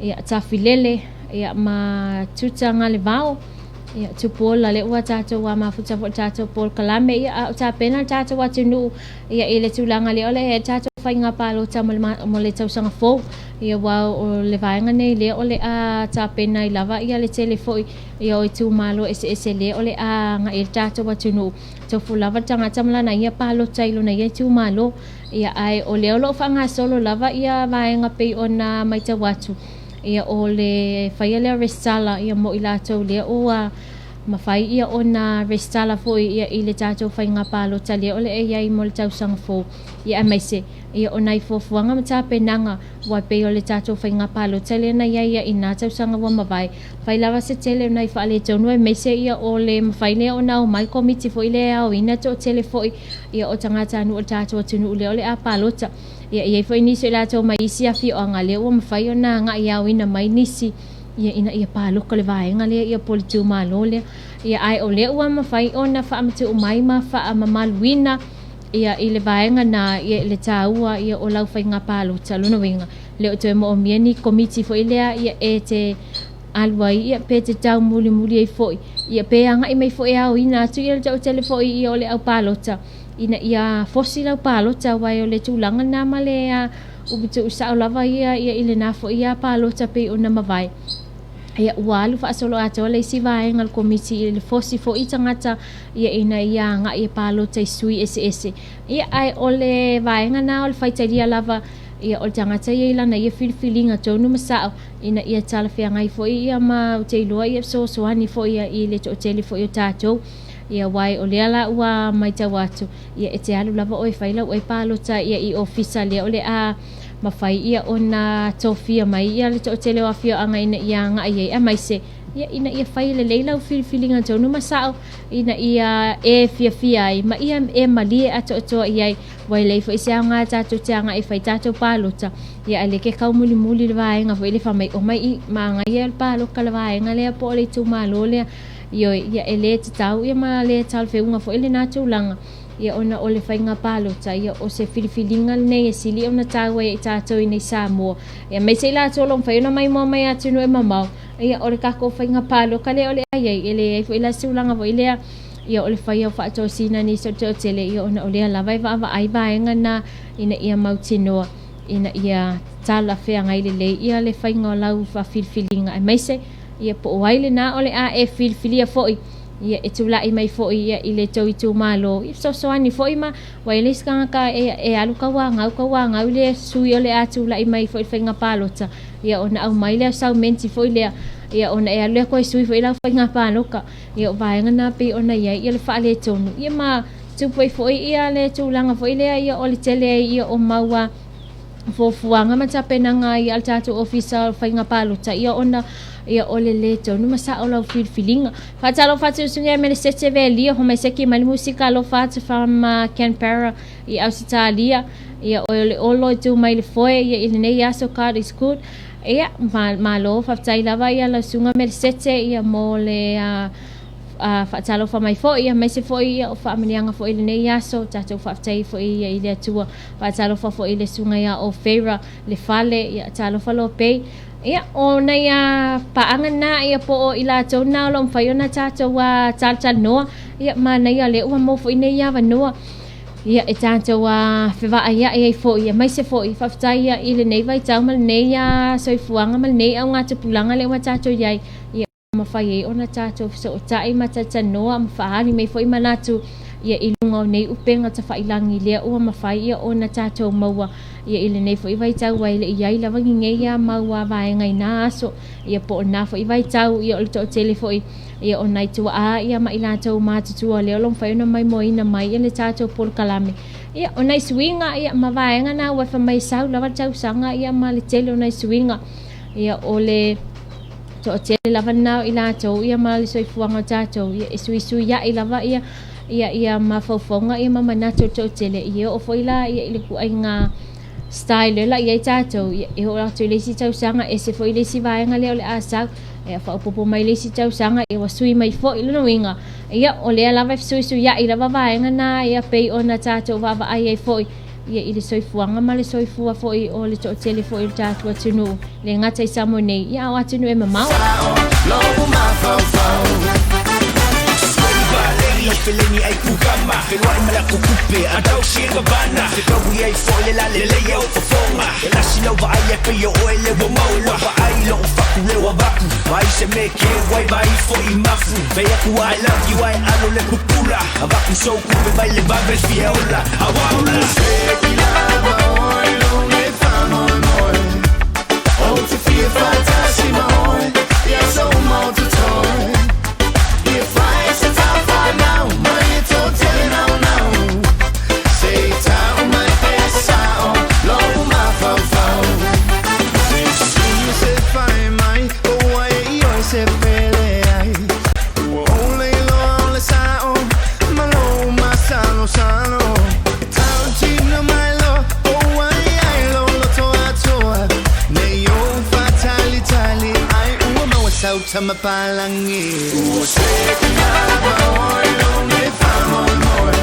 Speaker 3: ia Tafilele, ia ma Tuta Galevao, ia Tupuola lea ua tātou a mafuta foi le tātou polokalame, ia a o tapena le tātou atunuu, ia i le tulaga lea o le tātou faiga palota mo le mo le tausaga fou. Ia ua o le vaega nei lea o le a tapena ai lava ia le tele foi ia o itumalo eseese lea o le a agai ai le tatou atunuu. Tofu lava le tagata ma lana ia palota i lona ia itumalo. Ia ae o lea o lo o faagasolo lava ia vaega pei ona matau atu ia o le faia lea o resitala ia mo i latou lea ua mafai ia ona resitala foi ia i le tatou faiga palota lea o le a i ai mo le tausaga fou. Ia aemaise ia o nai fuafuaga ma tapenaga ua pei o le tatou faiga palota lea na i ai ia i nā tausaga ua mavae. Fai lava se tele o nai faaletonu aemaise ia o le mafai lea ona omai komiti foi lea e aoina toatele foi ia o tagatanuu o le tatou atunuu lea o le a palota. Ia e i ai foi nisi o i latou mai isi afioaga lea ua mafai ona agai e aoina mai nisi ia ina ia paloka le vaega lea ia po o le itumalo lea. Ia ae o lea ua mafai ona faamatuu mai ma faamamaluina ia i le vaega na ia i le taua ia o lau faiga palota. Lona uiga, le o toe moomia ni komiti foi lea ia e te alu ai ia pe te taumulimuli ai foi ia pe agai mai foi e aoina atu ia le toatele foi ia o le au palota ina ia fosi lau palota aua o le tulaga lena ma le upu tuusao lava ia ia i lena foi ia palota pei ona mavae. Ia ua alu faasoloatoa le isi vaega o le komiti i le fosi foi tagata ia ina ia agai e palota i sui eseese. Ia ae o le vaega na o le faitalia lava ia o le tagata ia i lana ia filifiliga tonu ma sao ina ia talafeagai foi ia ma ou te iloa ia fesoasoani foi ia i le toatele foi o tatou. Ia aua o lea la ua matau atu ia e te alu lava oe e fai lau oe palota ia i ofisa lea o le a mafai ia ona tofia mai ia le toatele o afioaga ina ia agai ai aemaise ia ina ia fai lelei lau filifiliga tonu ma sao ina ia e fiafia ai ma ia e malie atoatoa i ai. Ua e leai foi se aoga tatou te agai e fai tatou palota ia ae le ke taumulimuli le vaega foi le fai mai omai i magaia le paloka le vaega lea po o le itumalo lea. Ioe, ia e le tatau ia ma le talafeuga foi lena tulaga ia ona o le faiga palota ia o se filifiliga lenei e sili ona taua ia i tatou i nei Samoa. Ia aemaise i latou o lo o mafai ona maimoa mai atunuu e mamao, ia o le tatou faiga paloka lea o le a i ai, e leai foi la se tulaga foi lea ia o le faia o faatosina nisi o le toatele ia ona o lea lava e vaavaai vaega na ina ia mautinoa ina ia talafeagai lelei ia le faiga o lau faafilifiliga aemaise ia po o ai lena o le a e filifilia foi ia e tulai mai foi ia i le tou itumalo ia fesoasoani foi ma ua i ai le isi tagata e, e alu tauagau tauagau i le sui o le a tulai mai foi i le faiga palota ia ona aumai lea o sau menti foi lea ia ona e alu lea toe sui foi lau faiga palota ia o vaega na pei ona i ai ia le faaletonu ia ma tupu ai foi ia le tulaga foi lea ia o le tele ai ia o mau fuafuaga ma tapenaga ai a le tatou ofisa o faiga palota ia ona ia o le lē tonu ma sao lau filifiliga. Faatalofa atu usuga e Melesete Velia ho mai seki mai le musika alofa atu from Canberra i Ausitalia ia o le olo i tu mai le foe ia i lenei aso God is good. Ia malo faafetai lava ia lau susuga Melesete ia mo le faatalofa mai foi ia aemaise foi ia o faamanuiaga foi i lenei aso. Tatou faafetai foi ia i le Atua. Faatalofa foi i le susuga ia Ofeira le fale ia talofa Lopei. Ia o nai paaga na ia po o i latou na o lo o mafai ona tatou talatalanoa ia manaia lea ua maua foi nei avanoa ia e tatou fevaaiai ai foi aemaise foi faafetai ia i lenei vaitau ma lenei soifuaga ma lenei augatupulaga lea ua tatou i ai ia mafai ai ona tatou fesootai ma talatalanoa ma faaali mai foi manatu ia i luga o nei upega tafailagi lea ua mafai ia ona tatou maua ia i lenei foi vaitau ua e le i ai lava ni nei ia mau vaega i nā aso ia po o nā foi vaitau ia o le toatele foi ia o nai tuaa ia ma i latou matutua lea o lo o mafai ona maimoaina mai ia le tatou polokalame ia o nai suiga ia ma vaega na ua fai mai sau lava le tausaga ia ma le tele o nai suiga ia o le toatele lava lena o i latou ia ma le soifuaga o tatou ia e suisuiaʻi lava ia ia ia mafaufauga ia ma manatu o le toatele ia oo foi la ia i le ituaiga style la i ai tatou ia e oo atu i le isi tausaga ese foi le isi vaega lea o le a sau ia faaopoopo mai le isi tausaga ia ua sui mai foi lona uiga ia o lea lava e fesuisuiaʻi lava vaega na ia pei ona tatou vaavaai ai foi ia i le soifuaga ma le soifua foi o le toatele foi o le tatou atunuu, le gata i Samoa nei, ia a o atunuu e mamao.
Speaker 13: lau feleni ai kukama Feluai ma le kukupe a tau siga bana Fekawi ai fo le la le le au fofonga E lasi lau vaai e pe o oe le wa maua Vaai lo faku le wa vaku Vai se me ke wai vai fo i mafu Fei aku I love you ai alo le pupula Avaku so kupe vai le vave fia ola Awaula
Speaker 11: Se ki lava oi lo le whamo moe O te fia whatasi ma oi Ia so mo te toi Ia whai se tā whanau Mai e tō tele nau nau Se i tau mai te sao Lo ma whau whau Se se whai mai O ai e ioi se pele ai Ua ole loa o le sao Ma lo ma salo salo Tau tino mai lo O ai ai lo lo toa toa Nei o whatali tali Ai ua maua sau tamapalangi Ua se ki lava oi lo le whamoi moe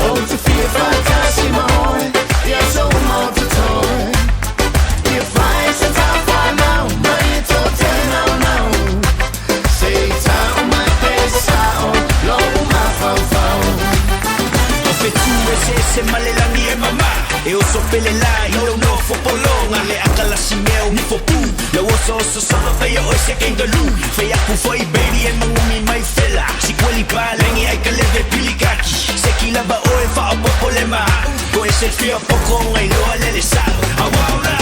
Speaker 11: O te fia whatasi ma oi Ia so mo te toi Ia whai se tā whanau Mai e tō te nau nau Se i tau mai te sao Lo ma whau whau
Speaker 13: O fetu e se se malelani e mama E oso pele la i lau no fopolonga Le akala si meo ni fopu Lau oso oso solo fei o se kangaroo Fei aku foi baby e mangumi mai fela Si kweli pa lengi ai ka leve pilikaki Se ki lava o e wha o popo le maha Ko e se fia poko ngai loa lele sao Awaula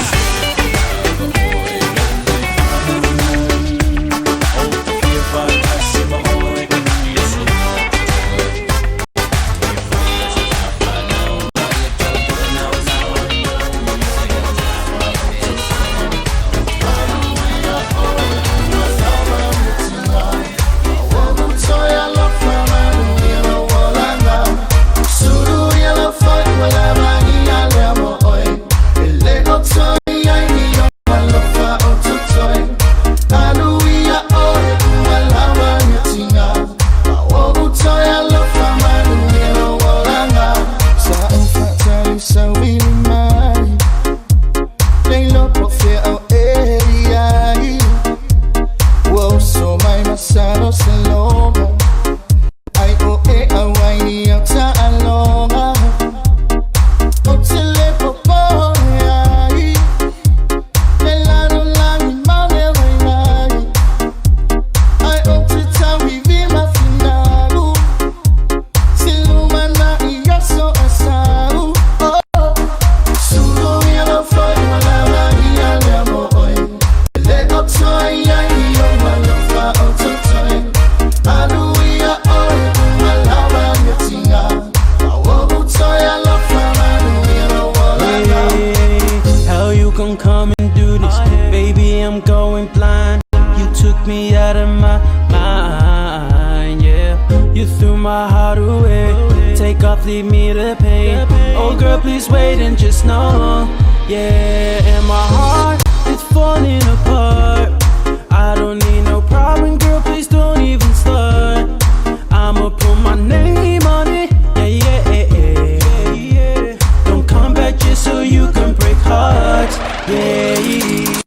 Speaker 16: How you gon' come and do this? Baby, I'm going blind. You took me out of my mind, yeah. You threw my heart away. Take off, leave me the pain. Oh, girl, please wait and just know, yeah. And my heart is falling apart. I don't need no problem, girl, please don't even start. I'ma put my name on it, yeah, yeah, yeah, yeah. Don't come back just so you can break hearts, yeah.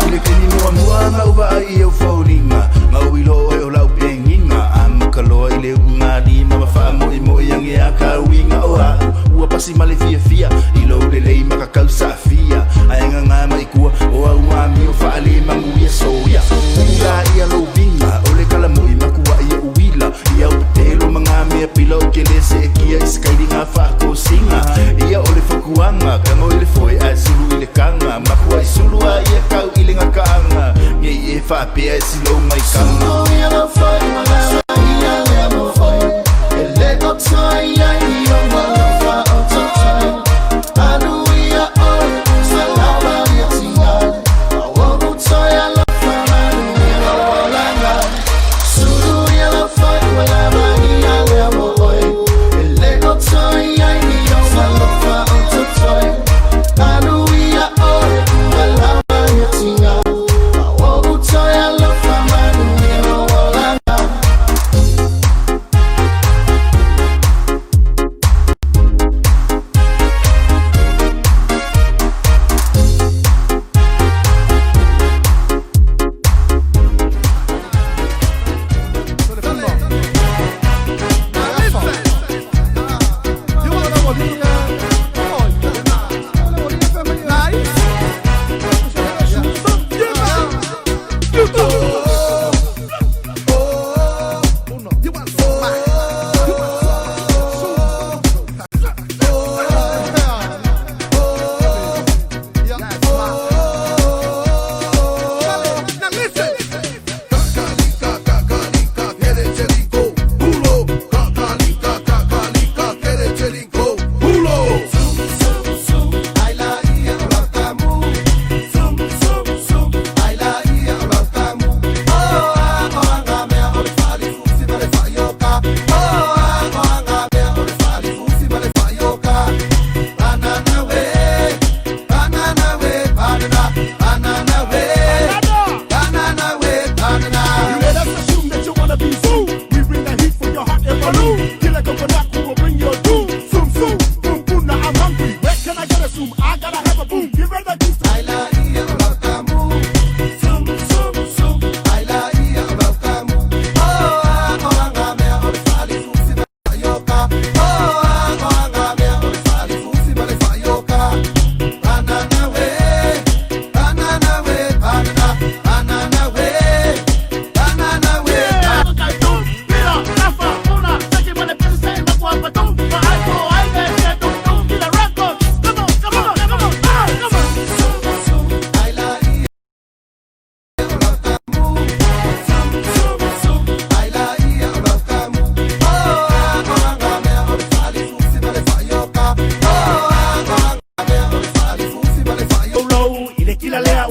Speaker 10: I le keni mua mua ma uva ai au faulinga Ngau i lo e o lau penginga Ama kaloa i le unga lima Ma wha moi moi ange a ka uinga o au Ua pasi ma le fia fia I lo le lei makakau sa fia Ai nga ngā mai kua o au ngā mio wha ale mangu ia soia Ula ia lo vinga O le kala moi makua ia uila Ia o petelo manga mea pila o kele se e kia I skairi ngā whako singa Ia o le whakuanga Kango i le foe ai sulu i le kanga Makua i sulu a ia kau i le ngakaanga Ngei e whapea e silo ngai kanga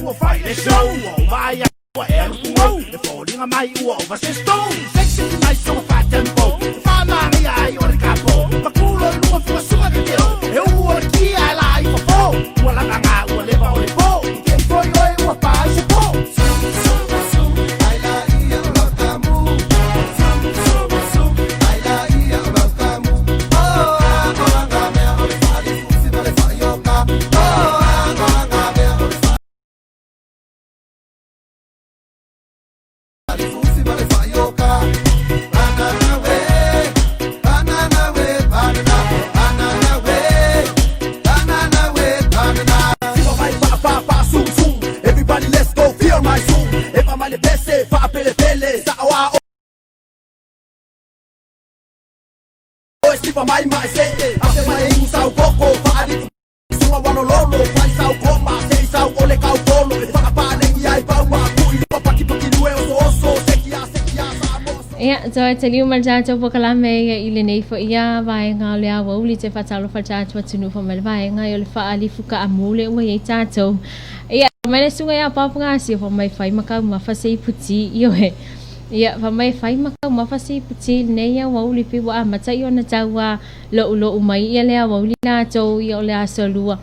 Speaker 17: ua fai le show. Ua ou vaai ua e alu pugou. E foliga mai ua ova se stone. Sexy nice o fa tempo. Fa manaia ai o le kapo. Pakulo i luga fugasuga teteo. E uu o le kia e la i fofo. Ua lagaga ua leva o le po. Ke i foi oe ua pa ai se po.
Speaker 9: Everybody let's go feel my zoom. E pa mai le pese, fa pele pele, sa o a o e mai mai se te. Afe mai e sau koko, fa ali sunga wano lolo, fa sau koma, se sau ole kau polo, e fa pa le i ai pau ma ku i pa paki paki lue oso oso, se kia se kia sa mo.
Speaker 3: Ia, toe taliu ma le tatou polokalame ia i lenei fo'i ia vaega o le aoauli te faatalofa le tatou atunuu fai mai le vaega o le fa'alifu ka'amu le ua iai tatou. Ia, fai mai le susuga ia Papagasio fai mai fai ma kaumafa se iputi ioe. Ia, fai mai fai ma kaumafa se iputi i lenei aoauli pei ua amata i ona tau a lo'ulo'u mai ia le aoauli latou ia o le aso lua.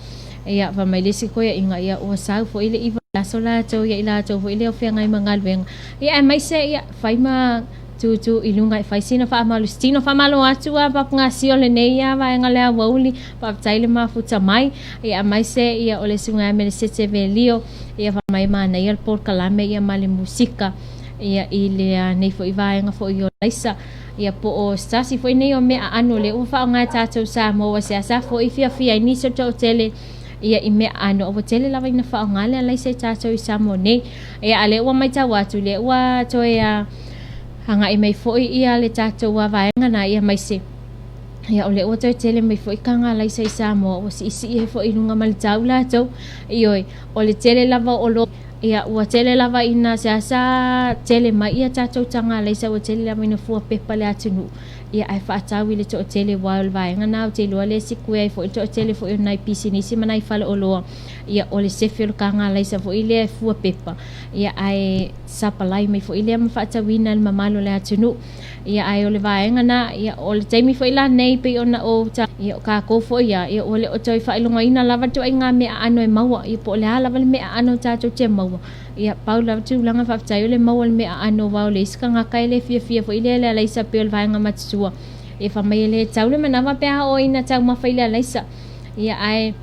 Speaker 3: Ia, fai mai le isi koea'iga ia ua sau fo'i le iva aso latou ia i latou foi lea o feagai ma galuega. Ia aemaise ia fai ma tūtū i luga e fai sina faamalositino. Faamalo atu a Papagasio lenei a vaega le aoauli. Faafetai le mafuta mai. Ia aemaise ia o le susuga ia Melesete Velio. Ia fai mai e manaia le polokalame ia ma le musika ia i lenei foi vaega foi o Laisa. Ia po o se tasi foi nei o mea aano lea ua faaaoga e tatou Samoa ua seasea foi fiafia ai nisi o le toatele ia i mea aano ua tele lava ina faaaoga le alaisa i tatou i Samoa nei. Ia a lea ua matau atu lea ua toe agai mai foi ia le tatou vaega na ia maise ia o lea ua toe tele mai foi taga alaisa i Samoa ua siisii ai foi i luga ma le tau latou. Ioe, o le tele lava o lo ia ua tele lava ina seasea tele mai ia tatou taga alaisa ua tele lava ina fua pepa le atunuu ia ae faatau i le toatele aua o le vaega na ou te iloa lea e sikue ai foi le toatele foi o nai pisinisi ma nai faleoloa ia o le sefe o le taga alaisa foi lea e fua pepa ia ae sapalai mai foi lea ma faatauina i le mamalu o le atunuu. Ia ae o le vaega na ia o le taimi foi lanei pei ona ou ta ia o kākou foi ia ia ua le o toe faailogaina lava le ituaiga mea aano e maua ia po o le a lava le mea aano tatou te maua ia pau lava tulaga faafetai o le maua o le mea aano aua o le isi tagata e le fiafia foi lea i le alaisa pei o le vaega matutua ia fai mai e le tau le manawa pe a oo ina taumafa i le alaisa ia ae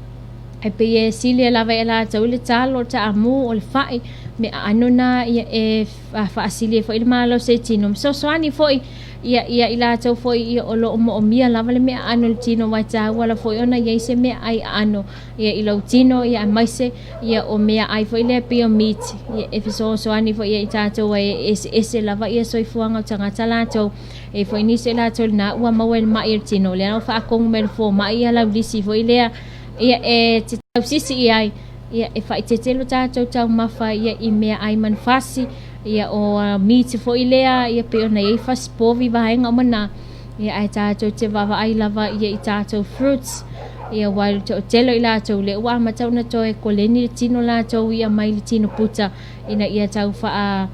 Speaker 3: e pei e sili lava e latou i le talo, o le taamu, o le fa'i, mea aano na ia e faasili ai foi le malosi e tino. Ma fesoasoani foi ia, ia i latou foi ia o lo o moomia lava le mea aano i le tino, aua e taua lava foi ona i ai se meaai aano ia i lou tino, ia aemaise ia o meaai foi lea pei o meat, ia e fesoasoani foi ia i tatou ai e eseese lava ia soifuaga o tagata latou. E i ai foi nisi o i latou lena ua maua i le ma'i o le tino, lea ua faatonu mai e le foma'i ia lau lisi foi lea ia e te tausisi i ai, ia e faaeteete lo tatou taumafa ia i meaai manufasi, ia o meat foi lea, ia pei ona i ai fasipovi vaega uma na, ia ae tatou te vaavaai lava ia i tatou fruits, ia aua o le toatele o i latou lea ua amata ona toe koleni le tino latou ia mai le tino puta ina ia tau faa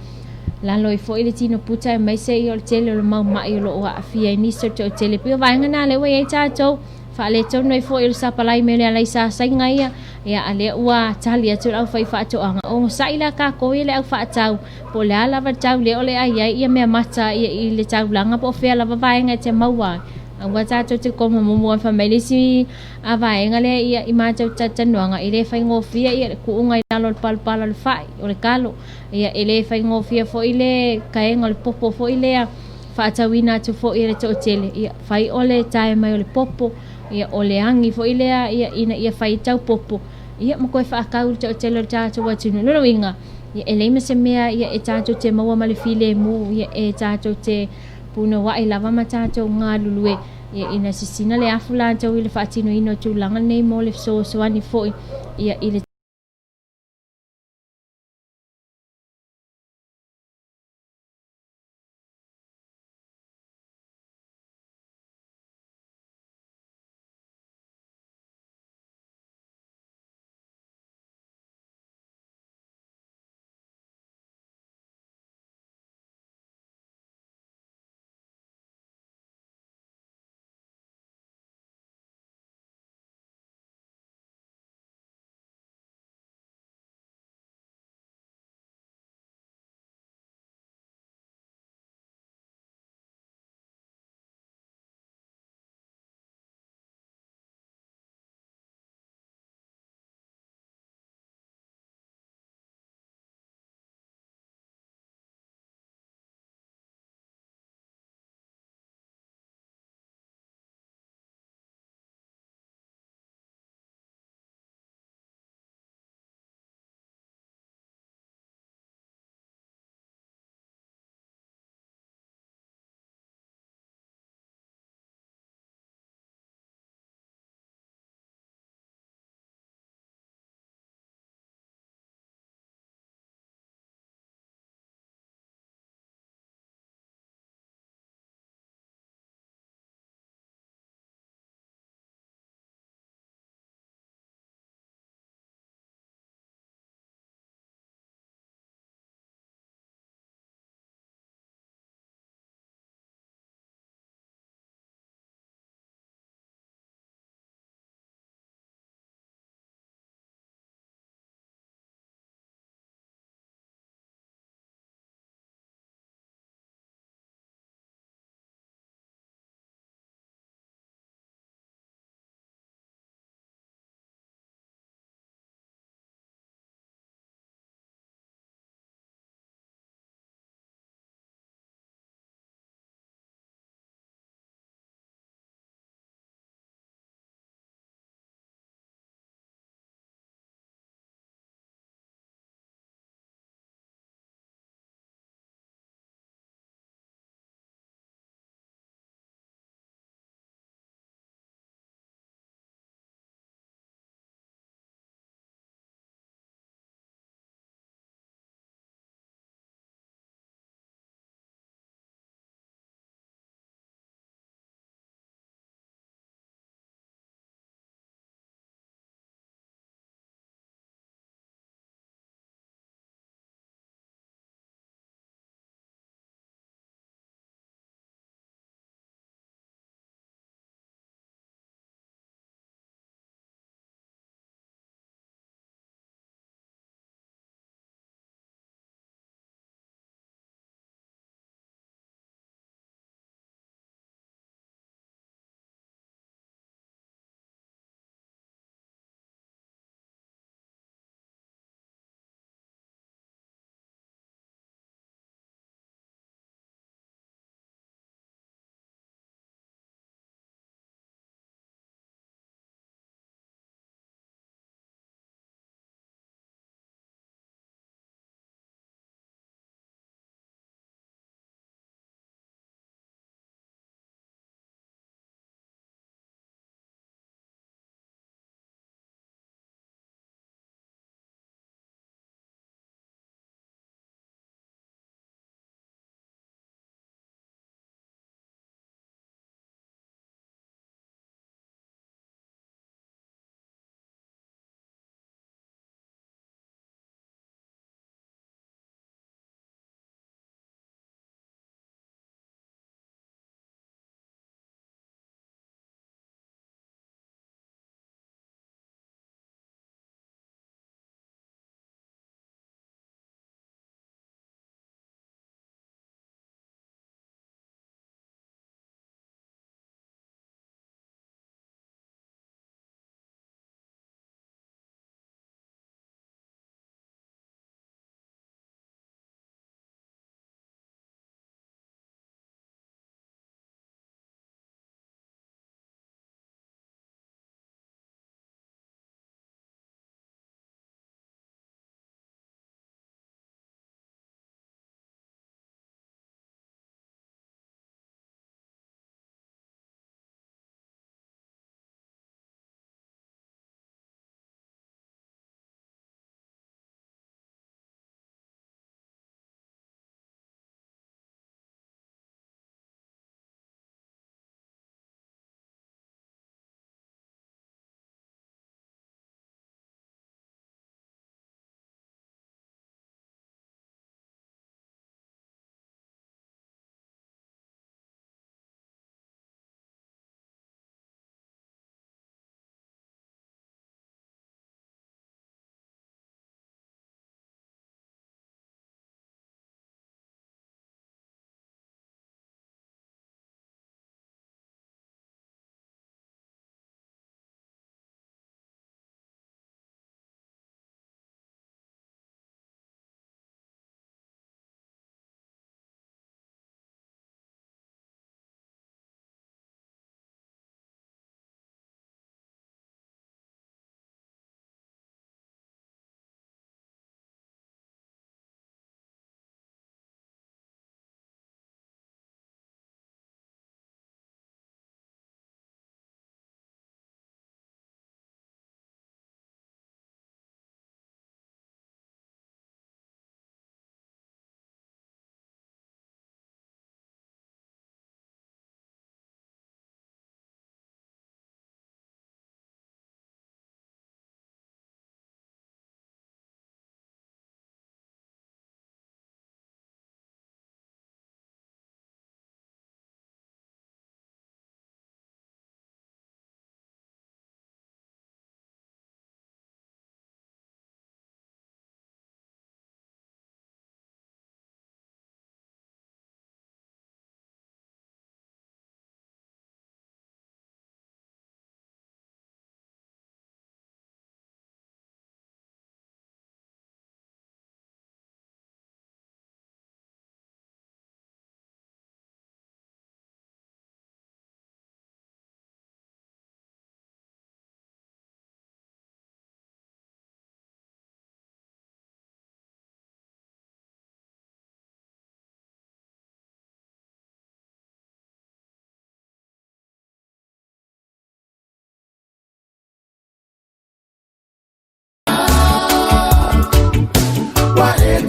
Speaker 3: lalo ai foi le tino puta aemaise ia o le tele o le mau ma'i o lo o aafia ai nisi o le toatele. Pei o vaega na lea ua i ai tatou faaletonu ai foi o le sapalai mai o le alaisa saiga ia, ia a lea ua tali atu le aufaifaatoaga, ogosa'i la kākou ia le au faatau, po o le a lava le tau lea o le a i ai ia mea mata ia i le taulaga po o fea lava vaega e te maua ai. Aua tatou te koma muamua fai mai le isi a vaega lea ia i matou talatalanoaga, e le faigofie ia le kuuga i lalo o le palapala o le fa'i, o le kalo, ia e le faigofie foi le kaega o le popo foi lea, faatauina atu foi e le toatele, ia fai o le tae mai o le popo, ia o le agi foi lea ia ina ia fai tau popo, ia ma toe faatau i le toatele o le tatou atunuu. Lona uiga, ia e leai ma se mea ia e tatou te maua ma le filemu, ia e tatou te punouai lava ma tatou galulue, ia ina sisina le afu latou i le faatinoina o tulaga nei mo le fesoasoani foi ia i le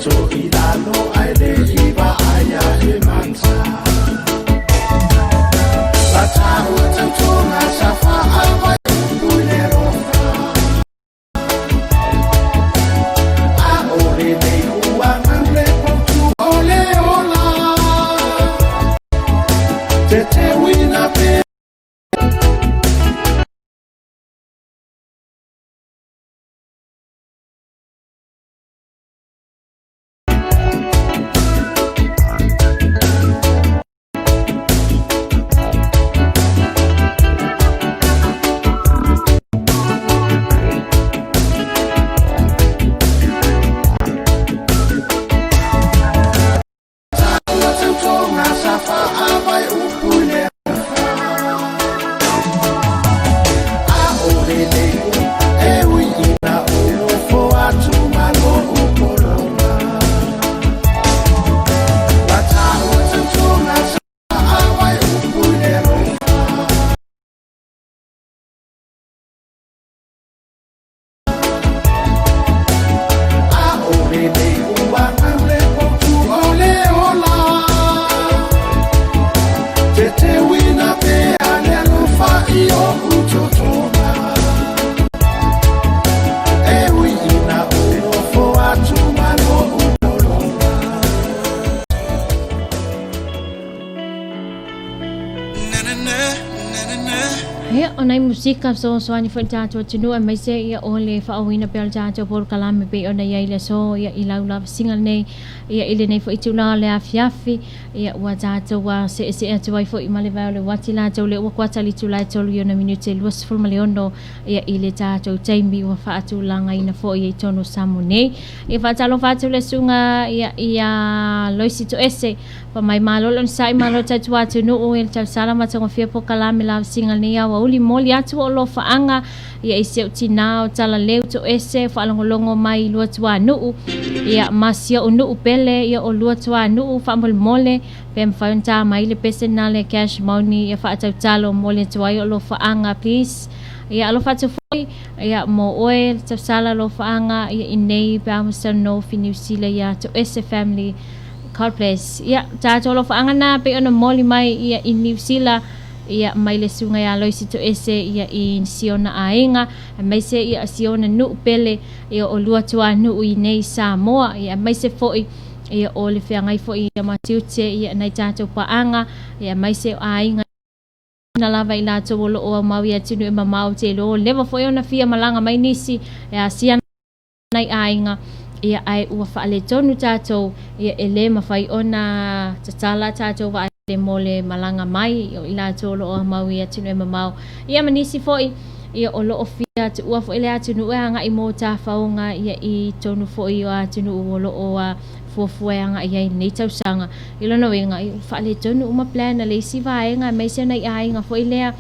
Speaker 11: pito i lalo ai le i vaaia e mata. La tāua tautoga sa faavae upu i le alofa. A o lenei ua gaule poutu o le ola. Teteuina pea. Taua tautoga sa faavae upu i le alofa. A o lenei e ui ina ou nofo atu ma lou pologa. La taua tautoga sa faavae upu i le alofa. A o lenei ua gaule poutu o le ola. Teteuina pea le alofa i oʻu totoga. E ui ina ou nofo atu ma lou pologa.
Speaker 3: Ia, o nai musika fesoasoani foi le tatou atunuu aemaise ia o le faaauauina pea o le tatou polokalame pei ona i ai le aso ia i lau lavasiga lenei ia i lenei foi itula o le afiafi ia ua tatou seesee atu ai foi ma le vae o le uati latou lea ua kuata le itula e 3 i ona minute 26 ia i le tatou taimi ua faatulagaina foi i totonu o Samoa nei. Ia faatalofa atu le susuga ia ia Loisi Toese Fa mai malo le onosai malo le tautua atunuu i le tausala matagofie polokalame lavasiga lenei aoauli moli atu o alofaaga ia i si ou tinā o Talaleu Toese faalogologo mai i Luatuanuu ia ma si ou nuu pele ia o Luatuanuu faamolemole pe mafai ona ta mai le pese na le cash money ia faatautalo moli atu ai o alofaaga please ia alofa atu foi ia mo oe le tausala alofaaga ia i nei pe Palmerston North i Niu Sila ia Toese family God bless. Ia, tatou alofaaga na pei ona moli mai ia i Niu Sila, ia mai le susuga ia Loisi Toese ia i siona aiga, aemaise ia siona nuu pele ia o Luatuanuu i nei Samoa, ia aemaise foi ia o le feagai foi ia ma tiute ia nai tatou paaga, ia aemaise o aiga na lava i latou o loo aumau i atunuu e mamao te iloa ua leva foi ona fia malaga mai nisi e asia nai aiga, ia ae ua faaletonu tatou, ia e le mafai ona tatala tatou vaalele mo le malaga mai o i latou o lo o mau i atunuu e mamao, ia ma nisi foi ia o lo o fia tuua foi le atunuu e agai mo tafaoga ia i totonu foi o atunuu o lo o fuafua e agai ai i lenei tausaga. I lona uiga, ia ua faaletonu uma plan a le isi vaega aemaise o nai aiga foi lea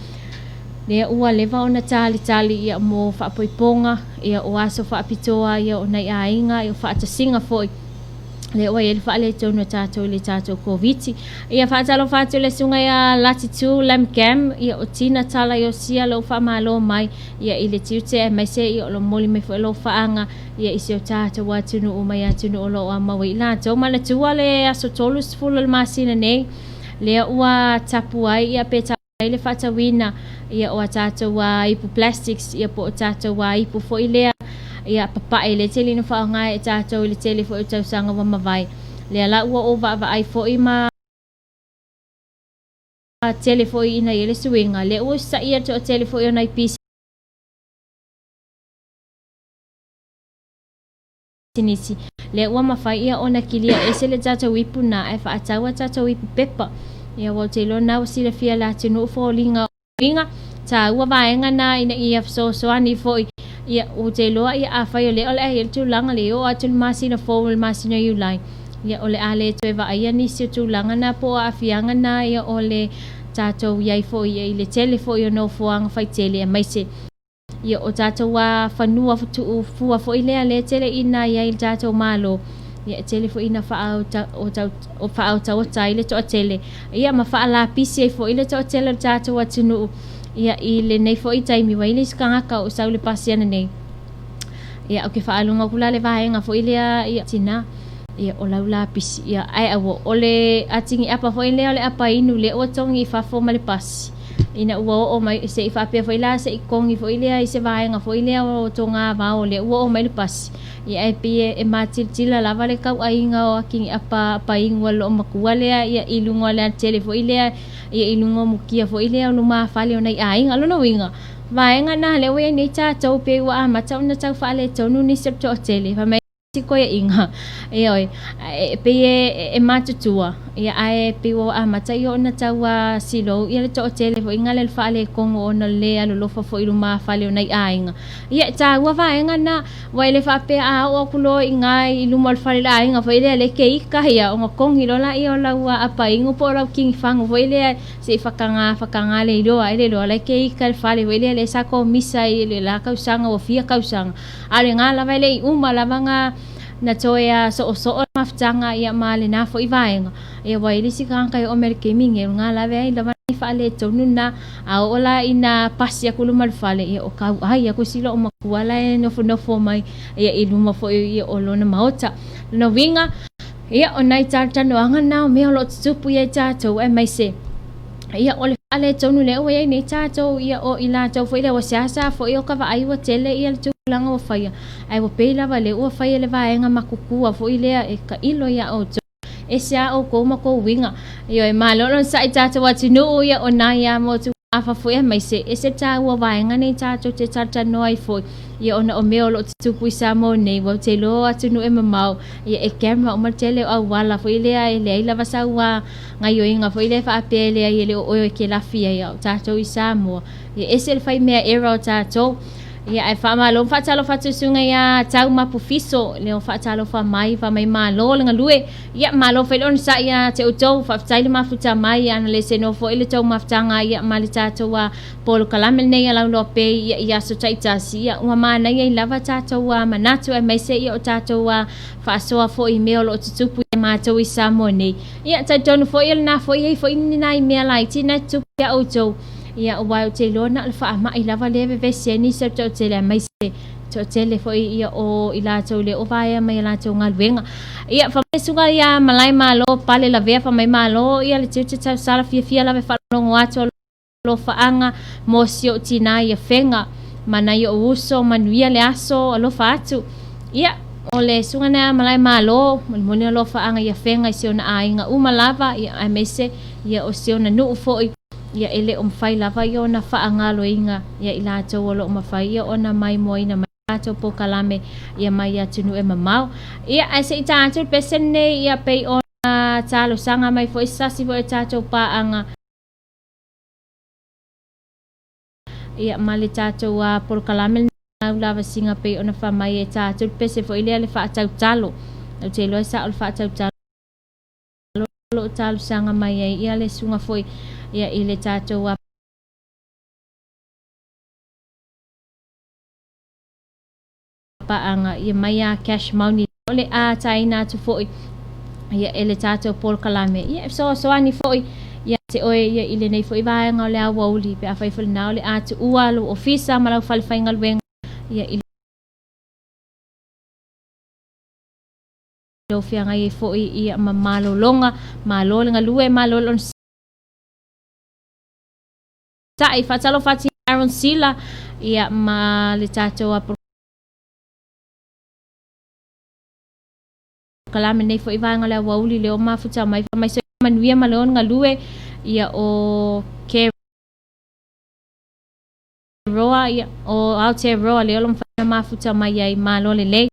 Speaker 3: lea ua leva ona talitali ia mo faapoipoga ia o aso faapitoa ia o nai aiga ia o faatasiga foi lea ua i ai le faaletonu a tatou i le tatou Koviti. Ia faatalofa atu le susuga ia Latitu Lamgam ia o Tina Tala Iosia lou faamalo mai ia i le tiute aemaise ia o lo moli mai foi lou faaga ia i si o tatou atunuu mai atunuu o lo o amau ai i latou. Manatua le aso 30 o le masina nei lea ua tapu ai ia pe ai le faatauina ia o a tatou ipu plastics ia po o tatou ipu foi lea ia papae le tele ina faaaoga e tatou i le tele foi o tausaga ua mavae. Lea la ua ou vaavaai foi ma tele foi ina i ai le suiga lea ua saia le toatele foi o nai pisinisi lea ua mafai ia ona kilia ese le tatou ipu na ae faatau a tatou ipu pepa. Ia ua ou te iloa na ua silafia e le atunuu foliga uiga taua vaega na ina ia fesoasoani foi ia ou te iloa ia afai o lea o le a i ai le tulaga le oo atu le masina fou le masina o Iulai ia o le a le toe vaaia nisi o tulaga na po o aafiaga na ia o le tatou i ai foi ia i le tele foi o nofoaga faitele aemaise Ia o tatou a fanua tuu fua foi lea lea tele ina i ai le tatou Malo, ia e tele foi ina faaotaota ai le toatele, ia ma faalapisi ai foi le toatele o le tatou atunuu, ia i lenei foi taimi ua i ai le isi tagata o sau i le pasi ana nei. Ia ou te faalogo atu la le vaega foi lea ia tina. Ia, o lau lapisi, ia, ae aua, o le atigiapa foi lea o le apainu lea ua togi i fafo ma le pasi, ina ua oo mai, se i faapea foi la se i kogi foi lea i se vaega foi lea o togavao lea ua oo mai le pasi, ia ae pei e, e matilatila lava le tauaiga o atigiapa apainu a le loomatua lea, ia, i luga o le alatele foi lea, ia, i luga o mukia foi lea o lumafale o nai aiga. O lona uiga, vaega na lea ua i ai nei tatou, pei ua amata ona tau faaletonu nisi o le toatele, fai mai si koeaiga, ioe, e pei e matutua, ia ae pei ua amata ia ona tau silou ia le toatele foi nga le faaletonu ona o le le alolofa foi i lumafale o nai aiga. Ia e taua vaega na, aua e le faapea a oo atu loa i ina i luma o le fale o le aiga foi lea le keika ia ona kogi loa laia o lau apainu po o lau kinifagu foi lea se i faataga faataga le iloa ai le iloa la e keika le fale foi lea lea sa komisa i le la tausaga ua fia tausaga. A o lena lava e le i uma lava na na toe a soosoo le mafutaga ia ma lena foi vaega. Ia ua i ai le isi tagata e oo mai i le taimi lenei, o lena lava e ai lava nai faaletonu na. A oo la ina pasi atu luma o le fale, ia o tauai atu si loomatua la e nofonofo mai ia i luma foi ia o lona maota. Lona uiga, ia o nai talatalanoaga na o mea o lo o tutupu ia i tatou aemaise ia o le faaletonu lea ua i ai nei tatou, ia o i latou foi lea ua seasea foi o ka vaai ua tele ia le tulaga ua faia, ae ua pei lava lea ua faia le vaega matutua foi lea e tailo iā outou, ese a outou ma tou uiga. Ioe, malo le onosai tatou atunuu, ia o nai a motu afa foi aemaise ese le taua o vaega nei tatou te talatalanoa ai foi, ia ona o mea o lo o tutupu i Samoa nei, ua ou te iloa o atunuu e mamao, ia e camera uma le tele o auala foi lea e leai lava sau gaioiga foi lea faapea e leai e le o oe e ke lafi ai a o tatou i Samoa ia ese le fai mea era o tatou ia ae faamalo ma faatalofa atu susuga ia Tau Mapu Fiso le o faatalofa mai fa mai malo le galue ia malo foi le onosai ia te outou faafetai le mafuta mai ana le se no foi le tou mafutaga ia ma le tatou a polokalame lenei a Lauloa Pei ia i aso taitasi ia ua manaia ai lava tatou a manatu aemaise ia o tatou a faasoa foi i mea o lo o tutupu ia matou i Samoa nei. Ia, talitonu foi o lena foi e i ai foi ni nai mea laiti na tutupu ia outou. Ia, aua ou te iloa na o le faamai lava lea e vevesi ai nisi o le toatele aemaise toatele foi ia o i latou le o vaea mai a latou galuega. Ia, fa mai susuga ia Malae Malo Pale Lavea, fa mai malo ia le tiute tausala fiafia lava e faalogologo atu alofaaga mo si ou tinā i Afega ma nai ou uso, manuia le aso, alofa atu. Ia, o le susuga lena ia Malae Malo, molimoli alofaaga i Afega i si ona aiga uma lava, ia, aemaise ia o si ona nuu foi, ia e le o mafai lava ia ona faagaloina ia i latou o lo o mafai ia ona maimoaina mai tatou polokalame ia mai atunuu e mamao. Ia, ae se i ta atu le pese lenei, ia pei ona talosaga mai foi se tasi foi o tatou paaga, Ia, ma le tatou polokalame lenei au lavasiga pei ona fai mai e tatou le pese foi lea le faatautalo. Ou te iloa e sao le faatautalo o lo o talosaga mai ai ia le susuga foi ia i le tatou paaga ia mai a Cash Mauni o le a taina atu foi ia e le tatou polokalame ia e fesoasoani foi ia te oe ia i lenei foi vaega o le aoauli pe afai foi lena o le a tuua lou ofisa ma lau fale faigaluega ia i lou feagai ai foi ia ma malologa. Malo le galue, malo le onosai. Faatalofa atu ia Aaron Sila ia ma le tatou polokalame nei foi vaega o le aoauli le o mafuta mai fa mai soifua manuia ma le ona galue ia o ke roa ia o Aotearoa le o lo mafai ona mafuta mai ai malo lelei.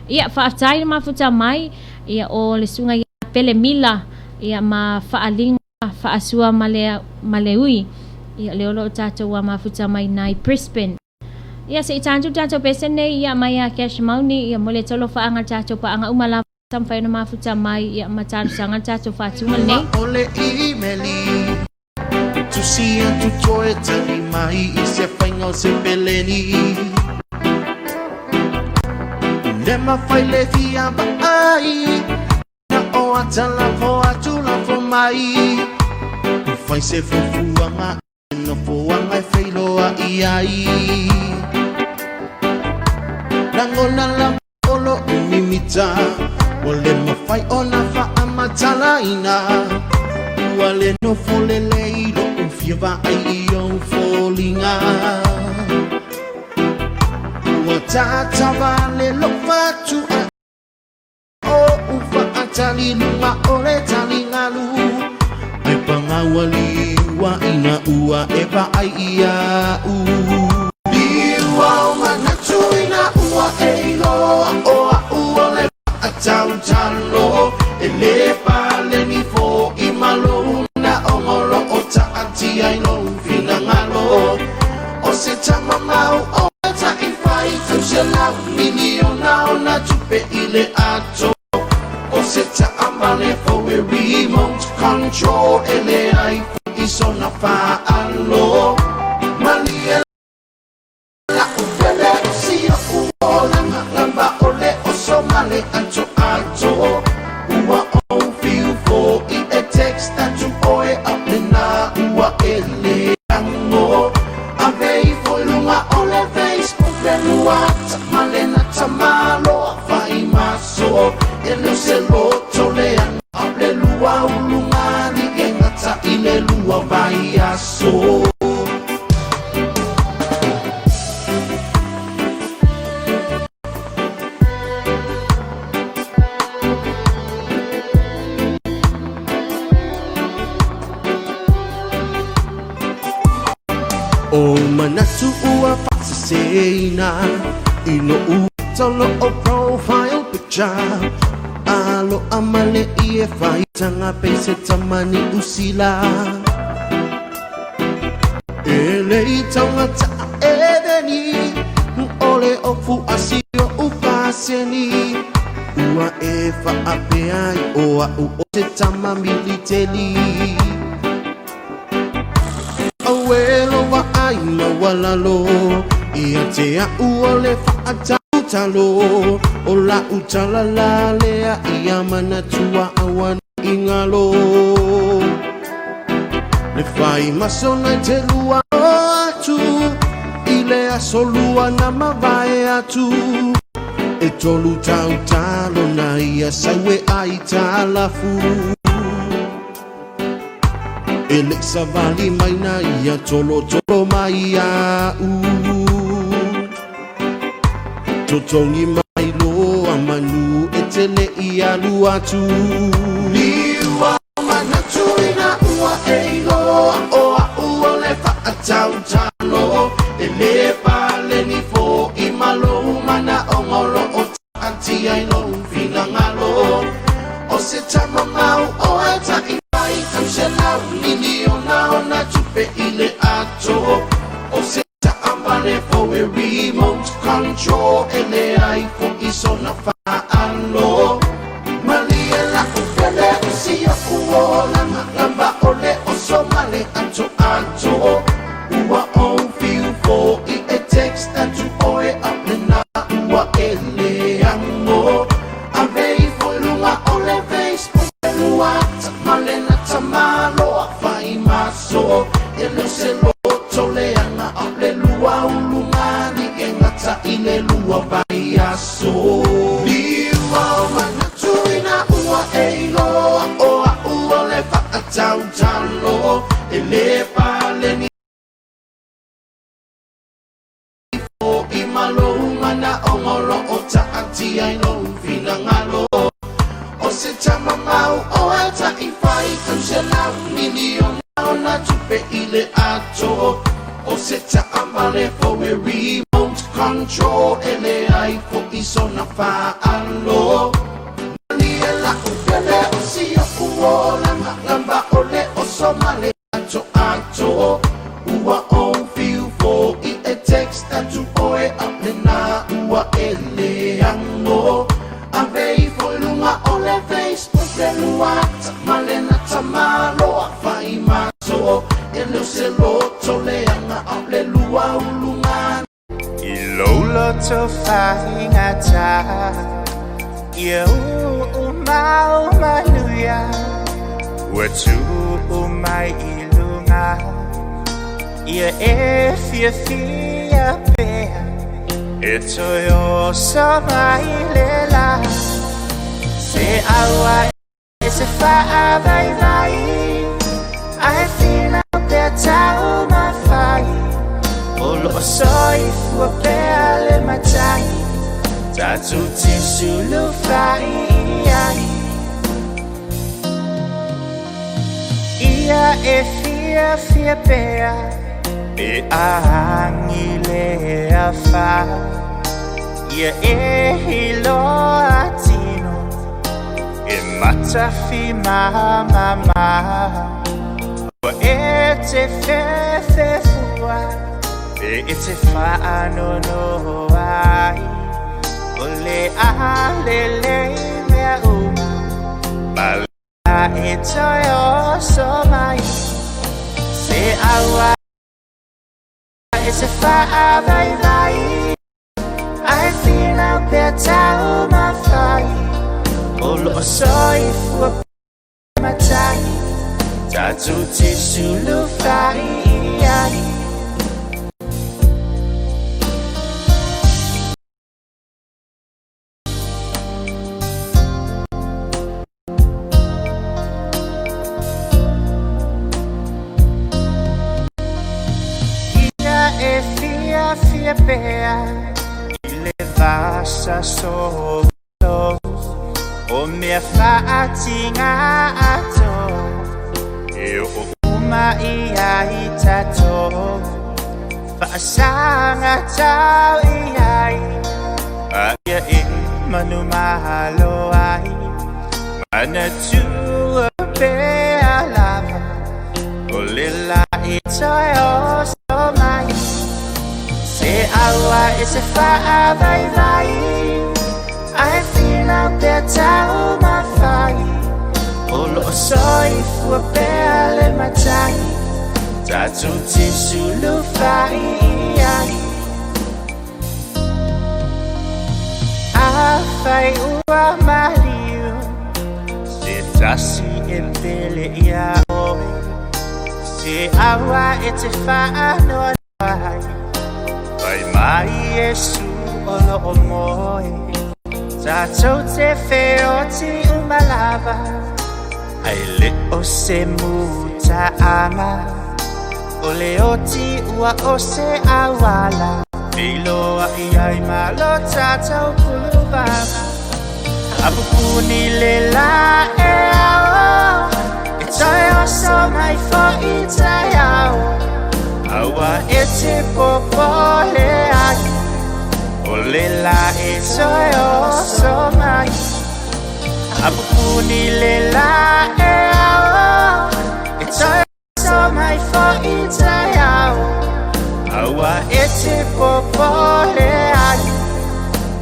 Speaker 3: Ia, faafetai le mafuta mai, ia, o le susuga ia Pele Mila, ia, ma Faaliga Faasua ma le, ma le Ui, ia, lea o lo o tatou mafuta mai nai Brisbane. Ia, se i tatou tatou pese nei, ia, mai ia Cash Mauni, ia, mo le tolofaaga le tatou paaga uma lava sa mafai ona mafuta mai, ia, ma talosaga le tatou faatuga lenei.
Speaker 4: ʻOle imeli Tusi atu toe tali mai i se faiga o se peleni Le mafai le fia vaai Na o ata lafo atu lafo mai I fai se fuafuaga Nofoaga e feiloai ai. ona lava o lo'u mimita Ua le mafai ona faamatalaina Ua le nofo lelei lo'u fia vaai i ou foliga Ua tatavale lo'u fatua'i O'u faataliluga o le taligalu Ai pagaualiu ina ua e vaai ia'u Liua o manatu ina ua e iloa O a'u o le faatautalo E lē paleni fo'i ma lou manaoga O lo'o taatia i lou finagalo O se tama mau oe taʻifai tauselau miliona ona tupe i le ato O se taavale fou e remote control E leai fo'i sona faalo Malie la'u pele o si o'u olaga Lava o le oso ma le atoato Ua ou fiu fo'i e text atu oe A'ole na ua e le ago Ave ifo i luga o le Facebook Le lua tama lena tamaloa faimaso E le o se loto leaga A'ole le lua uluga alii e gata i le lua vaiaso. O manatu ua faaseseina I lo'u ata o lo'o profile picture Alo'a ma le ie faitaga pei se tama Niu Sila E le i taugata'a e veni O le ofu asi o'u paseni Ua e faapea ai o a'u o se tama militeli Auē lou vaai maualalo Ia te a'u o le faatalotalo O la'u tala la lea ia manatua aua nei galo Le fai maso nai te lua o atu I le aso lua na mavae atu E tolu tautalo na ia sau e ai talafu E le'i savali mai na ia tolotolo mai a'u Totogi mai loa manu e te le'i alu atu Liua o manatu ina ua e iloa O a'u o le faatautalo E lē paleni fo'i ma lou manaoga O lo'o taatia i lou finagalo O se tama mau oe taʻifai tauselau miliona ona tupe i le ato O se taavale fou e remote control E leai fo'i sona faalo Malie la'u pele o si o'u olaga Lava o le oso ma le atoato Ua ou fiu fo'i e text atu oe A'ole na ua e le ago Ave ifo i luga o le Facebook Le lua tama lena tamaloa faimaso E le o se loto leaga A'ole le lua uluga alii e gata i le lua vaiaso Liua o manatu ina ua e iloa O a'u o le faatautalo E lē paleni fo'i ma lou manaoga O lo'o taatia i lou finagalo O se tama mau oe taʻifai tauselau miliona ona tupe i le ato O se taavale fou e remote control E leai fo'i sona faalo Malie la'u pele o si o'u olaga Lava o le oso ma le atoato Ua ou fiu fo'i e text atu oe A'ole na ua e le ago Ave ifo i luga o le Facebook Le lua tama lena tamaloa faimaso E le o se loto leaga A'ole lua uluga
Speaker 2: I lou loto faigata Ia uu mau manuia Ua tuu mai i luga Ia e fiafia pea. E toe oso mai le la. Se aua e se faavaivai, ae finau pea taumafai. O loo soifua pea le matai, tatou te sulufai i ai. Ia e fiafia pea pe a agi le afā. Ia e iloa tino e matafimamamā. Ua e te fefefua pe e te faanoanoa ai. O le a lelei mea uma ma la e toe oso mai. Se aua e se faavaivai, ae finau pea taumafai. O loo soifua matai, tatou te sulufai i ai. Ia e fiafia pea i le vasa solo, o mea faatigā atoa e oo uma i ai tatou. Faasaga tau i ai, a ia e manumalo ai. Manatua pea lava o le la e toe oso mai. Se aua e se faavaivai, ae finau pea taumafai. O loo soifua pea le matai, tatou te sulufai i ai. Afai ua maliu se tasi e pele ia oe, se aua e te faanoanoa ai, fai mai Iesu o loo moe. Tatou te feoti uma lava, ae le o se mutaaga. O le oti ua o se auala feiloai ai ma lo tatou puluvava. Apupuni le la e ao, e toe oso mai foʻi taeao. Aua e te popole ai, o le la e toe oso mai. Apupuni le la e ao, e toe oso mai foʻi taeao. Aua e te popole ai,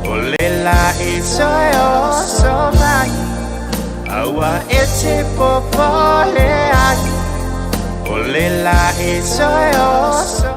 Speaker 2: o le la e toe oso mai. Aua e te popole ai, o le la e toe oso.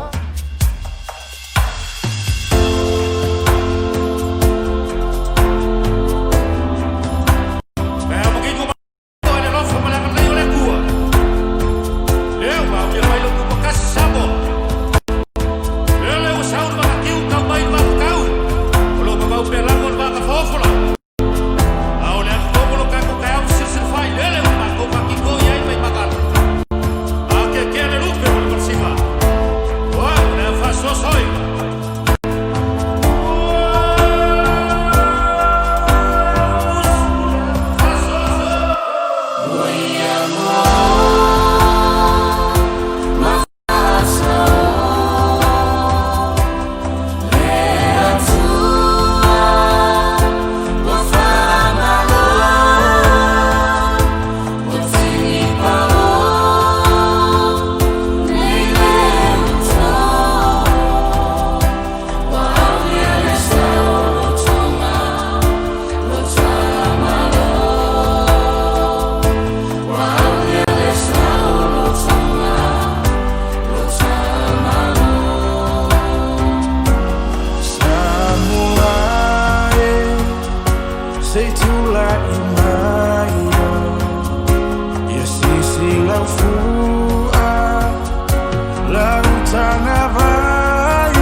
Speaker 11: Samuai, sei tu la imai, ia sisi lau fua, lau tanga vai.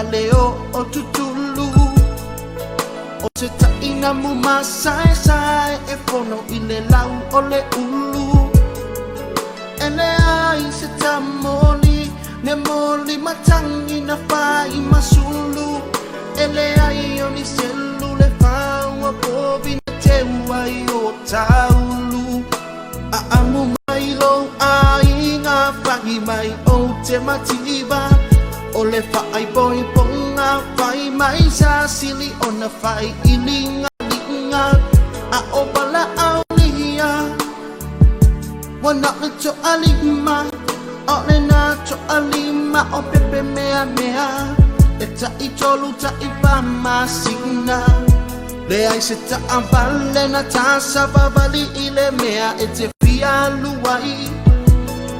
Speaker 4: fale o tutulu. O se taʻina mumasaesae e fono i le lau o le ulu. E leai se tamoli ne moli matangi na fai masulu. E leai o ni selu le faua povi na teu ai o taulu. A amu mai lou aiga fahi mai o te mativa. O le faaipoipoga fai mai sa sili ona fai iliga liga. A o valaaulia ua na le toalima o le na toalima o pepe meamea e taʻitolu taʻifamasina. Leai se taʻavale na tasavavali i le mea e te fia alu ai.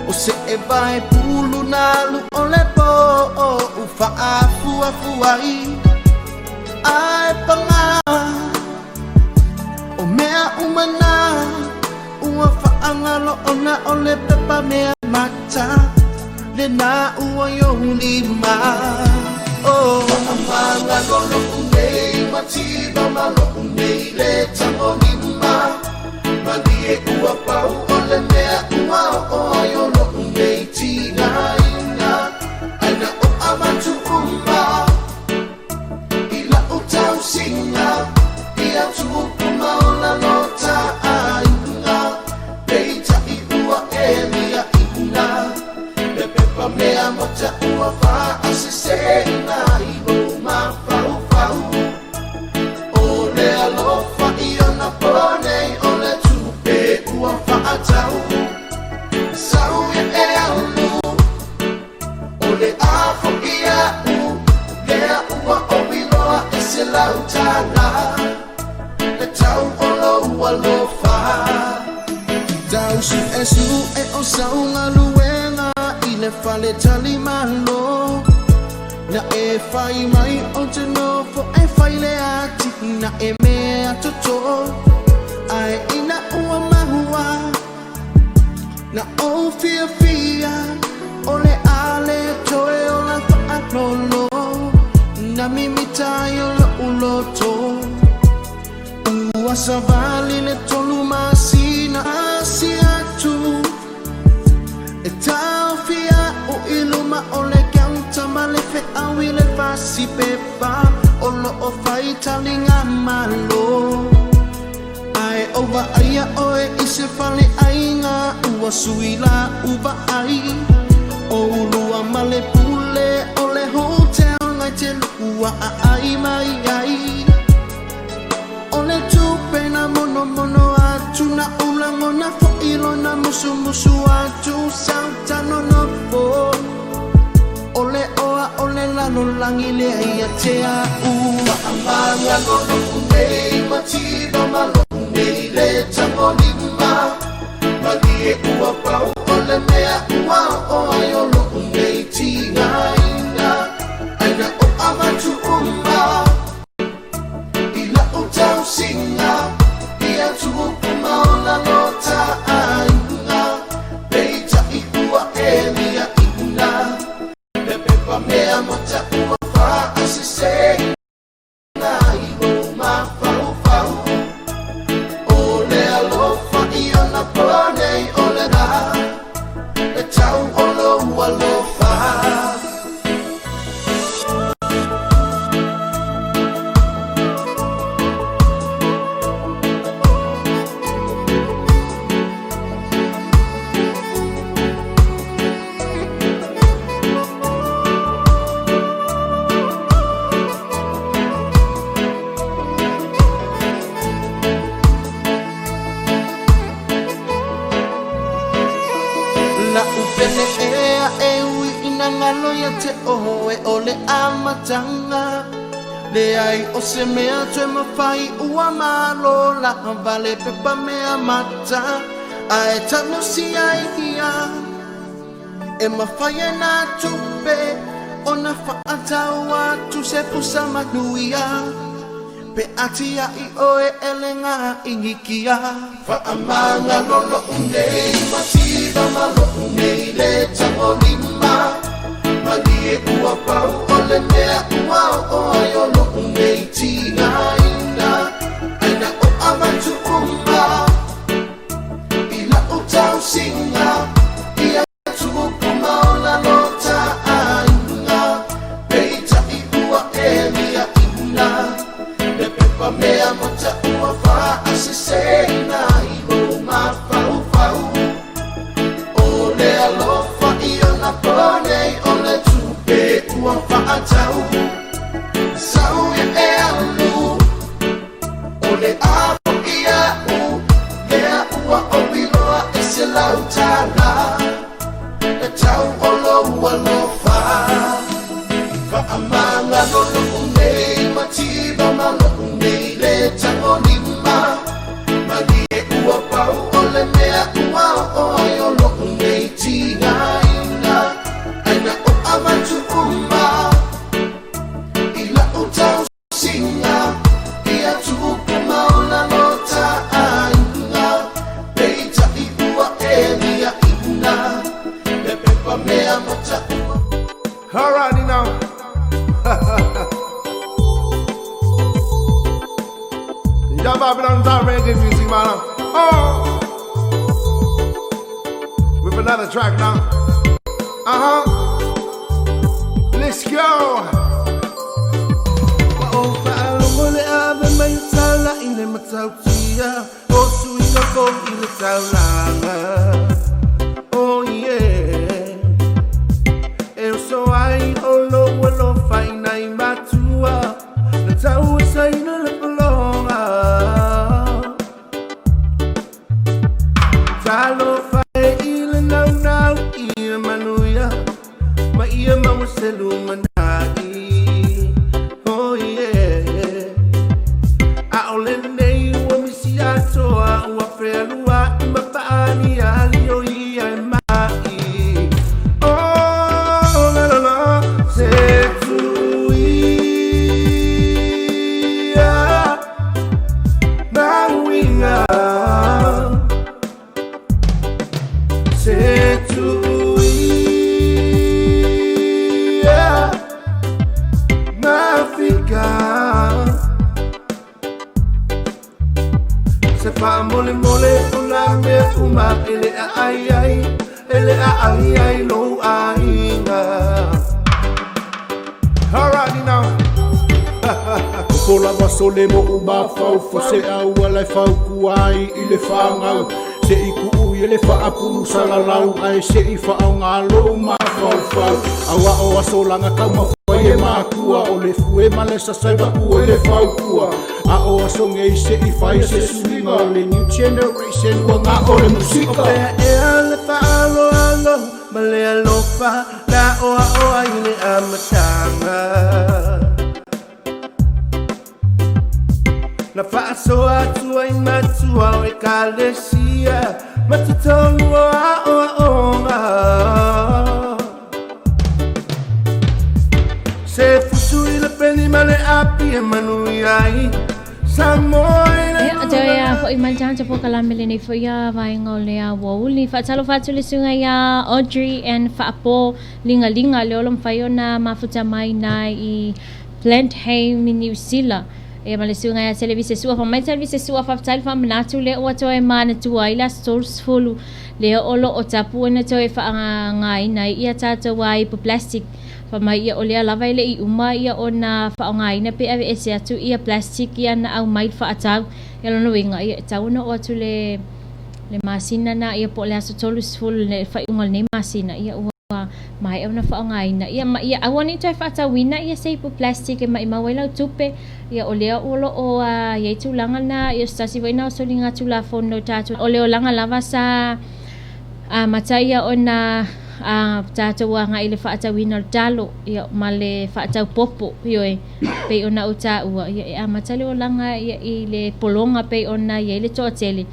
Speaker 4: O se e vae pulu na alu o le po o u faafuafu ai. Ae pagā o mea uma na ua faagalo ona o le pepa mea mata lena ua i ou lima. Oh.
Speaker 9: Faamagalo loʻu nei mativa ma loʻu nei le tagolima. Malie ua pau o le mea ua oo ai o loʻu nei tigaina. Ai na o avatu uma i laʻu tausiga ia tupu ma ola lota aiga. Peitaʻi ua e liaʻina le pepa mea mata ua faasesena i lou mafaufau. O le alofa i ona ponei o le tupe ua faatau. Sau ia e alu o le afo ia u lea ua oiloa e se lautala le tau o lou alofa.
Speaker 4: Tau suʻesuʻe o saugaluega i le fale talimalo. Na e fai mai o te nofo e fai le ati na e mea toto. Ae ina ua mahua na ou fiafia o le ale toe o la faalolo. Na mimita ai o loʻu loto. Ua savali le tolu masina asi atu. E taofia o i luma o le kauta ma le feʻau i le fasi pepa o loo fai taliga malo. Ae o vaaia oe i se fale aiga ua sui la uvaai. O ulua ma le pule o le hotel ngai te lua aai mai ai. O le tupe na monomono atu na ulagona foʻi lona musumusu atu sautanonofo. O le oa o le lalolagi lea ia te a'u.
Speaker 9: Faamagalo loʻu nei mativa ma loʻu nei le tagolima. Malie ua pau o le mea ua oo ai o loʻu nei tigaina. Ai na o avatu uma i laʻu tausiga ia tupu ma ola lota aiga. Peitaʻi ua e liaʻina le pepa mea mata ua faasesena i lou mafaufau. O le alofa i ona ponei o le la le tau o lou alofa.
Speaker 4: La'u pele ea e ui ina galo ia te oe o le amataga. Leai o se mea toe mafai ua malo lava le pepa mea mata. Ae tagosia ia e mafai e na tupe ona faatau atu se pusa manuia. Pe atiaʻi oe e le gaʻigikia.
Speaker 9: Faamagalo loʻu nei mativa ma loʻu nei le tagolima. Malie ua pau o le
Speaker 11: le mea ua o ai o lo'u nei tigaina ai na o avatu uma i la'u tausiga ia tupu ma ola lota aiga peita'i ua e liaʻina le pepa mea ma ta'ua fa'aseseina i lou mafaufau o le alofa i ona ponei o le tupe ua fa'atau sau ia e alu o le afo'i a'u lea ua oiloa e se lautala le tau o lou alofa fa'amagalo lo'u nei mativa ma lo'u nei le tagolima malie ua pau o le mea ua oo ai o lo'u nei tigaina ai na o avatu uma i la'u tausiga ia tupu ma ola lota aiga peita'i ua e liaʻina le pepa mea ma ta'ua.
Speaker 8: Alrighty now. Ya Babylon's our reggae music, man. Oh! With another track now. Let's go.
Speaker 4: Ua ou faalogo le ave mai o tala'i le matautia o suiga fou i le taulaga. Oh yeah. E oso ai o lou alofa i nai matua na tau e saina le pologa. Talofa e i le naunau ia manuia ma ia maua se lumana'i. Oh yeah. ʻAʻole nei ua misi atoa ua fealuaʻi ma paʻaliali o ia e maʻi. Oh la la la se tuia mauiga se tuia mafika se fa'amolemole o nā mea uma e le a'ai ai e le a'ai ai lou aiga.
Speaker 8: Alrighty now.
Speaker 18: Ko lava sole mo u mafaufau se au ala e faukua ai i le fagau se'i ku'u ia le fa'apulu salalau ae se'i fa'aogā lou mafaufau auā o aso laga taumafai e makua o le fue ma le sasai vaku e le faukua a o aso nei se'i fai se suiga o le new generation ua ga'o le musika.
Speaker 4: O pea ea le fa'aloalo ma le alofa na oa'oa i le amataga na fa'asoa atu ai matua o ekalesia ma totonu o a'oa'oga se fusu i le peni ma le api e manuia ai Samoa i le
Speaker 3: Ia, toe a fo'i mai le tagata polokalame lenei foi a vaega o le aoauli. Faatalofa atu le suiga ia Audrey and Faapo Ligalinga le olo mafai ona mafuta mai na i Plantheim i Niu Sila. Ia ma le suiga ia Televise Sua. Fa mai Televise Sua faafetai le faamanatu lea ua toe manatua ai le aso 30 lea o lo o tapu ona toe faaaogaina ai ia tatou a ipu plastic. Fa mai ia o lea lava e le i uma ia ona faaaogaina pe aveese atu ia plastic ia na aumai le faatau. Ia lona uiga ia e tatau ona oo atu le le masina na ia po o le aso 30 le faaiuga o lenei masina ia ua maea ona faaaogaina ia ma ia aua ne i toe faatauina ia se ipu plastic e maimau ai lau tupe. Ia o lea o lo o i ai tulaga na ia o se tasi foi na o soligatulafono tatou o le olaga lava sa amata ia ona tatou agai i le faatauina o le talo ia ma le faatau popo ioe pei ona ou taua ia e amata le olaga ia i le pologa pei ona i ai le toatele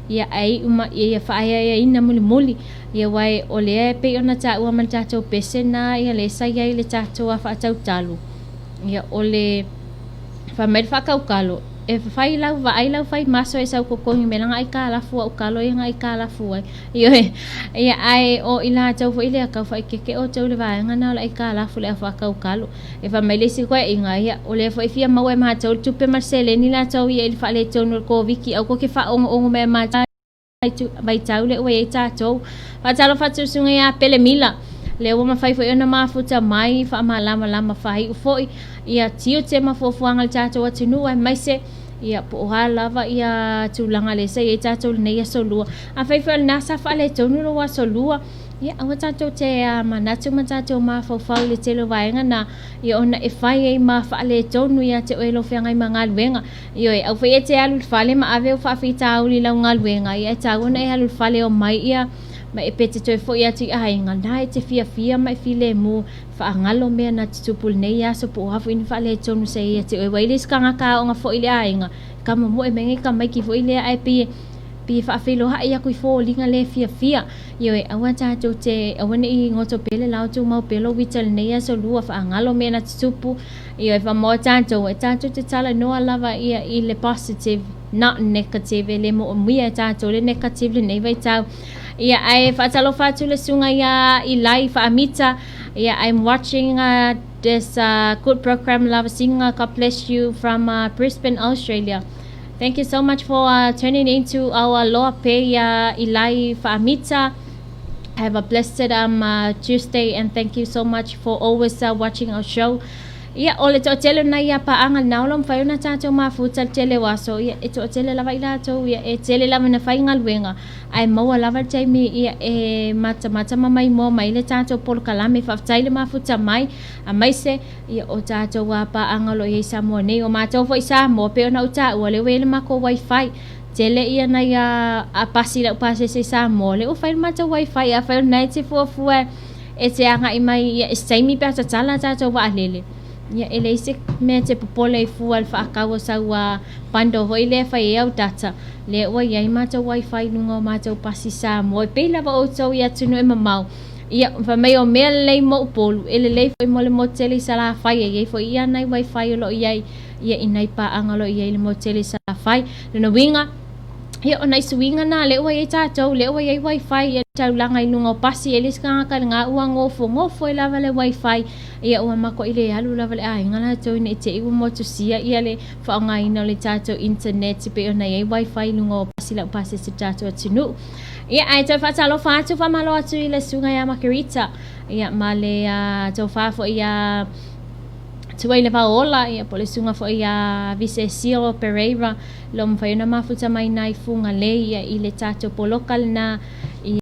Speaker 3: ia ae iu ma ia faaeaeaina mulimuli ia aua o lea e pei ona taua ma le tatou pese na ia lea sa i ai le tatou faatau talo ia o le fai mai le faakaukalo E fai lau vaai lau fai maso e sau kokogi me laga aikalafu a'u kalo ia ga aikalafu ai. Ioe, ia ae o i latou fo'i lea kau fa'aikeke outou le vaega na o le aikalafu le au kalo. E fai mai le isi koe'iga, ia o lea fo'i fia maua e matou le tupe ma le seleni latou ia i le fa'aletonu o le Koviti au koke fa'aogo'ogo mai e vaitau le ua iai tatou. Fa'atalofa atu susuga iā Pele Mila, lea ua mafai fo'i ona mafuta mai fa'amalamalama fāi'u fo'i ia tiute ma fuafuaga le tatou atunuu aemaise ia po o a lava ia tulaga lea sa iai tatou lenei aso lua. Afai foi o lenā sa faaletonu lou aso lua, ia aua tatou te manatu ma tatou mafaufau i le tele o vaega na, ia ona e fai ai ma faaletonu ia te oe lou feagai ma galuega. Ioe, au foi e te alu i le fale ma ave ou faafitauli i lau galuega, ia e tatau ona e alu i le fale o mai ia ma e pete toe fo'i atu i aiga, na e te fiafia ma e filemu, faagalo mea na tutupu i lenei aso po o a foi ni faaletonu sa ia te oe. Ua i ai le isi tagata aoga foi i le aiga, ka momoe mai ngai tamaiti foi lea ae pei e faafeiloai atu i foliga le fiafia. Ioe, aua tatou te aua ne'i goto pea le lao tumau pea lou uita i lenei aso lua, faagalo mea na tutupu. Ioe, faamoa tatou e tatou te talanoa lava ia i le positive, not negative. E le moomia e tatou le negative lenei vaitau. Ia ae faatalofa atu le susuga iā Ilai Faamita. Ia, I'm watching this good program Lavasiga. God bless you from Brisbane, Australia. Thank you so much for tuning into our Loa Pay Ilai Faamita. Have a blessed Tuesday and thank you so much for always watching our show. Ia, o le toatele o nai a paaga lena o lo o mafai ona tatou mafuta le tele o aso, ia e toatele lava i latou, ia e tele lava ina faigaluega, ae maua lava le taimi ia e matamata ma maimoa mai le tatou polokalame. Faafetai le mafuta mai, aemaise ia o tatou a paaga o lo o i ai i Samoa nei. O matou foi i Samoa, pei ona ou taua, lea ua i ai le matou wifi. Tele ia nai a pasi lau pasese i Samoa, lea ua fai le matou wifi. Afai o lena e te fuafua e te agai mai ia i se taimi pe a tatala tatou vaalele, ia e leai se mea e te popole ai fua i le faatau o sau bundle foi lea e fai ai au data. Lea ua i ai matou wifi i luga o matou pasi Samoa. E pei lava outou i atunuu e mamao, ia fai mai o mea lelei mo Upolu, e lelei foi mo le motu tele i Salafai. E i ai foi ia nai wifi o lo o i ai ia i nai paaga o lo o i ai le motu tele i Salafai. Lona uiga, ia o nai suiga na lea ua i ai tatou, lea ua i ai wifi i le taulaga i luga o pasi, e le isi tagata i lena ua gofogofu ai lava le wifi, ia ua matuai le alu lava le aiga latou ina i te i ua motusia ia le faaaogaina o le tatou internet pei ona i ai wifi i luga o pasi laupasese o le tatou atunuu. Ia ae toe faatalofa atu, faamalo atu i le susuga ia Margarita, ia ma le tofa foi ia Tuai le Vaola, ia po o le susuga foi ia Visesio Pereira, lo mafai ona mafuta mai nai Fugalei ia i le tatou poloka lena i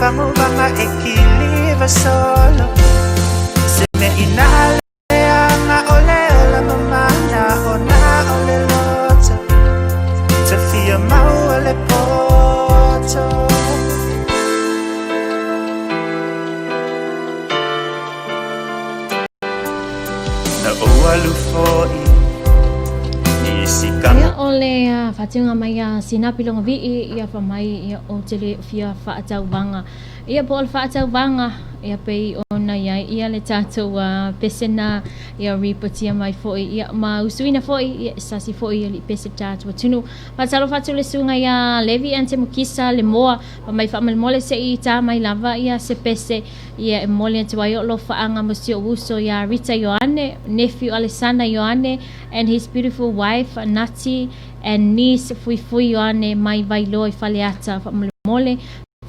Speaker 2: Faguvanga e kiliva solo. Se mea ina leaga o le ola mamana ona o le loto. Tafia maua le poto. Na ou alu fo'i i isi
Speaker 3: Ia o le faatiuga mai a Sinapi Logavii ia fa mai ia ou te le fia faatauvaga ia po o le faatauvaga ia pei ona i ai ia le tatou pese na ia ripotia mai foi ia ma usuina foi ia e sasi foi ia li pese tatou atunuu. Faatalofa atu le susuga ia Levi Ante Mukisa le moa fa mai faamolemole se i tā mai lava ia se pese ia e momoli atu ai o alofaaga mo si ou uso ia Rita Ioane, nephew Alesana Ioane and his beautiful wife Nati and niece Fuifui Ioane mai Vailoa i Faleata. Faamolemole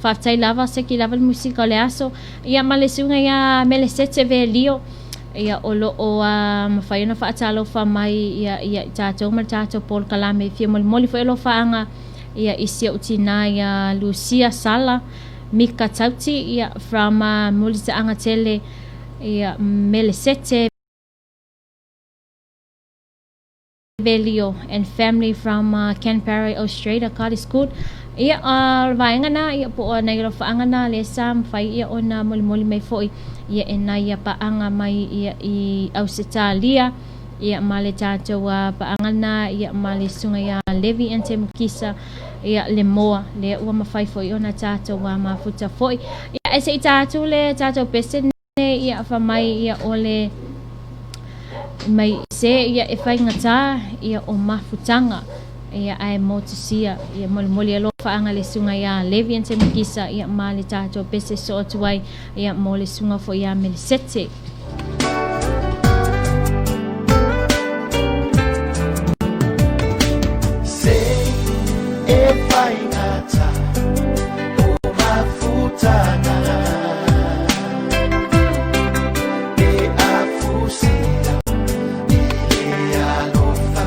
Speaker 3: faafetai lava seki lava le musika o le aso ia ma le susuga ia Melesete Velio ia o loo mafai ona faatalofa mai ia ia i tatou ma le tatou polokalame. Fia molimoli foi alofaaga ia i si ou tinā ia Lucia Sala Mika Tauti ia from Mulitaaga Tele ia Melesete Velio and family from Canberra, Australia. God is good. Ia o le vaega na ia po o nai alofaaga na lea sa mafai ia ona molimoli mai foi ia e nai paaga mai ia i Ausetalia ia ma le tatou paaga na ia ma le susuga ia Levi Ante Mukisa ia le moa lea ua mafai foi ona tatou mafuta foi ia e se i ta atu le tatou pese ia fa mai ia o le mai se ia e faigata ia o mafutaga ia ae motusia ia molimoli alofaaga le susuga ia Levi Ante Mukisa ia ma le tatou pese soo atu ai ia mo le susuga foi ia Melesete.
Speaker 4: Se e faigata o mafutaga E afusia i le alofa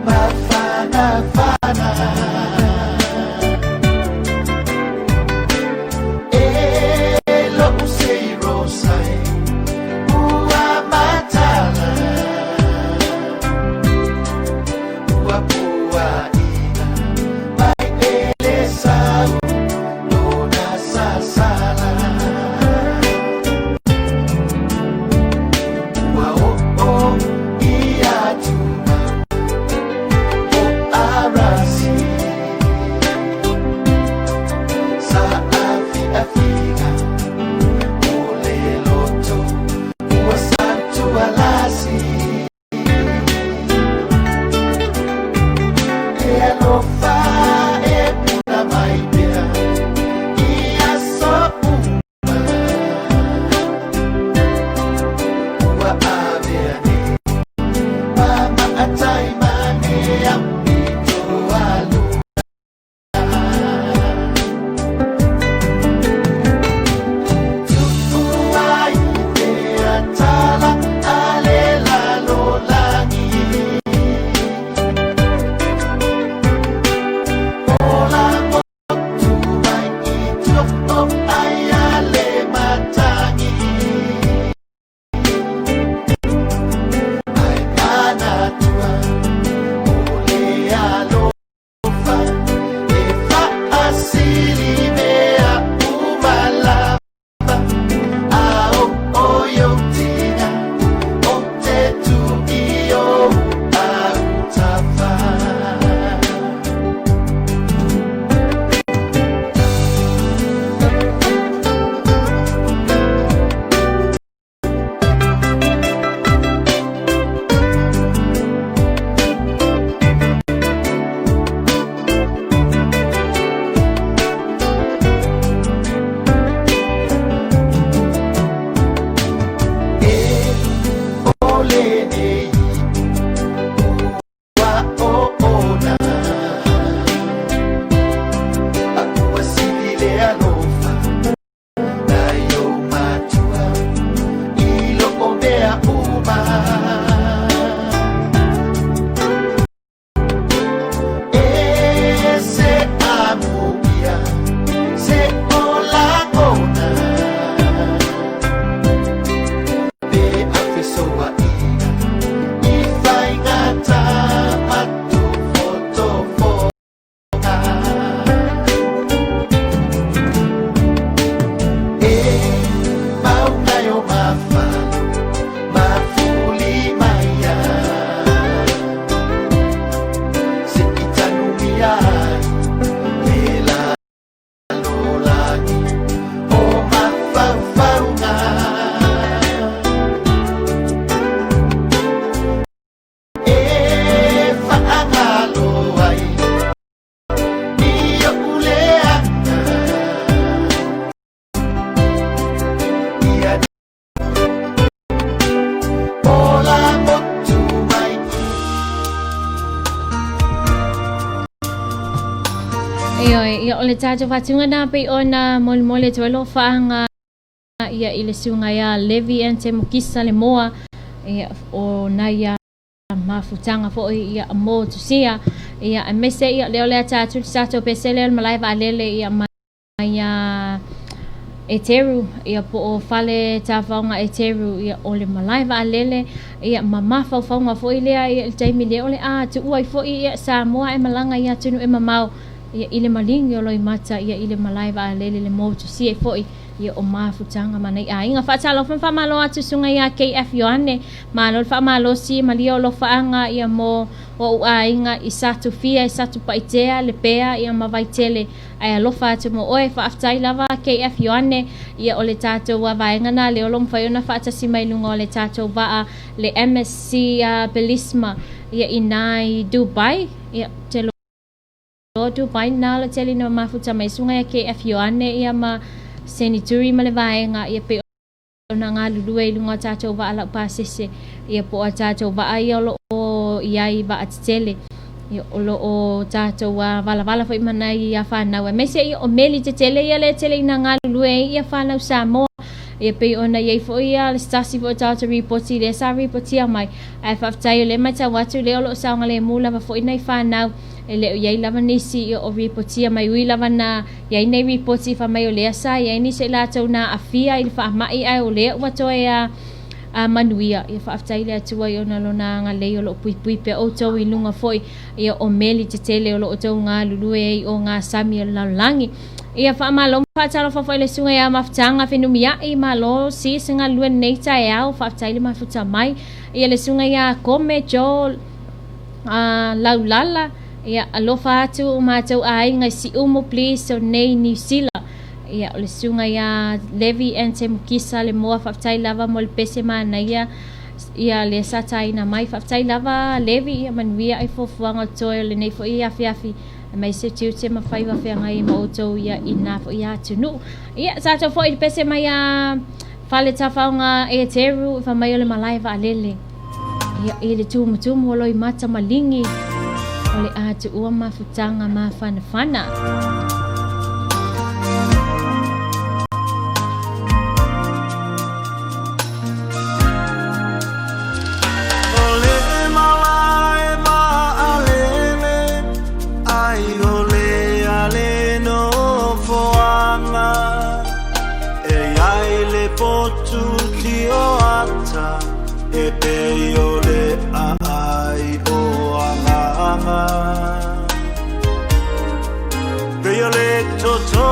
Speaker 4: mafanafana E lou seirosai mafalu mafuli maia Se i tanumia ai le lalolagi o mafaufauga. E faagalo ai i oʻu leaga ia ola motu mai.
Speaker 3: Ioe, ia o le tatou faatuga na pei ona molemole atu ai lofaga ia i le suga ia Levi Ante Mukisa le moa ia o nai ia mafutaga foi ia mo tusia ia aemaise ia lea o le ata atu le tatou pesele o le malae vaalele ia mai ia Eteru ia po o fale tafaoga Eteru ia o le malae vaalele ia ma mafaufauga foi lea ia i le taimi lea o le a tuua ai foi ia Samoa e malaga i atunuu e mamao ia i le maligi o loimata ia i le malae vaalele le motusia ai foi ia o mafutaga ma nai aiga. Faatalofa ma faamalo atu susuga ia KF Ioane, malo le faamalosi malia o lofaaga ia mo ou aiga i Satufia, i Satupaitea, Lepea ia ma Vaitele ae alofa atu mo oe. Faafetai lava KF Ioane ia o le tatou vaega na lea o lo o mafai ona faatasi mai luga o le tatou vaa le MSC Belisma ia i na i Dubai ia te loa Dubai na o le tele ina mafuta mai susuga ia KF Ioane ia ma Senituri ma le vaega ia pei ona galulue i luga o tatou vaa laupasese ia po o a tatou vaa ia o lo o i ai vaa tetele ia o lo o tatou valavala foi ma nai ia fanau aemaise ia o meli tetele ia lea e tele ina galulue ai ia fanau Samoa ia pei ona i ai foi ia le se tasi foi o tatou ripoti lea sa ripotia mai ae faafetai o lea e matau atu lea o lo o saogalemu lava foi nai fanau e le o i ai lava nisi ia o ripotia mai ui lava na i ai nei ripoti fai mai o lea sa i ai nisi o i latou na aafia i le faamai ae o lea ua toe a manuia ia faafetai le Atua i ona lona agalelei o lo o puipui pea outou i luga foi ia o meli tetele o lo o outou galulue ai o ngā sami o le lalolagi. Ia faamalo ma faatalofa foi le susuga ia Mafutaga Fenumiai, malo si se galulue lenei taeao, faafetai le mafuta mai. Ia le susuga ia Kome Joe Laulala, ia alofa atu o matou aiga i Siumu please o nei Niu Sila. Ia o le susuga ia Levi Ante Mukisa le moa faafetai lava mo le pese manaia ia lea sa taina mai. Faafetai lava Levi, ia manuia ai fuafuaga o totoe o lenei foi afiafi aemaise tiute ma faiva feagai ma outou ia i na foi atunuu. Ia tatou foi le pese mai a Fale Tafaoga e Teru fai mai o le malae vaalele. Ia i le tumutumu o loimata maligi o le a tuua mafutaga mafanafana.
Speaker 4: O le malae vaalele ai o le ale nofoaga E i ai le potu tioata e pei o le aai o agaga. Pei o le toto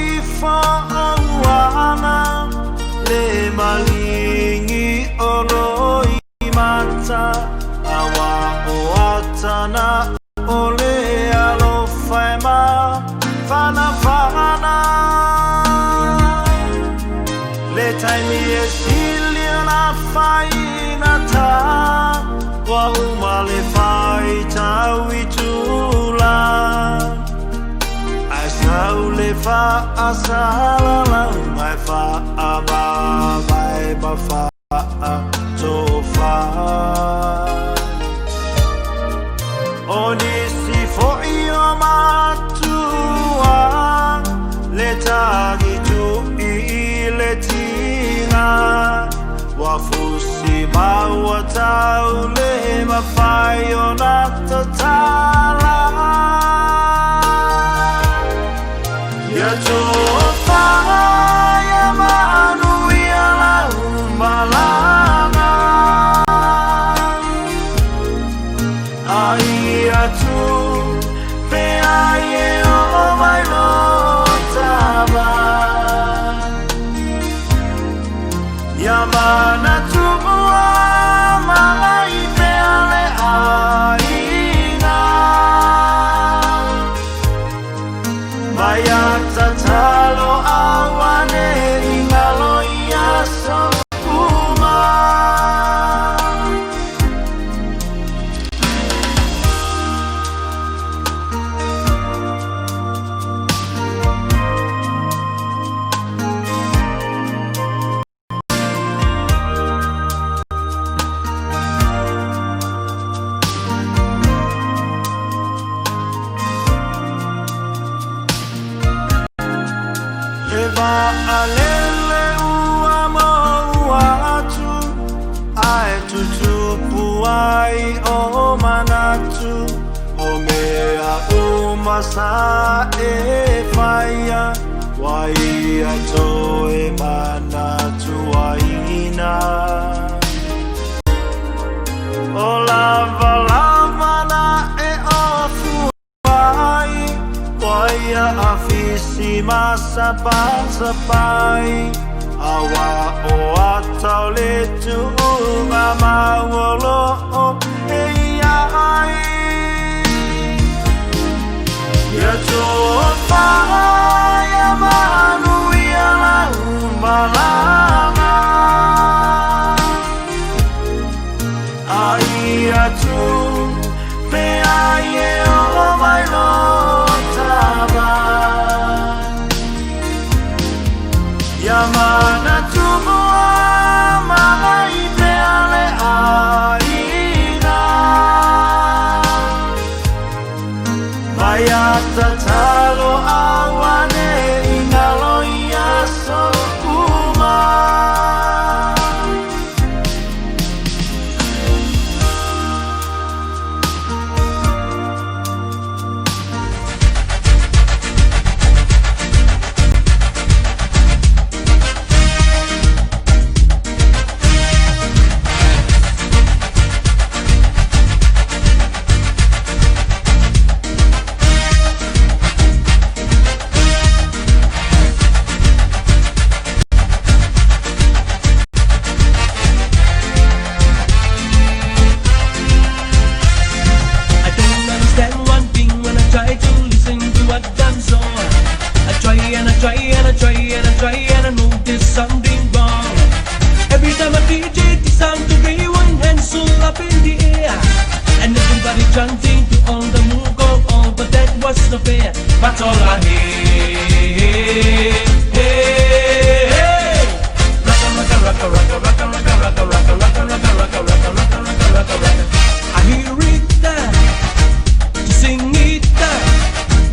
Speaker 4: i faauaga le maligi o loimata aua o atana o le alofa e mafanafana. Le taimi e sili ona faigata ua uma le faitau i tula ae sau le faasalalau ae faamavae ma faatofa. O nisi foi o matua le tagi tui i le tiga ua fusi maua tau le mafai ona tatala. Ia tofa ia manuia lau malaga ai atu pe ai e o mai lo tava. Ia
Speaker 11: Ia manatua malai pea le aiga. Mai a tatalo auane i ngalo ia so uma. He va'alele ua maua atu Ae tutupu ai o manatu O mea uma sa e whaia Wai ia toe manatu aina O lava lava na e ofu ai Waia a fisi masapasapai Awa o atau le tu'uga mauolo'o e ia ai Ia tofaia manuia lau malaga Ai atu pe ai e o mai lo tava Ia manatua malai pea le aiga Mai a tatalo auane i ngalo ia so uma.
Speaker 16: I don't understand one thing when I try to listen to what I'm song. I try and I try and I try and I try and I know there's something wrong. Every time I DJ the sound to rewind, hands all up in the air. And everybody chanting to all the move go on, but that was not fair. But all I hear, hey, hey. Rocka, rocka, rocka, rocka, rocka, rocka, rocka, rocka, rocka, rocka, rocka, rocka, rocka, rocka, rocka, rocka. I hear it to sing it.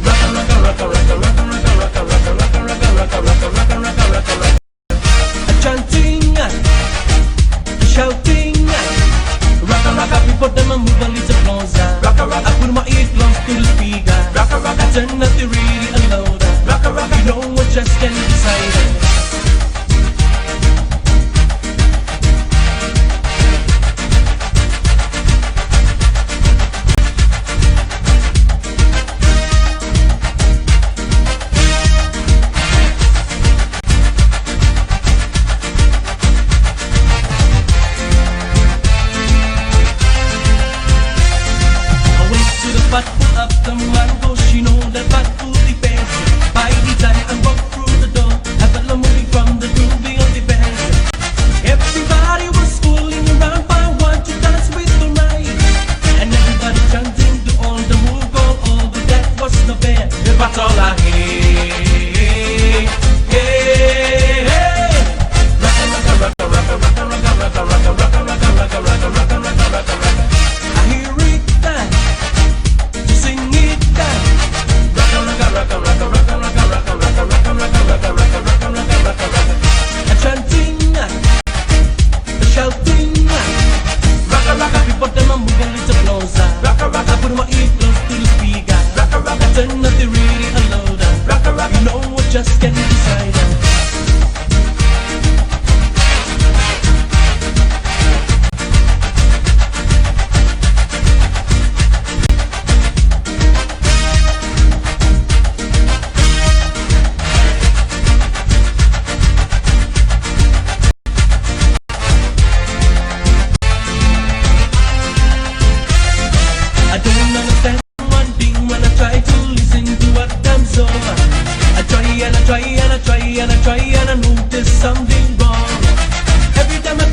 Speaker 16: Rocka, rocka, rocka, rocka, rocka, rocka, rocka, rocka, rocka, rocka, rocka, rocka, rocka, rocka, rocka. Chanting, shouting. Rocka, rocka, people them a move a little closer. Rocka, rocka, I put my ear close to the speaker. Rocka, rocka, turn up the radio louder. Rocka, rocka, you know what just can't decide.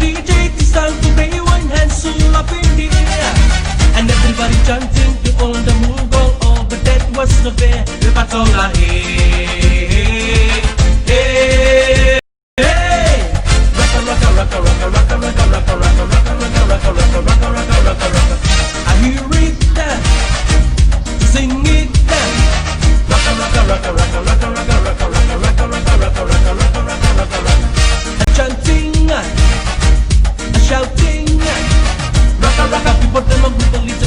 Speaker 12: DJ, it's time to play one hand soon up in the air. And everybody chanting to all the Mughal, oh, but that was no fair. The Patola, hey, hey, hey, hey. Rocka, rocka, rocka, rocka, rocka, rocka, rocka, rocka, rocka, rocka, rocka, rocka, rocka, rocka, rocka, rocka. I hear it, sing it, rocka, rocka, rocka, rocka, rocka, rocka, rocka, rocka, rocka, rocka, rocka, rocka, rocka, rocka, rocka, rocka. A chanting, a shouting, rocka, rocka, people them a google it.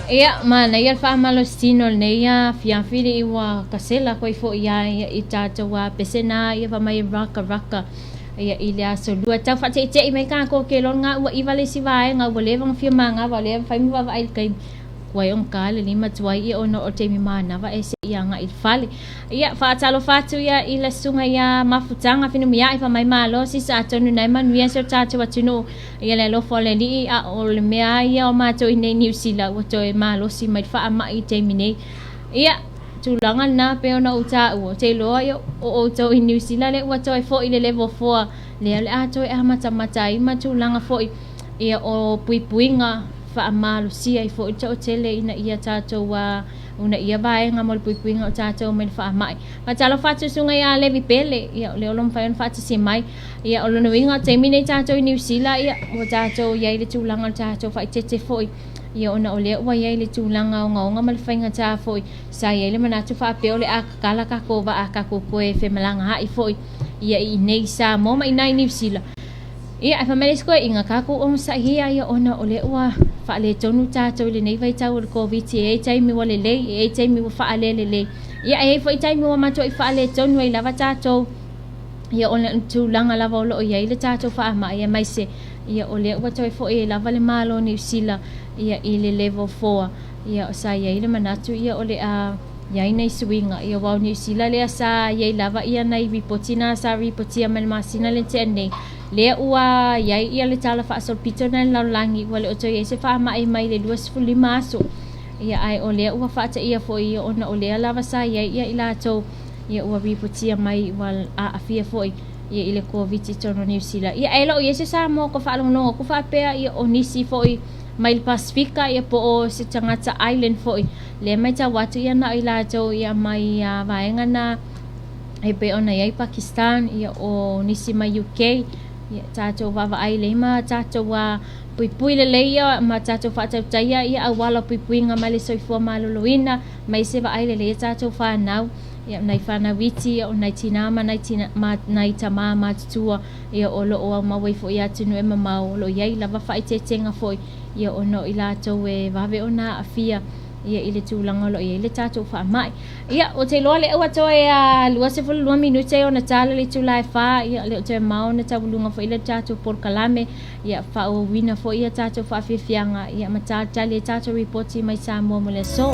Speaker 3: Ia, manaia le faamalositino o lenei afiafi leʻi ua kasela koe foʻi ai i tatou apesena ia fa mai raka raka ia i le aso lua tau faateʻiteʻi mai kakou ke loga ua iva le isi vaega ua leva ona fia maga ua leva fai ma vaavaai i le taimi kuai ona ka le lima tuai ia ona o le taimi manava e seʻi agaʻi i le fale. Ia, faatalofa atu ia i le susuga ia Mafutaga Fenumiaʻi fa mai malo sisa atonu nai manuia se o tatou atunuu ia le alofa o le Alii a o le mea ia o matou i nei Niu Sila ua toe malosi mai le faamaʻi i taimi nei. Ia, tulaga lena pei ona ou taua, ou te iloa ia o outou i Niu Sila lea ua toe foʻi le level 4 lea o le a toe amatamata ai ma tulaga foʻi ia o puipuiga faamalosia ai foʻi le toʻatele ina ia tatou uunaia vaega mo le puipuiga o tatou mai le faamaʻi. Faatalofa atu susuga iā Levi Pele, ia o lea o lo o mafai ona faatasi mai. Ia o lona uiga o taimi nei tatou i Niu Sila, ia ua tatou i ai le tulaga o le tatou faaeteete foi, ia ona o lea ua i ai le tulaga ogaoga ma le faigata foi, sa i ai le manatu faapea o le a kakala kakou vaa kakou koe femalagaai foi ia i inei i Samoa ma inā i Niu Sila. Ia, ae fai mai le isi koeʻiga, kakou onosai ia ia ona o lea ua faaletonu tatou i lenei vaitau o le Koviti, e i ai taimi ua lelei, e i ai taimi ua faalelelei. Ia, e i ai foi taimi ua matuai faaletonu ai lava tatou, ia o le tulaga lava o loo i ai le tatou faamaʻi aemaise ia o lea ua toe foʻi ai lava le Malo o Niu Sila ia i le level 4 ia sa i ai le manatu ia o le a i ai nai suiga ia aua o Niu Sila lea sa i ai lava ia nai ripoti na sa ripotia mai le masina le tea nei lea ua i ai ia le tala faasolopito na i le lalolagi ua le o toe i ai se faamaʻi mai le 25 aso ia ae o lea ua faataia foi ia ona o lea lava sa i ai ia i latou ia ua ripotia mai ua aafia foi ia i le Koviti i totonu o Niu Sila. Ia e le o i ai se Samoa ko faalogologo atu faapea ia o nisi foi mai le Pasifika ia po o se tagata island foi lea maitau atu ia na o i latou ia mai vaega na e pei ona i ai Pakistan ia o nisi mai UK ia tatou vaavaai lelei ma tatou puipui lelei ia ma tatou faatautaia ia auala o puipuiga mai le soifua maloloina mai se vaai lelei ia tatou fanau ia nai fanau iti ia o nai tinā ma nai tina ma nai tamā matutua ia o loo aumau ai foi i atunuu e mamao o loo i ai lava faaeteetega foi ia ona o i latou e vave ona aafia ia i le tulaga o loo i ai le tatou faamai. Ia ou te iloa lea ua toe 22 minute ona tala le itula e 4 ia le o toe mamao ona taualuga foi le tatou polokalame ia faaauauina foi ia tatou faafiafiaga ia ma talitali ai tatou ripoti mai Samoa mo le aso.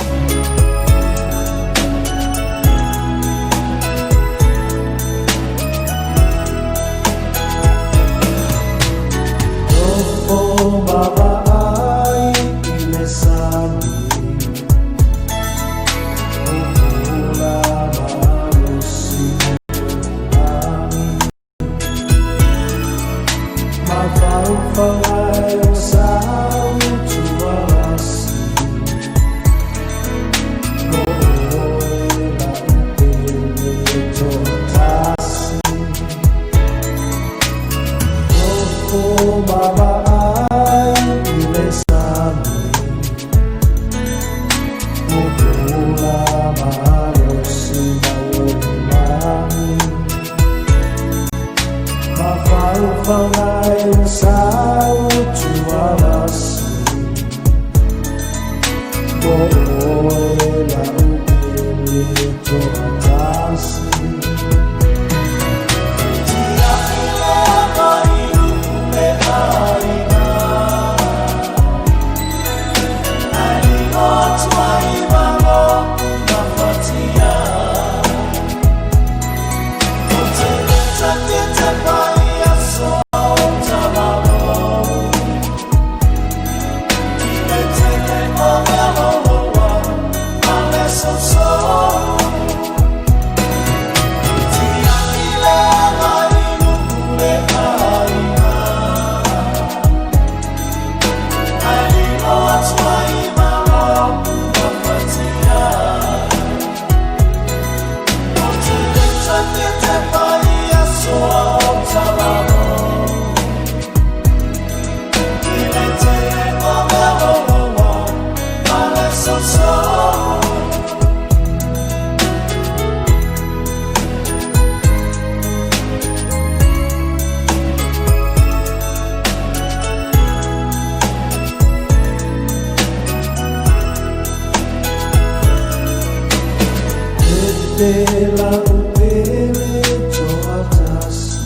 Speaker 11: Te la upele toatasi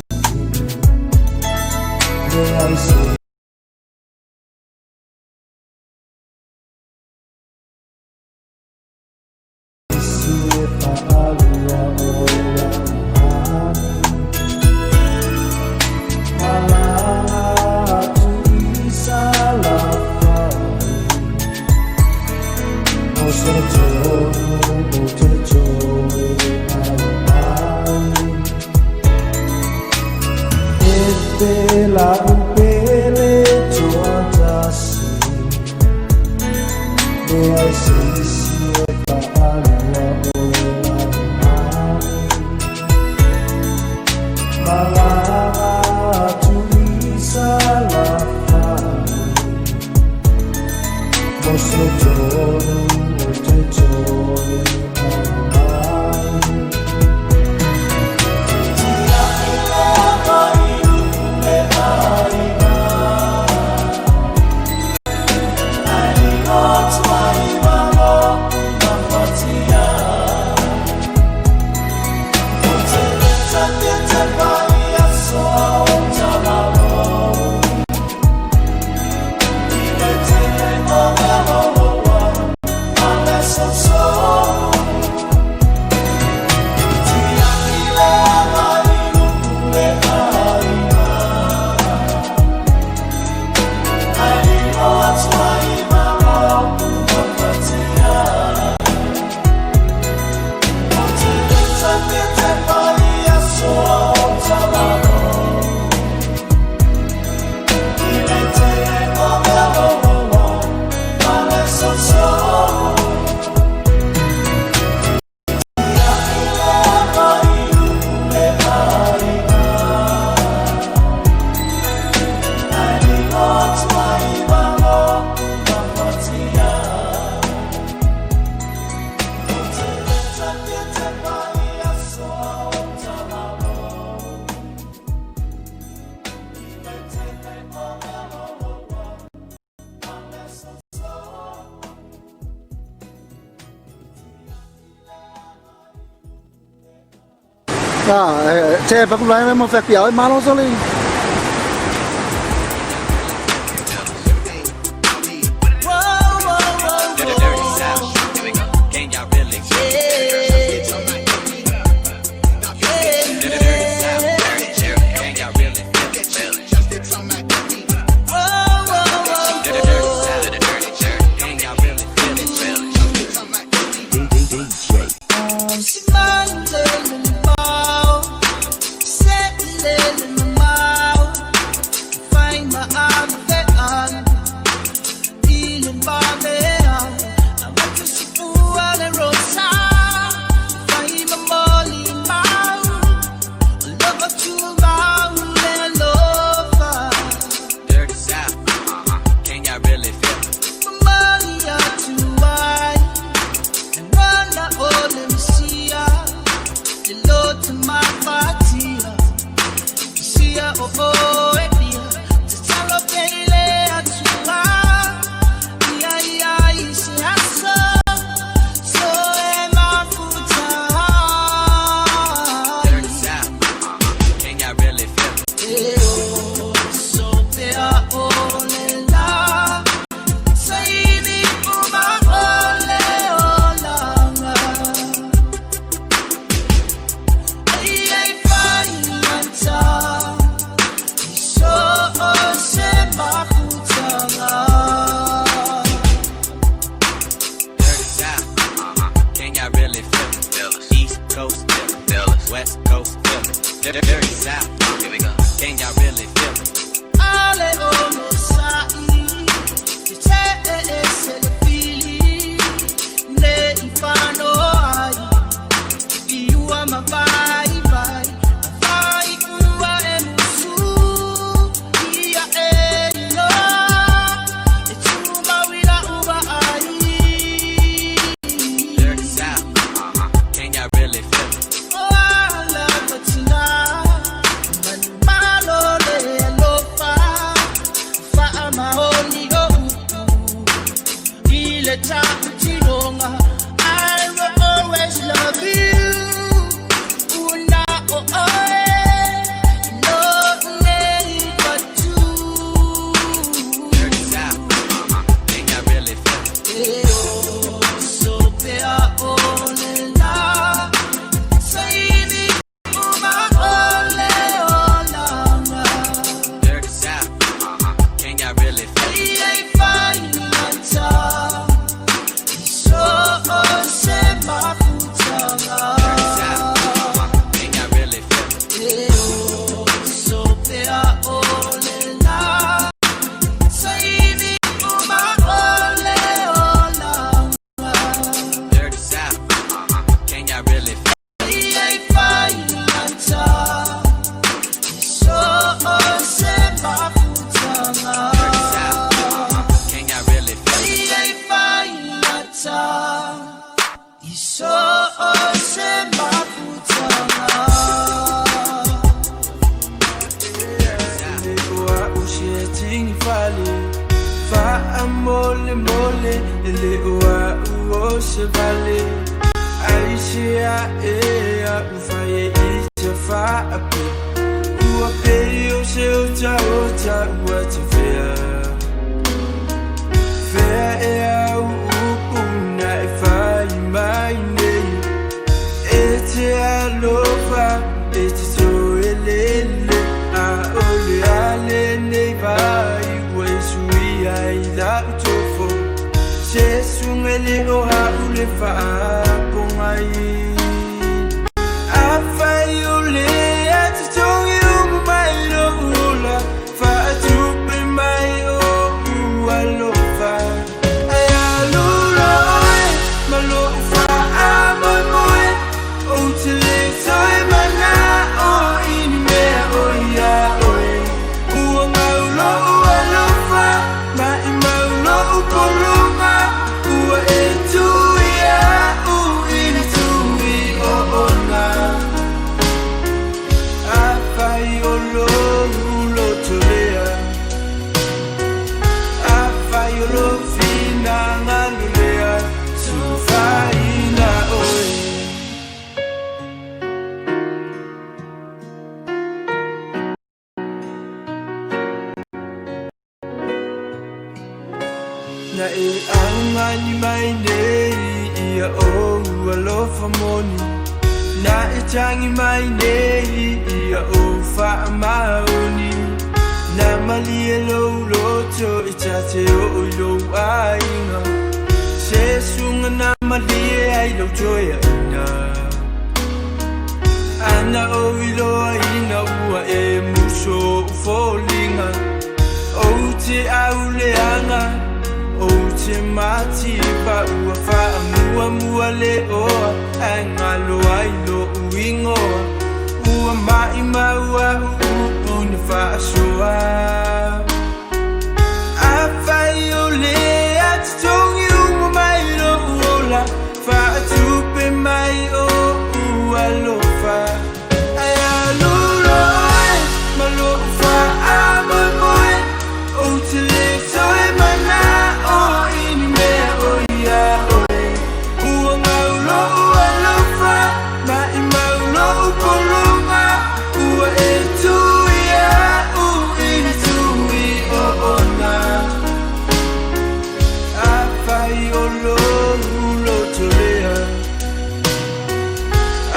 Speaker 11: Le ai se isi e paalua o la uhani Malanga atu i salafai O se tonu o te toe au ai E te la upele toatasi Le ai se isi e paalua o la uhani Malanga atu i salafai O se tonu o te toe au ai
Speaker 19: Ah, che pa kulai mo fe pia malo soli.
Speaker 11: Si
Speaker 16: E le o au o se vale Ai se a e a u fai e i te whaape Ua pei o se o ta o ta ua te whea Whea e au upuna e whai mai nei E te alofa e te toe lele A ole ale nei vai ua e sui ai la utofo Se sunga le o haule whaapongai A whai o le a te tongi umu mai lo ula Whaatupe mai o ualofa Ai alula oe ma lo whaamoe moe O te le toe mana o ini mea o ia oe Ua ngau lo ualofa ma i mau lo upolunga Ua e tui a u ini tui o ona A whai o lo ulo tolea A whai o lo whina ngalulea Tuwhaina oe Na e angani mai nei ia o alofa moni Na e tangi mai nei ia o whaamaoni Na mali e lou loto i tate o i lou ainga Se sunga na mali e ai lau toe aina Ana o i loa ina ua e muso u fōlinga O te auleanga O te mati pa ua whaamua mua le oa A ngalo ai lo uingoa Ua mai maua uupu na whaasoa A whai o le a te tongi umu mai lo uola Whaatupe mai o ualofa Ai alula oe ma lo whaamoe moe O te le toe mana o ini mea o ia oe Ua ngau lo ualofa ma i mau lo upolunga Ua e tui a u ini tui o ona A whai o lo ulo tolea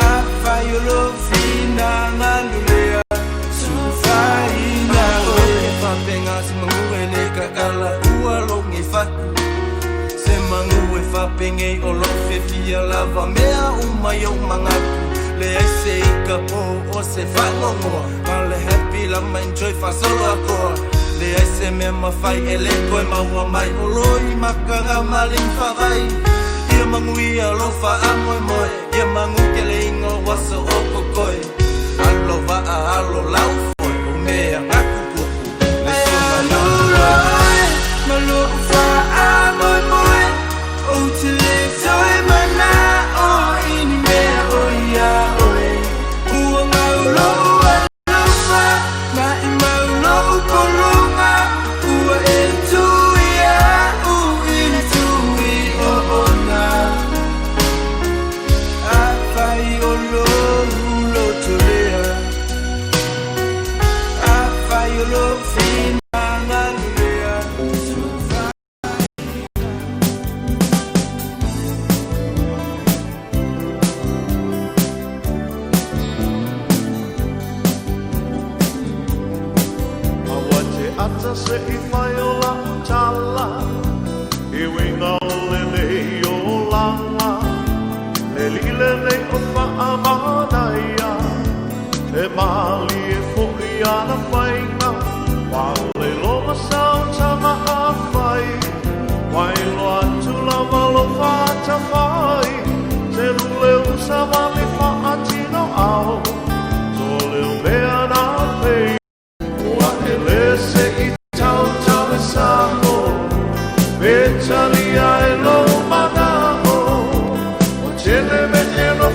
Speaker 16: A whai o lo whina ngalulea Tuwhaina oe
Speaker 13: Whapenga se mangu e le kakala ua longi faku Se mangu e whapenge o lo fefia lava mea umai o mangaku Le ai se i ka po o se whangongoa Ma le happy la ma enjoy whasolo akoa Le ai se mea mawhai e le koe maua mai o loi makanga maling whawai Ia mangu ia lo whaamoe moe Ia mangu ke le ingo waso o kokoe Alo waa alo lau foi o mea ngaku kuku Le sunga na
Speaker 16: Alula oe ma lo whaamoe moe O te le toe mana o ini mea o ia oe Ua ngau lo ualofa ma i mau lo upolunga Ua e tui a u ini tui o ona A whai o lo ulo tolea A whai o lo whina ngalulea
Speaker 20: Aua te ata se i mai o la utala I winga o le nei o langa Le lile nei o whaamanaia E mali e fo i ana whainga Wa le loma sao tama a whai Wai loa tula malo whata whai Te rule usa wale whaatino ao Tō leo mea nā pei Ua e lese i tau tau e saho Pe tali ai lo mana o O tele me e no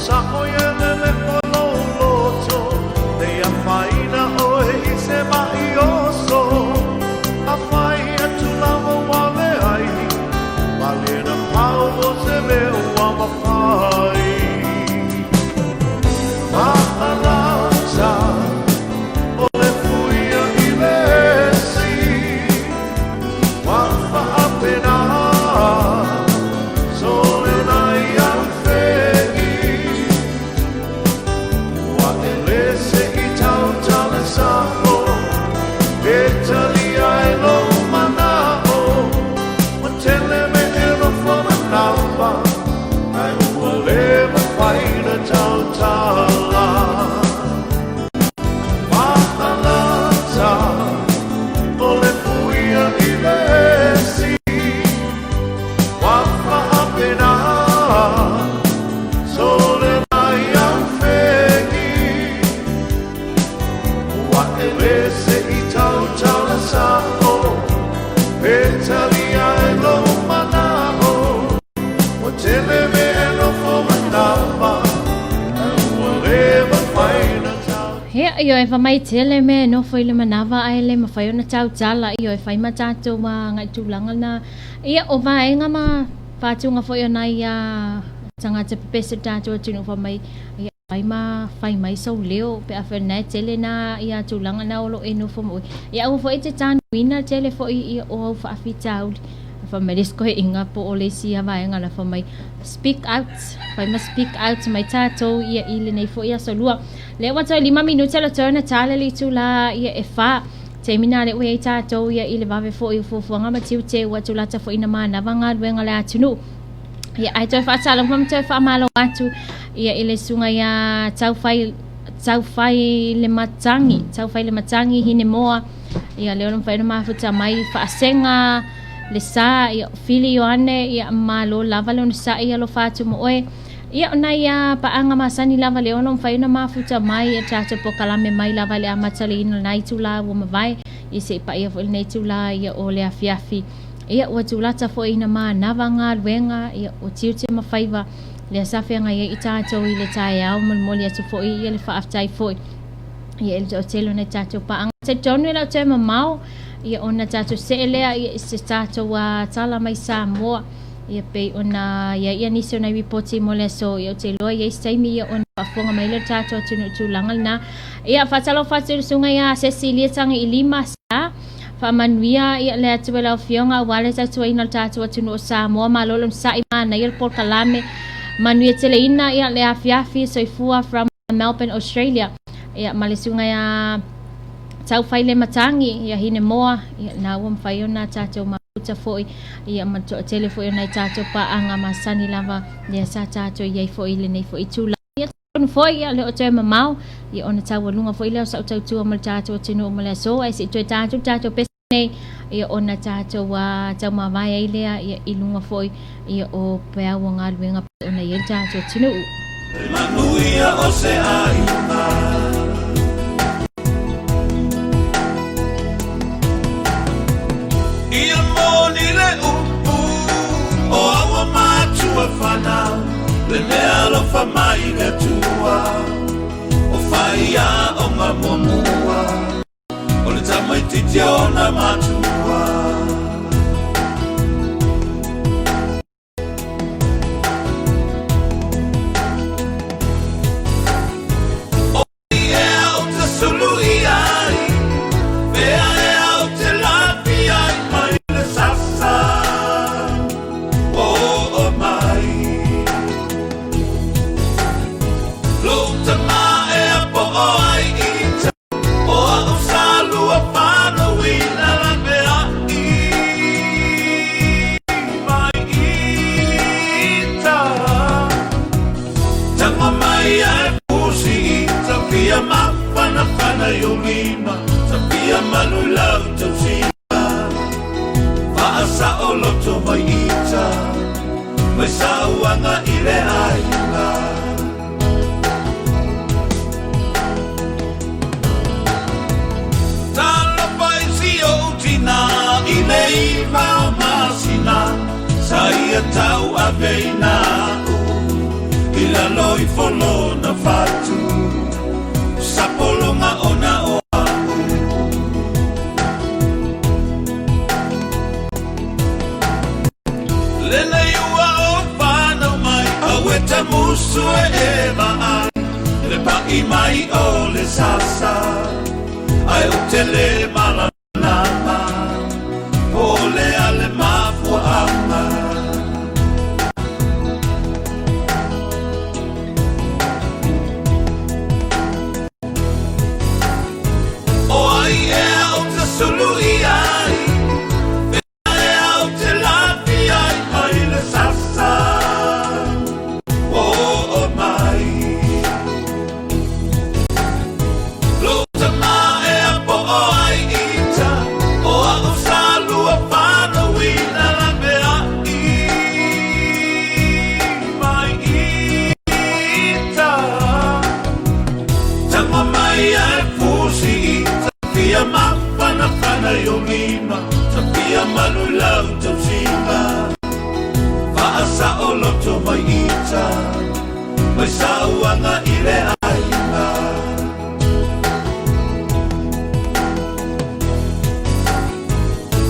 Speaker 20: Sa o ye lele o lo loto Le ia whaina oe i se mai oso A whai atu lava wale ai Malena pau o se mea ua mawhai Ma'alata o le fuia i le esi Wa whaapena so le nai au whengi Wa e lese i tau tale sa'o E tali ai lo mana'o Wa tele me e nofo manawa Ai ua le mawhai na tau tala Ma'alata o le fuia i le esi Wa whaapena so le nai au whengi Wa e lese i tau tala sa'o E tali ai lo mana'o Wa tele me e nofo manawa Ai ua le mawhai na tau
Speaker 3: He io e fa mai tele me no foi le manava ai le mawhai ona tau tala io e fai matato ma ngai tūlanga na ia o vaenga ma whātunga foi o nai a tangata pepese tātou atunu fa mai ia fai ma fai mai sau leo pe a whanau tele na ia tūlanga na olo e nofo mo ia au foi te tānuina tele foi ia o au whaafitauli fa mai lesko he inga po o le si vaenga la fa mai speak out fai ma speak out mai tātou ia i le nei foi aso lua le wa toi 5 minuta le tona tale le tula ia e fa te mina le ue tātou ia i le vave foi fuafuaga ma tiute ua tulata foi na manava galuega le atunuu ia ai toe faatalofa ma toe faamalo atu ia i le suga ia taufai taufai le matangi taufai le matangi hinemoa ia le ona mafai ona mafuta mai faasega le sa ia Fili Ioane ia malo lava le ona sa'i alofa atu mo oe ia ona ia paaga masani lava le ono mafai ona mafuta mai e tatou pokalame mai lava le amataleina lenā itulā ua mavae ia se'i paia fo'i lenei itulā ia o le afiafi ia ua tulata fo'i ina manava galuega ia ua tiute ma faiva lea sa feagai ai i tatou i le taeao molimoli atu fo'i ia le faafetai fo'i ia e le to'atele ona tatou paaga talitonu e lau toe mamao ia ona tatou se'e lea ia i se tatou tala mai Samoa ia pei ona ia ia nisi o nai ripoti mo le aso ia ou te iloa i ai se taimi ia ona faafofoga mai lea o le tatou atunuu tulaga lenā ia faatalofa atu i le susuga ia Cecilia Tagi i lima sa faamanuia ia le atu e lau afioga aua le tautuaina o le tatou atunuu o Samoa malo le onosai manaia le polokalame manuia teleina ia le afiafi soifua from Melbourne Australia ia ma le susuga ia Taufai le Matangi ia Hinemoa ia na ua mafai ona tatou mafuta foi ia ma toatele foi o nai tatou paaga masani lava lea sa tatou i ai foi i lenei foi itula ia tonu foi ia le o toe mamao ia ona taualuga foi lea o sau tautua ma le tatou atunuu mo le aso ae se'i toe tatou tatou pese nei ia ona tatou taumavae ai lea ia i luga foi ia o peau o galuega ona i ai le tatou atunuu.
Speaker 12: Manuia o se aiga. Ia moni le upu o aua matua whanau Le mea alofa mai le Atua O whai a o ngā muamua O le tamaitiiti ona matua. O ai ea o te sulu i ai, Fea ea o te lafi ai mai le sasa ua oo mai. Lou tama ea po o ai ita, O a'u sa lua fanau i lalavea'i mai ita. Taga mai ae pusi ita fia mafanafana i ou lima, ta fia malu i lau tausiga. Faasa'o loto mai ita, mai sauaga i le aiga. Talofa i si o'u tinā i le 9 o masina sa ia tauaveina a'u i lalo. Tilotilo i folona fatu Sapolonga ona o au Lele ua o whanau mai Au e ta musu e e ai Le pai mai o le sasa Ai o te le malalama Po le ale mafua anga O ai ea o te sulu i ai Fea ea o te lafi ai Ai le sasa O o mai Luta ma ea po o ai ita O a o sa lua whanau i la la mea i Mai ita Tanga mai ai fusi i Tafia mawhana whana i o lima Tafia malu lau tausima Faasa o loto mai ita Mai sa uanga i le aiga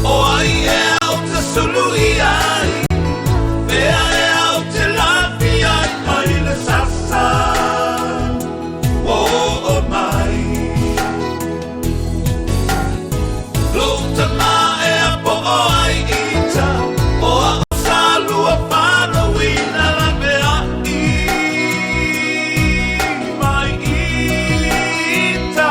Speaker 12: O ai ea o te sulu i ai Fea ea o te lafi ai Mai le sasa O o mai Luta ma ea po o ai ita O a o sa lua whanau i la la mea i Mai ita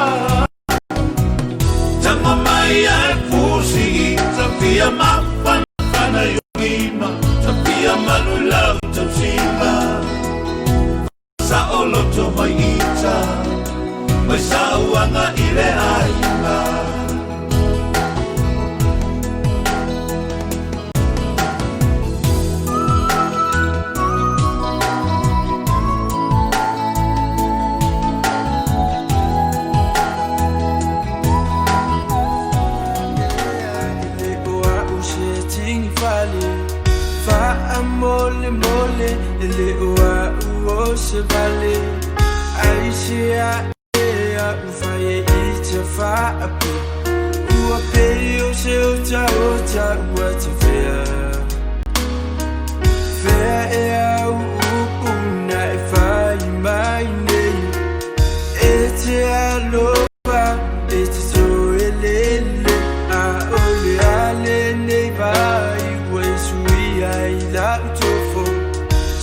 Speaker 12: Tanga mai ai fusi i Tafia mawhana whana i o lima Tafia malu lau tausima Sa o loto mai ita Mai sa uanga i le aiga
Speaker 16: Le o au se tini fale Fa mole mole Le o au o se vale Ai se a e a u fa e i te fa a pe Ua pe o se o ta o ta ua te fea Fea e au upu na e fai mai nei E te alofa e te toe lele A o le ale nei vai ua e sui ai la utofo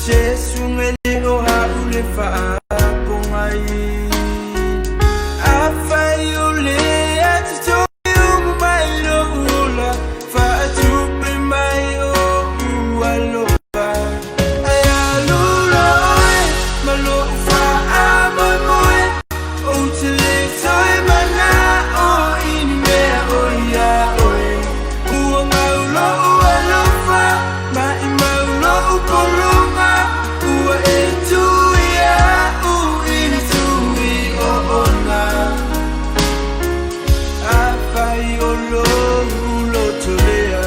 Speaker 16: Se sunga le o haule faapongai A fai o le atu toe umu mai lo ula Faatupe mai o ualofa Ai alula oe ma lou faamoemoe Ou te le toe manao i ni mea o ia oe Ua mau lou alofa maʻimau lou pologa Ua e tui au i le tui oona Afai o lou loto lea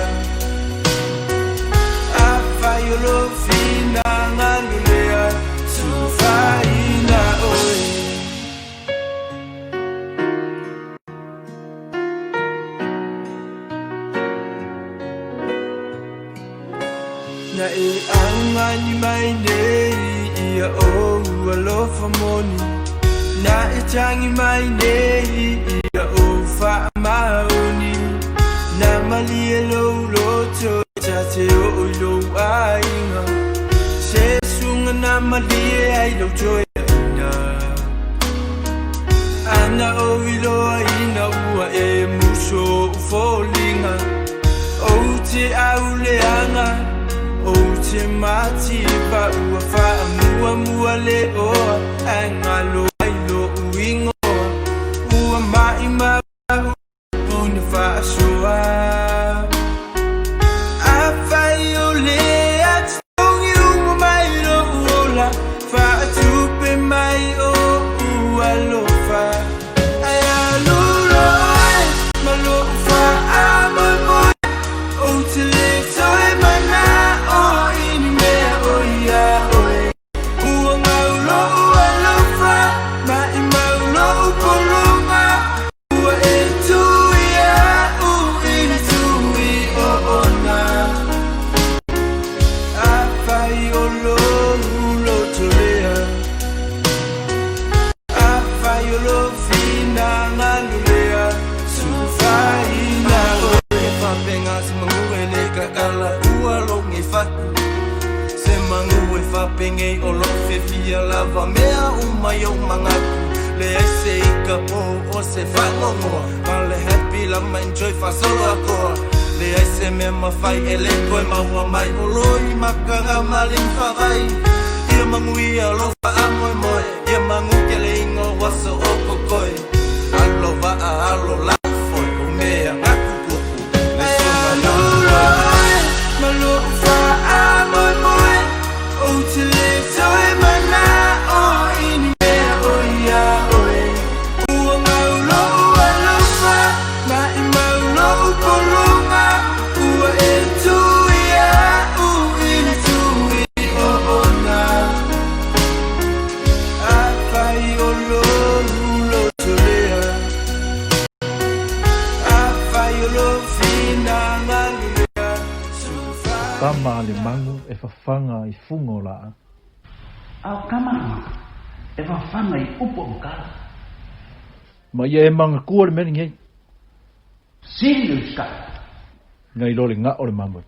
Speaker 16: Afai o lou finagalo lea Tufaina oe Na e augani mai nei ia ou alofa moni Na e tagi mai nei ia ou faamaoni Na malie lou loto ta te oo i lou aiga Se suga na malie ai lou toeaina Ana ou iloaina ua e muso ou foliga Ou te auleaga ou te mativa Ua faamuamua le oa ae galo ai lou igoa Ua maʻimau puna faasoa Afai o le atogi uma mai lou ola Faatupe mai ou alofa Ai alula oe ma lou faamoemoe Ou te le toe manao i ni mea o ia oe Ua mau
Speaker 21: Penei o lou fiafia lava mea uma i ou manatu Leai se ika po o se faanoanoa Ma le happy lama enjoy faasoloatoa Leai se mea mafai e le toe maua mai O loi makaga ma le faavai Ia manuia lou faamoemoe Ia manuteleina o aso o totoe Alo vaa alo lafoe O mea gatutupu le suga Ma lou faamoemoe Ou te le toe manao i ni mea o ia oe Ua mau lou alofa Maʻimau lou pologa Ua e tui au i le tui oona Afai o lou loto lea Afai o lou finagalo lea
Speaker 22: Tama a le magu e fafaga i fuga o laau.
Speaker 23: A o kama e fafaga i upu o makala.
Speaker 22: Ma ia e magatua le mea lenei.
Speaker 23: Sili le usitai.
Speaker 22: Nai lo le gao o le mamoe.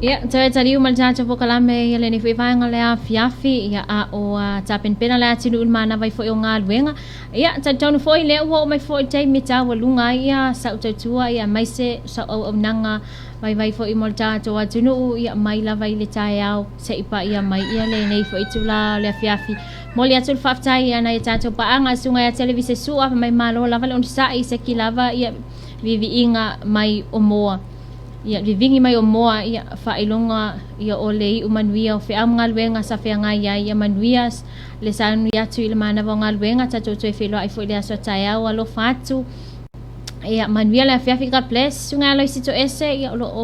Speaker 3: Ia, toe taliu ma le tatou polokalame ia lenei foi vaega le afiafi, ia a o tapenapena le atunuu i le manava ai foi o galuega. Ia, talitonu foi lea ua oo mai foi le taimi e taualuga ai ia sau tautua ia aemaise sau auaunaga vaivai foi mo le tatou atunuu ia mai lava i le taeao se'i paia mai ia lenei foi itula o le afiafi. Momoli atu le faafetai ia nai a tatou paaga susuga ia Televise Sua fai mai malo lava le onosai seki lava ia viviiga mai o moa. Ia vivigi mai o moa ia faailoga ia o le iu manuia o feau ma galuega sa feagai ai ia manuia le sauni atu i le manava o galuega tatou toe feiloai foi i le aso a taeao alofa atu ia manuia le afiafi God bless susuga ia Aloisi Toese ia o lo o.